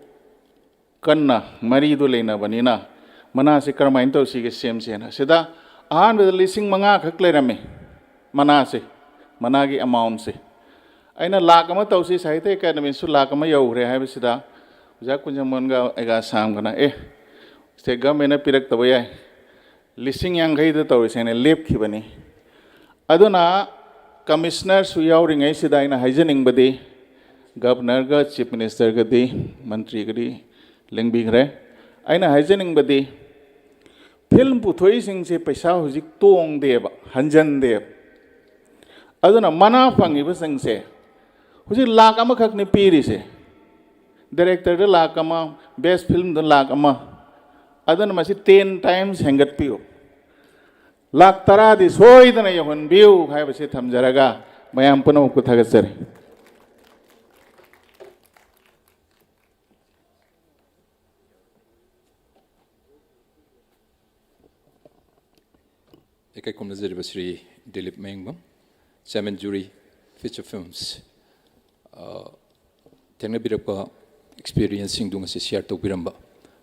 ꯀꯟꯅ ꯃꯔꯤꯗꯨ ꯂꯩꯅꯕꯅꯤꯅ, ꯃꯅꯥꯁꯤ ꯀꯔꯝꯍꯥꯏꯅ ꯇꯧꯁꯤꯒꯦ ꯁꯦꯝꯁꯦꯅ꯫ ꯁꯤꯗ ꯑꯍꯥꯟꯕꯗ ꯂꯤꯁꯤꯡ ꯃꯉꯥ ꯈꯛ ꯂꯩꯔꯝꯃꯤ ꯃꯅꯥꯁꯦ, ꯃꯅꯥꯒꯤ amountꯁꯦ꯫ ꯑꯩꯅ ꯂꯥꯛ ꯑꯃ ꯇꯧꯁꯤ, ꯁꯥꯍꯤꯇ꯭ꯌ ꯑꯦꯀꯥꯗꯃꯤꯁꯨ ꯂꯥꯛ ꯑꯃ ꯌꯧꯈ꯭ꯔꯦ ꯍꯥꯏꯕꯁꯤꯗ, ꯑꯣꯖꯥ ꯀꯨꯟꯖꯃꯣꯍꯟꯒ ꯑꯩꯒ ꯁꯥꯝꯒꯅ, "ꯑꯦ, state governmentꯅ ꯄꯤꯔꯛꯇꯕ ꯌꯥꯏ, ꯂꯤꯁꯤꯡ ꯌꯥꯡꯈꯩꯗ ꯇꯧꯔꯤꯁꯦꯅ" ꯂꯦꯞꯈꯤꯕꯅꯤ꯫ ꯑꯗꯨꯅ commissionerꯁꯨ ꯌꯥꯎꯔꯤꯉꯩꯁꯤꯗ ꯑꯩꯅ ꯍꯥꯏꯖꯅꯤꯡꯕꯗꯤ, governorꯒ chief ministerꯒꯗꯤ, ꯃꯟꯇ꯭ꯔꯤꯒꯗꯤ ꯂꯦꯡꯕꯤꯈ꯭ꯔꯦ꯫ ꯑꯩꯅ ꯍꯥꯏꯖꯅꯤꯡꯕꯗꯤ, film ꯄꯨꯊꯣꯛꯏꯁꯤꯡꯁꯦ ꯄꯩꯁꯥ ꯍꯧꯖꯤꯛ ꯇꯣꯡꯗꯦꯕ, ꯍꯟꯖꯟꯗꯦꯕ꯫ ꯑꯗꯨꯅ ꯃꯅꯥ ꯐꯪꯉꯤꯕꯁꯤꯡꯁꯦ ꯍꯧꯖꯤꯛ ꯂꯥꯛ ꯑꯃꯈꯛꯅꯤ ꯄꯤꯔꯤꯁꯦ, directorꯗ ꯂꯥꯛ ꯑꯃ, best filmꯗ ꯂꯥꯛ ꯑꯃ꯫ ꯑꯗꯨꯅ ꯃꯁꯤ ten times ꯍꯦꯟꯒꯠꯄꯤꯌꯨ, ꯂꯥꯛ ꯇꯔꯥꯗꯤ ꯁꯣꯏꯗꯅ ꯌꯧꯍꯟꯕꯤꯌꯨ ꯍꯥꯏꯕꯁꯤ ꯊꯝꯖꯔꯒ ꯃꯌꯥꯝ ꯄꯨꯝꯅꯃꯛꯄꯨ ꯊꯥꯒꯠꯆꯔꯤ꯫ ꯏꯀꯥꯏ ꯈꯨꯝꯅꯖꯔꯤꯕ ꯁ꯭ꯔꯤ ꯗꯤꯂꯤꯞ ꯃꯌꯦꯡꯕꯝ, chairman jury, feature films꯫ ꯑ, ꯊꯦꯡꯅꯕꯤꯔꯛꯄ experienceꯁꯤꯡꯗꯨ ꯉꯁꯤ share ꯇꯧꯕꯤꯔꯝꯕ,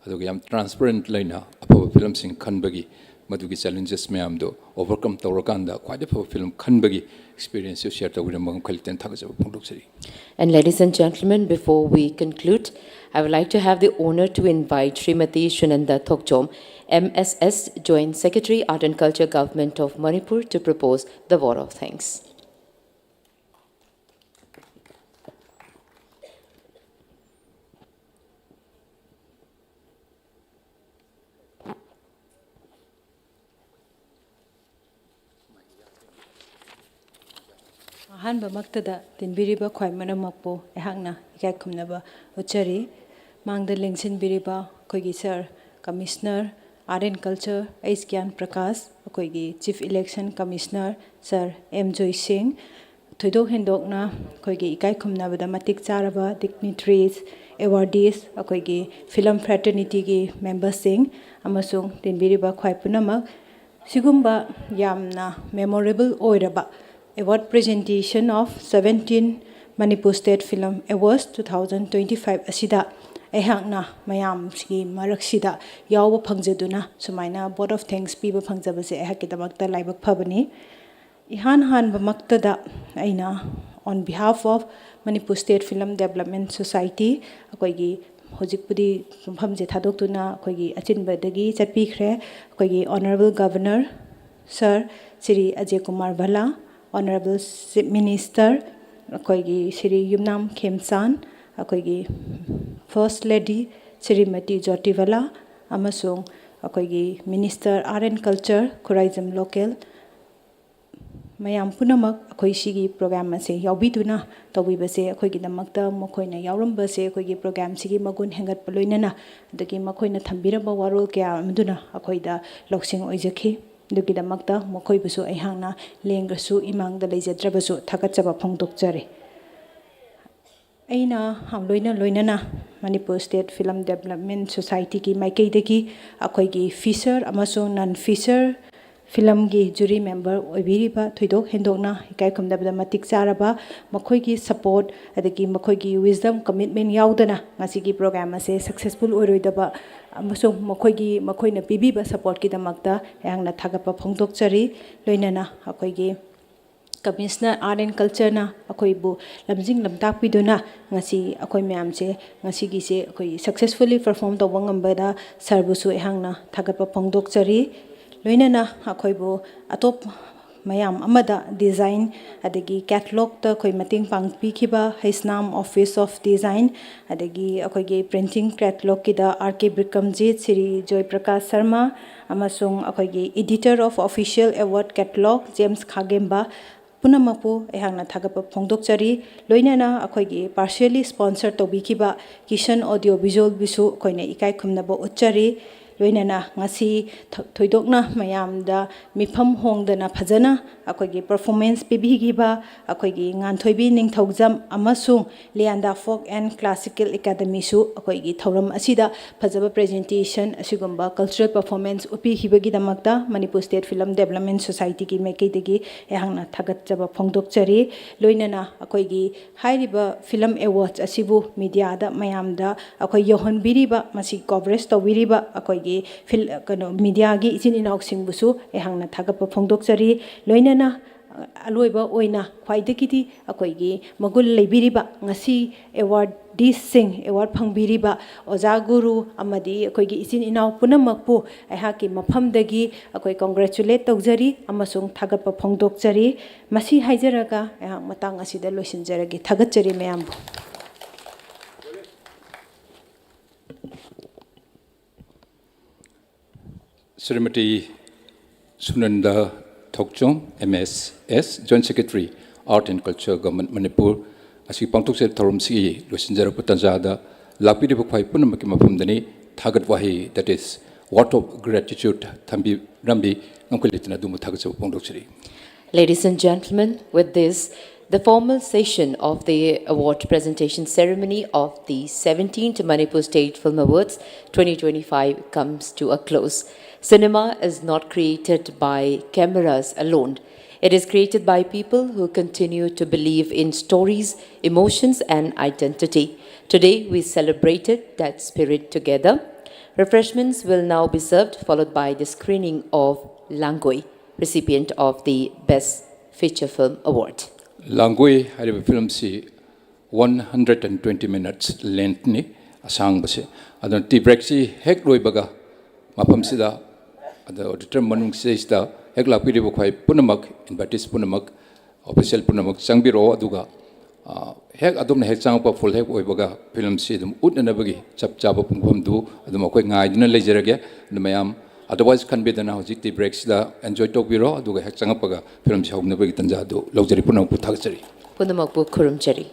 ꯑꯗꯨꯒ ꯌꯥꯝ transparent ꯂꯩꯅ ꯑꯐꯕ filmꯁꯤꯡ ꯈꯟꯕꯒꯤ ꯃꯗꯨꯒꯤ ꯆꯦꯂꯦꯟꯖꯦꯁ ꯃꯌꯥꯝꯗꯣ ꯑꯣꯚꯔꯀꯝ ꯇꯧꯔꯀꯥꯟꯗ ꯈ꯭ꯋꯥꯏꯗꯒꯤ ꯐꯕ ꯐꯤꯂꯝ ꯈꯟꯕꯒꯤ ꯑꯦꯛꯁꯄꯤꯔꯤꯌꯦꯟꯁꯁꯨ ꯁꯤꯌꯔ ꯇꯧꯕꯤꯔꯝꯕ ꯃꯈꯜ ꯊꯥꯒꯠꯆꯕ ꯐꯣꯡꯗꯣꯛꯆꯔꯤ꯫ And ladies and gentlemen, before we conclude, I would like to have the honor to invite Srimati Sunanda Thokchom, M S S, Joint Secretary, Art and Culture, Government of Manipur, to propose the vote of thanks. ꯑꯍꯥꯟꯕꯃꯛꯇꯗ ꯇꯤꯟꯕꯤꯔꯤꯕ ꯈ꯭ꯋꯥꯏ ꯄꯨꯝꯅꯃꯛꯄꯨ ꯑꯩꯍꯥꯛꯅ ꯏꯀꯥꯏ ꯈꯨꯝꯅꯕ ꯎꯠꯆꯔꯤ꯫ ꯃꯥꯡꯗ ꯂꯦꯡꯁꯤꯟꯕꯤꯔꯤꯕ ꯑꯩꯈꯣꯏꯒꯤ sir commissioner art and culture H Gyan Prakash, ꯑꯩꯈꯣꯏꯒꯤ chief election commissioner sir M Joy Singh, ꯊꯣꯏꯗꯣꯛ ꯍꯦꯟꯗꯣꯛꯅ ꯑꯩꯈꯣꯏꯒꯤ ꯏꯀꯥꯏ ꯈꯨꯝꯅꯕꯗ ꯃꯇꯤꯛ ꯆꯥꯔꯕ ꯗꯤꯒꯅꯤꯇꯔꯤꯁ, ꯑꯦꯋꯥꯔꯗꯤꯁ, ꯑꯩꯈꯣꯏꯒꯤ ꯐꯤꯂꯝ ꯐ꯭ꯔꯦꯇꯔꯅꯤꯇꯤꯒꯤ ꯃꯦꯝꯕꯔꯁꯤꯡ ꯑꯃꯁꯨꯡ ꯇꯤꯟꯕꯤꯔꯤꯕ ꯈ꯭ꯋꯥꯏ ꯄꯨꯝꯅꯃꯛ, ꯁꯤꯒꯨꯝꯕ ꯌꯥꯝꯅ ꯃꯦꯃꯣꯔꯦꯕꯜ ꯑꯣꯏꯔꯕ Award Presentation of seventeen Manipur State Film Awards two thousand twenty five ꯑꯁꯤꯗ ꯑꯩꯍꯥꯛꯅ ꯃꯌꯥꯝꯁꯤꯒꯤ ꯃꯔꯛꯁꯤꯗ ꯌꯥꯎꯕ ꯐꯪꯖꯗꯨꯅ ꯁꯨꯃꯥꯏꯅ vote of thanks ꯄꯤꯕ ꯐꯪꯖꯕꯁꯦ ꯑꯩꯍꯥꯛꯀꯤꯗꯃꯛꯇ ꯂꯥꯏꯕꯛ ꯐꯕꯅꯤ꯫ ꯏꯍꯥꯟ ꯍꯥꯟꯕꯃꯛꯇꯗ ꯑꯩꯅ on behalf of Manipur State Film Development Society, ꯑꯩꯈꯣꯏꯒꯤ ꯍꯧꯖꯤꯛꯄꯨꯗꯤ ꯃꯐꯝꯁꯦ ꯊꯥꯗꯣꯛꯇꯨꯅ ꯑꯩꯈꯣꯏꯒꯤ ꯑꯆꯤꯟꯕꯗꯒꯤ ꯆꯠꯄꯤꯈ꯭ꯔꯦ, ꯑꯩꯈꯣꯏꯒꯤ Honourable Governor Sir Shri Ajay Kumar ꯚꯜꯂꯥ, Honourable Chief Minister ꯑꯩꯈꯣꯏꯒꯤ ꯁ꯭ꯔꯤ ꯌꯨꯝꯅꯥꯝ ꯈꯦꯝꯆꯥꯟ, ꯑꯩꯈꯣꯏꯒꯤ First Lady ꯁ꯭ꯔꯤꯃꯇꯤ ꯖꯣꯇꯤ ꯚꯜꯂꯥ, ꯑꯃꯁꯨꯡ ꯑꯩꯈꯣꯏꯒꯤ Minister Art and Culture Khuraijam Loken, ꯃꯌꯥꯝ ꯄꯨꯝꯅꯃꯛ ꯑꯩꯈꯣꯏ ꯁꯤꯒꯤ ꯄ꯭ꯔꯣꯒ꯭ꯔꯥꯝ ꯑꯁꯦ ꯌꯥꯎꯕꯤꯗꯨꯅ ꯇꯧꯕꯤꯕꯁꯦ, ꯑꯩꯈꯣꯏꯒꯤꯗꯃꯛꯇ ꯃꯈꯣꯏꯅ ꯌꯥꯎꯔꯝꯕꯁꯦ ꯑꯩꯈꯣꯏꯒꯤ ꯄ꯭ꯔꯣꯒ꯭ꯔꯥꯝꯁꯤꯒꯤ ꯃꯒꯨꯟ ꯍꯦꯟꯒꯠꯄ ꯂꯣꯏꯅꯅ, ꯑꯗꯒꯤ ꯃꯈꯣꯏꯅ ꯊꯝꯕꯤꯔꯝꯕ ꯋꯥꯔꯣꯜ ꯀꯌꯥ ꯑꯃꯗꯨꯅ ꯑꯩꯈꯣꯏꯗ ꯂꯧꯁꯤꯡ ꯑꯣꯏꯖꯈꯤ꯫ ꯑꯗꯨꯒꯤꯗꯃꯛꯇ ꯃꯈꯣꯏꯕꯨꯁꯨ ꯑꯩꯍꯥꯛꯅ ꯂꯦꯡꯗ꯭ꯔꯁꯨ ꯏꯃꯥꯡꯗ ꯂꯩꯖꯗ꯭ꯔꯕꯁꯨ ꯊꯥꯒꯠꯆꯕ ꯐꯣꯡꯗꯣꯛꯆꯔꯤ꯫ ꯑꯩꯅ ꯂꯣꯏꯅ ꯂꯣꯏꯅꯅ Manipur State Film Development Societyꯒꯤ ꯃꯥꯏꯀꯩꯗꯒꯤ ꯑꯩꯈꯣꯏꯒꯤ feature ꯑꯃꯁꯨꯡ non feature ꯐꯤꯂꯝꯒꯤ ꯖꯨꯔꯤ ꯃꯦꯝꯕꯔ ꯑꯣꯏꯕꯤꯔꯤꯕ ꯊꯣꯏꯗꯣꯛ ꯍꯦꯟꯗꯣꯛꯅ ꯏꯀꯥꯏ ꯈꯨꯝꯅꯕꯗ ꯃꯇꯤꯛ ꯆꯥꯔꯕ, ꯃꯈꯣꯏꯒꯤ ꯁꯄꯣꯔꯠ ꯑꯗꯒꯤ ꯃꯈꯣꯏꯒꯤ ꯋꯤꯁꯗꯝ ꯀꯃꯤꯠꯃꯦꯟ ꯌꯥꯎꯗꯅ ꯉꯁꯤꯒꯤ ꯄ꯭ꯔꯣꯒ꯭ꯔꯥꯝ ꯑꯁꯦ ꯁꯛꯁꯦꯁꯐꯨꯜ ꯑꯣꯏꯔꯣꯏꯗꯕ ꯑꯃꯁꯨꯡ ꯃꯈꯣꯏꯒꯤ, ꯃꯈꯣꯏꯅ ꯄꯤꯕꯤꯕ ꯁꯄꯣꯔꯠꯀꯤꯗꯃꯛꯇ ꯑꯩꯍꯥꯛꯅ ꯊꯥꯒꯠꯄ ꯐꯣꯡꯗꯣꯛꯆꯔꯤ꯫ ꯂꯣꯏꯅꯅ ꯑꯩꯈꯣꯏꯒꯤ ꯀꯃꯤꯁꯅꯔ ꯑꯥꯔꯠ ꯑꯦꯟ ꯀꯜꯆꯔꯅ ꯑꯩꯈꯣꯏꯕꯨ ꯂꯝꯖꯤꯡ ꯂꯝꯇꯥꯛꯄꯤꯗꯨꯅ ꯉꯁꯤ ꯑꯩꯈꯣꯏ ꯃꯌꯥꯝꯁꯦ, ꯉꯁꯤꯒꯤꯁꯦ ꯑꯩꯈꯣꯏ ꯁꯛꯁꯦꯁꯐꯨꯜꯂꯤ ꯄꯔꯐꯣꯔꯝ ꯇꯧꯕ ꯉꯝꯕꯗ ꯁꯥꯔꯕꯨꯁꯨ ꯑꯩꯍꯥꯛꯅ ꯊꯥꯒꯠꯄ ꯐꯣꯡꯗꯣꯛꯆꯔꯤ꯫ ꯂꯣꯏꯅꯅ ꯑꯩꯈꯣꯏꯕꯨ ꯑꯇꯣꯞ ꯃꯌꯥꯝ ꯑꯃꯗ ꯗꯤꯖꯥꯏꯟ ꯑꯗꯒꯤ ꯀꯦꯇꯂꯣꯛꯇ ꯑꯩꯈꯣꯏ ꯃꯇꯦꯡ ꯄꯥꯡꯕꯤꯈꯤꯕ ꯍꯩꯁꯅꯥꯝ ꯑꯣꯐꯤꯁ ꯑꯣꯐ ꯗꯤꯖꯥꯏꯟ, ꯑꯗꯒꯤ ꯑꯩꯈꯣꯏꯒꯤ ꯄ꯭ꯔꯤꯟꯇꯤꯡ ꯀꯦꯇꯂꯣꯛꯀꯤꯗ ꯑꯥꯔ ꯀꯦ ꯕꯤꯀ꯭ꯔꯝꯖꯤꯠ, ꯁ꯭ꯔꯤ ꯖꯣꯏ ꯄ꯭ꯔꯀꯥꯁ ꯁꯔꯃ, ꯑꯃꯁꯨꯡ ꯑꯩꯈꯣꯏꯒꯤ editor of official award catalogue James Khagemba, ꯄꯨꯝꯅꯃꯛꯄꯨ ꯑꯩꯍꯥꯛꯅ ꯊꯥꯒꯠꯄ ꯐꯣꯡꯗꯣꯛꯆꯔꯤ꯫ ꯂꯣꯏꯅꯅ ꯑꯩꯈꯣꯏꯒꯤ ꯄꯥꯔꯁꯤꯌꯦꯜꯂꯤ ꯁ꯭ꯄꯣꯟꯁꯔ ꯇꯧꯕꯤꯈꯤꯕ ꯀꯤꯁꯟ ꯑꯣꯗꯤꯑꯣ ꯚꯤꯖꯨꯋꯦꯜꯕꯨꯁꯨ ꯑꯩꯈꯣꯏꯅ ꯏꯀꯥꯏ ꯈꯨꯝꯅꯕ ꯎꯠꯆꯔꯤ꯫ ꯂꯣꯏꯅꯅ ꯉꯁꯤ ꯊ-, ꯊꯣꯏꯗꯣꯛꯅ ꯃꯌꯥꯝꯗ ꯃꯤꯐꯝ ꯍꯣꯡꯗꯅ ꯐꯖꯅ ꯑꯩꯈꯣꯏꯒꯤ ꯄꯔꯐꯣꯔꯃꯦꯟꯁ ꯄꯤꯕꯤꯈꯤꯕ ꯑꯩꯈꯣꯏꯒꯤ ꯉꯥꯟꯊꯣꯏꯕꯤ ꯅꯤꯡꯊꯧꯖꯝ ꯑꯃꯁꯨꯡ ꯂꯤꯌꯥꯟꯗꯥ ꯐꯣꯛ ꯑꯦꯟ ꯀ꯭ꯂꯥꯁꯤꯀꯦꯜ ꯑꯦꯀꯥꯗꯃꯤꯁꯨ ꯑꯩꯈꯣꯏꯒꯤ ꯊꯧꯔꯝ ꯑꯁꯤꯗ ꯐꯖꯕ ꯄ꯭ꯔꯖꯦꯟꯇꯦꯁꯟ ꯑꯁꯤꯒꯨꯝꯕ ꯀꯜꯆꯔꯦꯜ ꯄꯔꯐꯣꯔꯃꯦꯟꯁ ꯎꯠꯄꯤꯈꯤꯕꯒꯤꯗꯃꯛꯇ ꯃꯅꯤꯄꯨꯔ ꯁ꯭ꯇꯦꯠ ꯐꯤꯂꯝ ꯗꯦꯕꯂꯞꯃꯦꯟ ꯁꯣꯁꯥꯏꯇꯤꯒꯤ ꯃꯥꯏꯀꯩꯗꯒꯤ ꯑꯩꯍꯥꯛꯅ ꯊꯥꯒꯠꯆꯕ ꯐꯣꯡꯗꯣꯛꯆꯔꯤ꯫ ꯂꯣꯏꯅꯅ ꯑꯩꯈꯣꯏꯒꯤ ꯍꯥꯏꯔꯤꯕ ꯐꯤꯂꯝ ꯑꯦꯋꯥꯔꯗꯁ ꯑꯁꯤꯕꯨ ꯃꯤꯗꯤꯌꯥꯗ ꯃꯌꯥꯝꯗ ꯑꯩꯈꯣꯏ ꯌꯧꯍꯟꯕꯤꯔꯤꯕ, ꯃꯁꯤ ꯀꯣꯚꯔꯦꯖ ꯇꯧꯕꯤꯔꯤꯕ ꯑꯩꯈꯣꯏꯒꯤ ꯐꯤꯜ-, ꯀꯩꯅꯣ, ꯃꯤꯗꯤꯌꯥꯒꯤ ꯏꯆꯤꯟ ꯏꯅꯥꯎꯁꯤꯡꯕꯨꯁꯨ ꯑꯩꯍꯥꯛꯅ ꯊꯥꯒꯠꯄ ꯐꯣꯡꯗꯣꯛꯆꯔꯤ꯫ ꯂꯣꯏꯅꯅ ꯑꯂꯣꯏꯕ ꯑꯣꯏꯅ ꯈ꯭ꯋꯥꯏꯗꯒꯤꯗꯤ ꯑꯩꯈꯣꯏꯒꯤ ꯃꯒꯨꯟ ꯂꯩꯕꯤꯔꯤꯕ ꯉꯁꯤ ꯑꯦꯋꯥꯔꯗꯤꯁꯁꯤꯡ, ꯑꯦꯋꯥꯔꯗ ꯐꯪꯕꯤꯔꯤꯕ ꯑꯣꯖꯥ ꯒꯨꯔꯨ ꯑꯃꯗꯤ ꯑꯩꯈꯣꯏꯒꯤ ꯏꯆꯤꯟ ꯏꯅꯥꯎ ꯄꯨꯝꯅꯃꯛꯄꯨ ꯑꯩꯍꯥꯛꯀꯤ ꯃꯐꯝꯗꯒꯤ ꯑꯩꯈꯣꯏ ꯀꯣꯡꯒ꯭ꯔꯦꯆꯨꯂꯦꯠ ꯇꯧꯖꯔꯤ ꯑꯃꯁꯨꯡ ꯊꯥꯒꯠꯄ ꯐꯣꯡꯗꯣꯛꯆꯔꯤ꯫ ꯃꯁꯤ ꯍꯥꯏꯖꯔꯒ ꯑꯩꯍꯥꯛ ꯃꯇꯥꯡ ꯑꯁꯤꯗ ꯂꯣꯏꯁꯤꯟꯖꯔꯒꯦ꯫ ꯊꯥꯒꯠꯆꯔꯤ ꯃꯌꯥꯝꯕꯨ꯫ ꯁ꯭ꯔꯤꯃꯇꯤ ꯁꯨꯅꯟꯗ ꯊꯣꯛꯆꯣꯝ, M S S, Joint Secretary, Art and Culture, Government Manipur, ꯑꯁꯤ ꯄꯥꯡꯊꯣꯛꯆꯔꯤꯕ ꯊꯧꯔꯝꯁꯤꯒꯤ ꯂꯣꯏꯁꯤꯟꯖꯔꯛꯄ ꯇꯥꯟꯖꯥꯗ ꯂꯥꯛꯄꯤꯔꯤꯕ ꯈ꯭ꯋꯥꯏ ꯄꯨꯝꯅꯃꯛꯀꯤ ꯃꯐꯝꯗꯅꯤ ꯊꯥꯒꯠ ꯋꯥꯍꯩ, that is, word of gratitude, ꯊꯝꯕꯤꯔꯝꯕꯤ ꯉꯝꯈꯩ ꯂꯩꯇꯅ ꯑꯗꯣꯝꯕꯨ ꯊꯥꯒꯠꯆꯕ ꯐꯣꯡꯗꯣꯛꯆꯔꯤ꯫ Ladies and gentlemen, with this, the formal session of the award presentation ceremony of the seventeenth Manipur State Film Awards twenty twenty-five comes to a close. Cinema is not created by cameras alone. It is created by people who continue to believe in stories, emotions, and identity. Today, we celebrated that spirit together. Refreshments will now be served, followed by the screening of Langui, recipient of the Best Feature Film Award. ꯂꯥꯡꯒꯣꯏ ꯍꯥꯏꯔꯤꯕ ꯐꯤꯂꯝꯁꯤ one hundred and twenty minutes ꯂꯦꯟꯊꯅꯤ, ꯑꯁꯥꯡꯕꯁꯦ꯫ ꯑꯗꯨꯅ ꯇꯤ ꯕ꯭ꯔꯦꯛꯁꯤ ꯍꯦꯛ ꯂꯣꯏꯕꯒ ꯃꯐꯝꯁꯤꯗ, ꯑꯗ ꯑꯣꯗꯤꯇꯣꯔꯤꯌꯝ ꯃꯅꯨꯡꯁꯤꯗꯩꯁꯤꯗ ꯍꯦꯛ ꯂꯥꯛꯄꯤꯔꯤꯕ ꯑꯩꯈꯣꯏ ꯄꯨꯝꯅꯃꯛ, ꯏꯟꯚꯥꯏꯇꯤꯁ ꯄꯨꯝꯅꯃꯛ, ꯑꯣꯐꯤꯁꯤꯌꯦꯜ ꯄꯨꯝꯅꯃꯛ ꯆꯪꯕꯤꯔꯛꯑꯣ꯫ ꯑꯗꯨꯒ, ꯑ, ꯍꯦꯛ ꯑꯗꯣꯝꯅ ꯍꯦꯛ ꯆꯪꯉꯛꯄ, ꯐꯨꯜ ꯍꯦꯛ ꯑꯣꯏꯕꯒ ꯐꯤꯂꯝꯁꯤ ꯑꯗꯨꯝ ꯎꯠꯅꯅꯕꯒꯤ ꯆꯞ ꯆꯥꯕ ꯄꯨꯡꯐꯝꯗꯨ ꯑꯗꯨꯝ ꯑꯩꯈꯣꯏ ꯉꯥꯏꯗꯨꯅ ꯂꯩꯖꯔꯒꯦ꯫ ꯑꯗꯨ ꯃꯌꯥꯝ ꯑꯗꯔꯋꯥꯏꯁ ꯈꯟꯕꯤꯗꯅ ꯍꯧꯖꯤꯛ ꯇꯤ ꯕ꯭ꯔꯦꯛꯁꯤꯗ ꯑꯦꯟꯖꯣꯏ ꯇꯧꯕꯤꯔꯣ, ꯑꯗꯨꯒ ꯍꯦꯛ ꯆꯪꯉꯛꯄꯒ ꯐꯤꯂꯝꯁꯤ ꯍꯧꯅꯕꯒꯤ ꯇꯥꯟꯖꯥ ꯑꯗꯨ ꯂꯧꯖꯔꯤ꯫ ꯄꯨꯝꯅꯃꯛꯄꯨ ꯊꯥꯒꯠꯆꯔꯤ꯫ ꯄꯨꯝꯅꯃꯛꯄꯨ ꯈꯨꯔꯨꯝꯖꯔꯤ꯫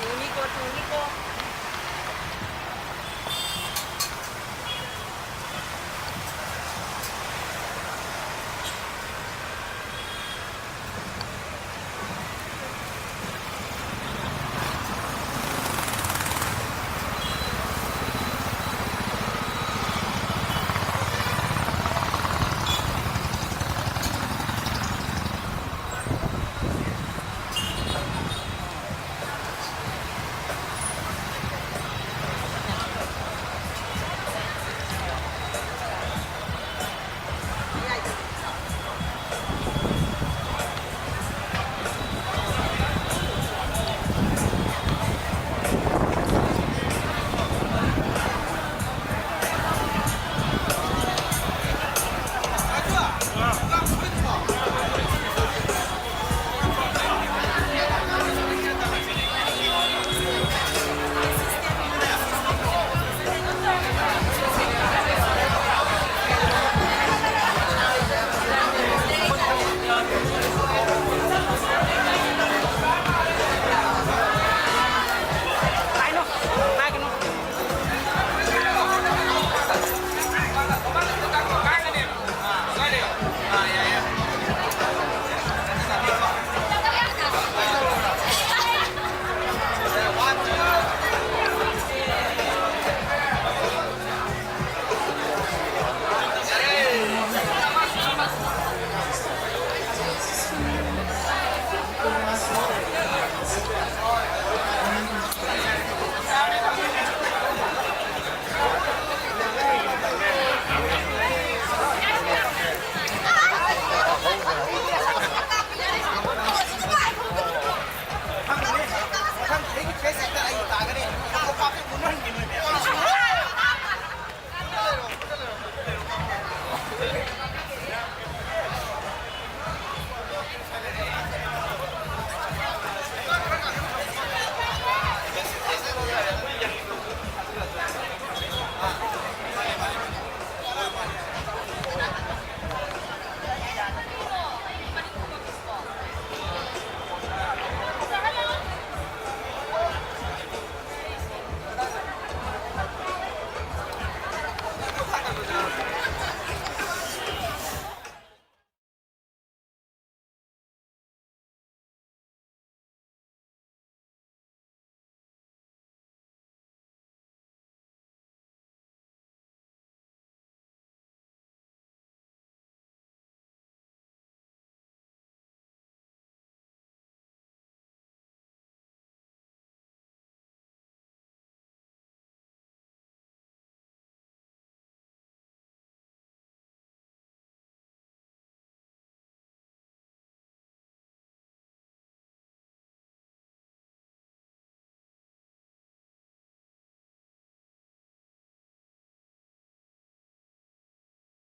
ꯊꯣꯡꯅꯤꯀꯣ, ꯊꯣꯡꯅꯤꯀꯣ꯫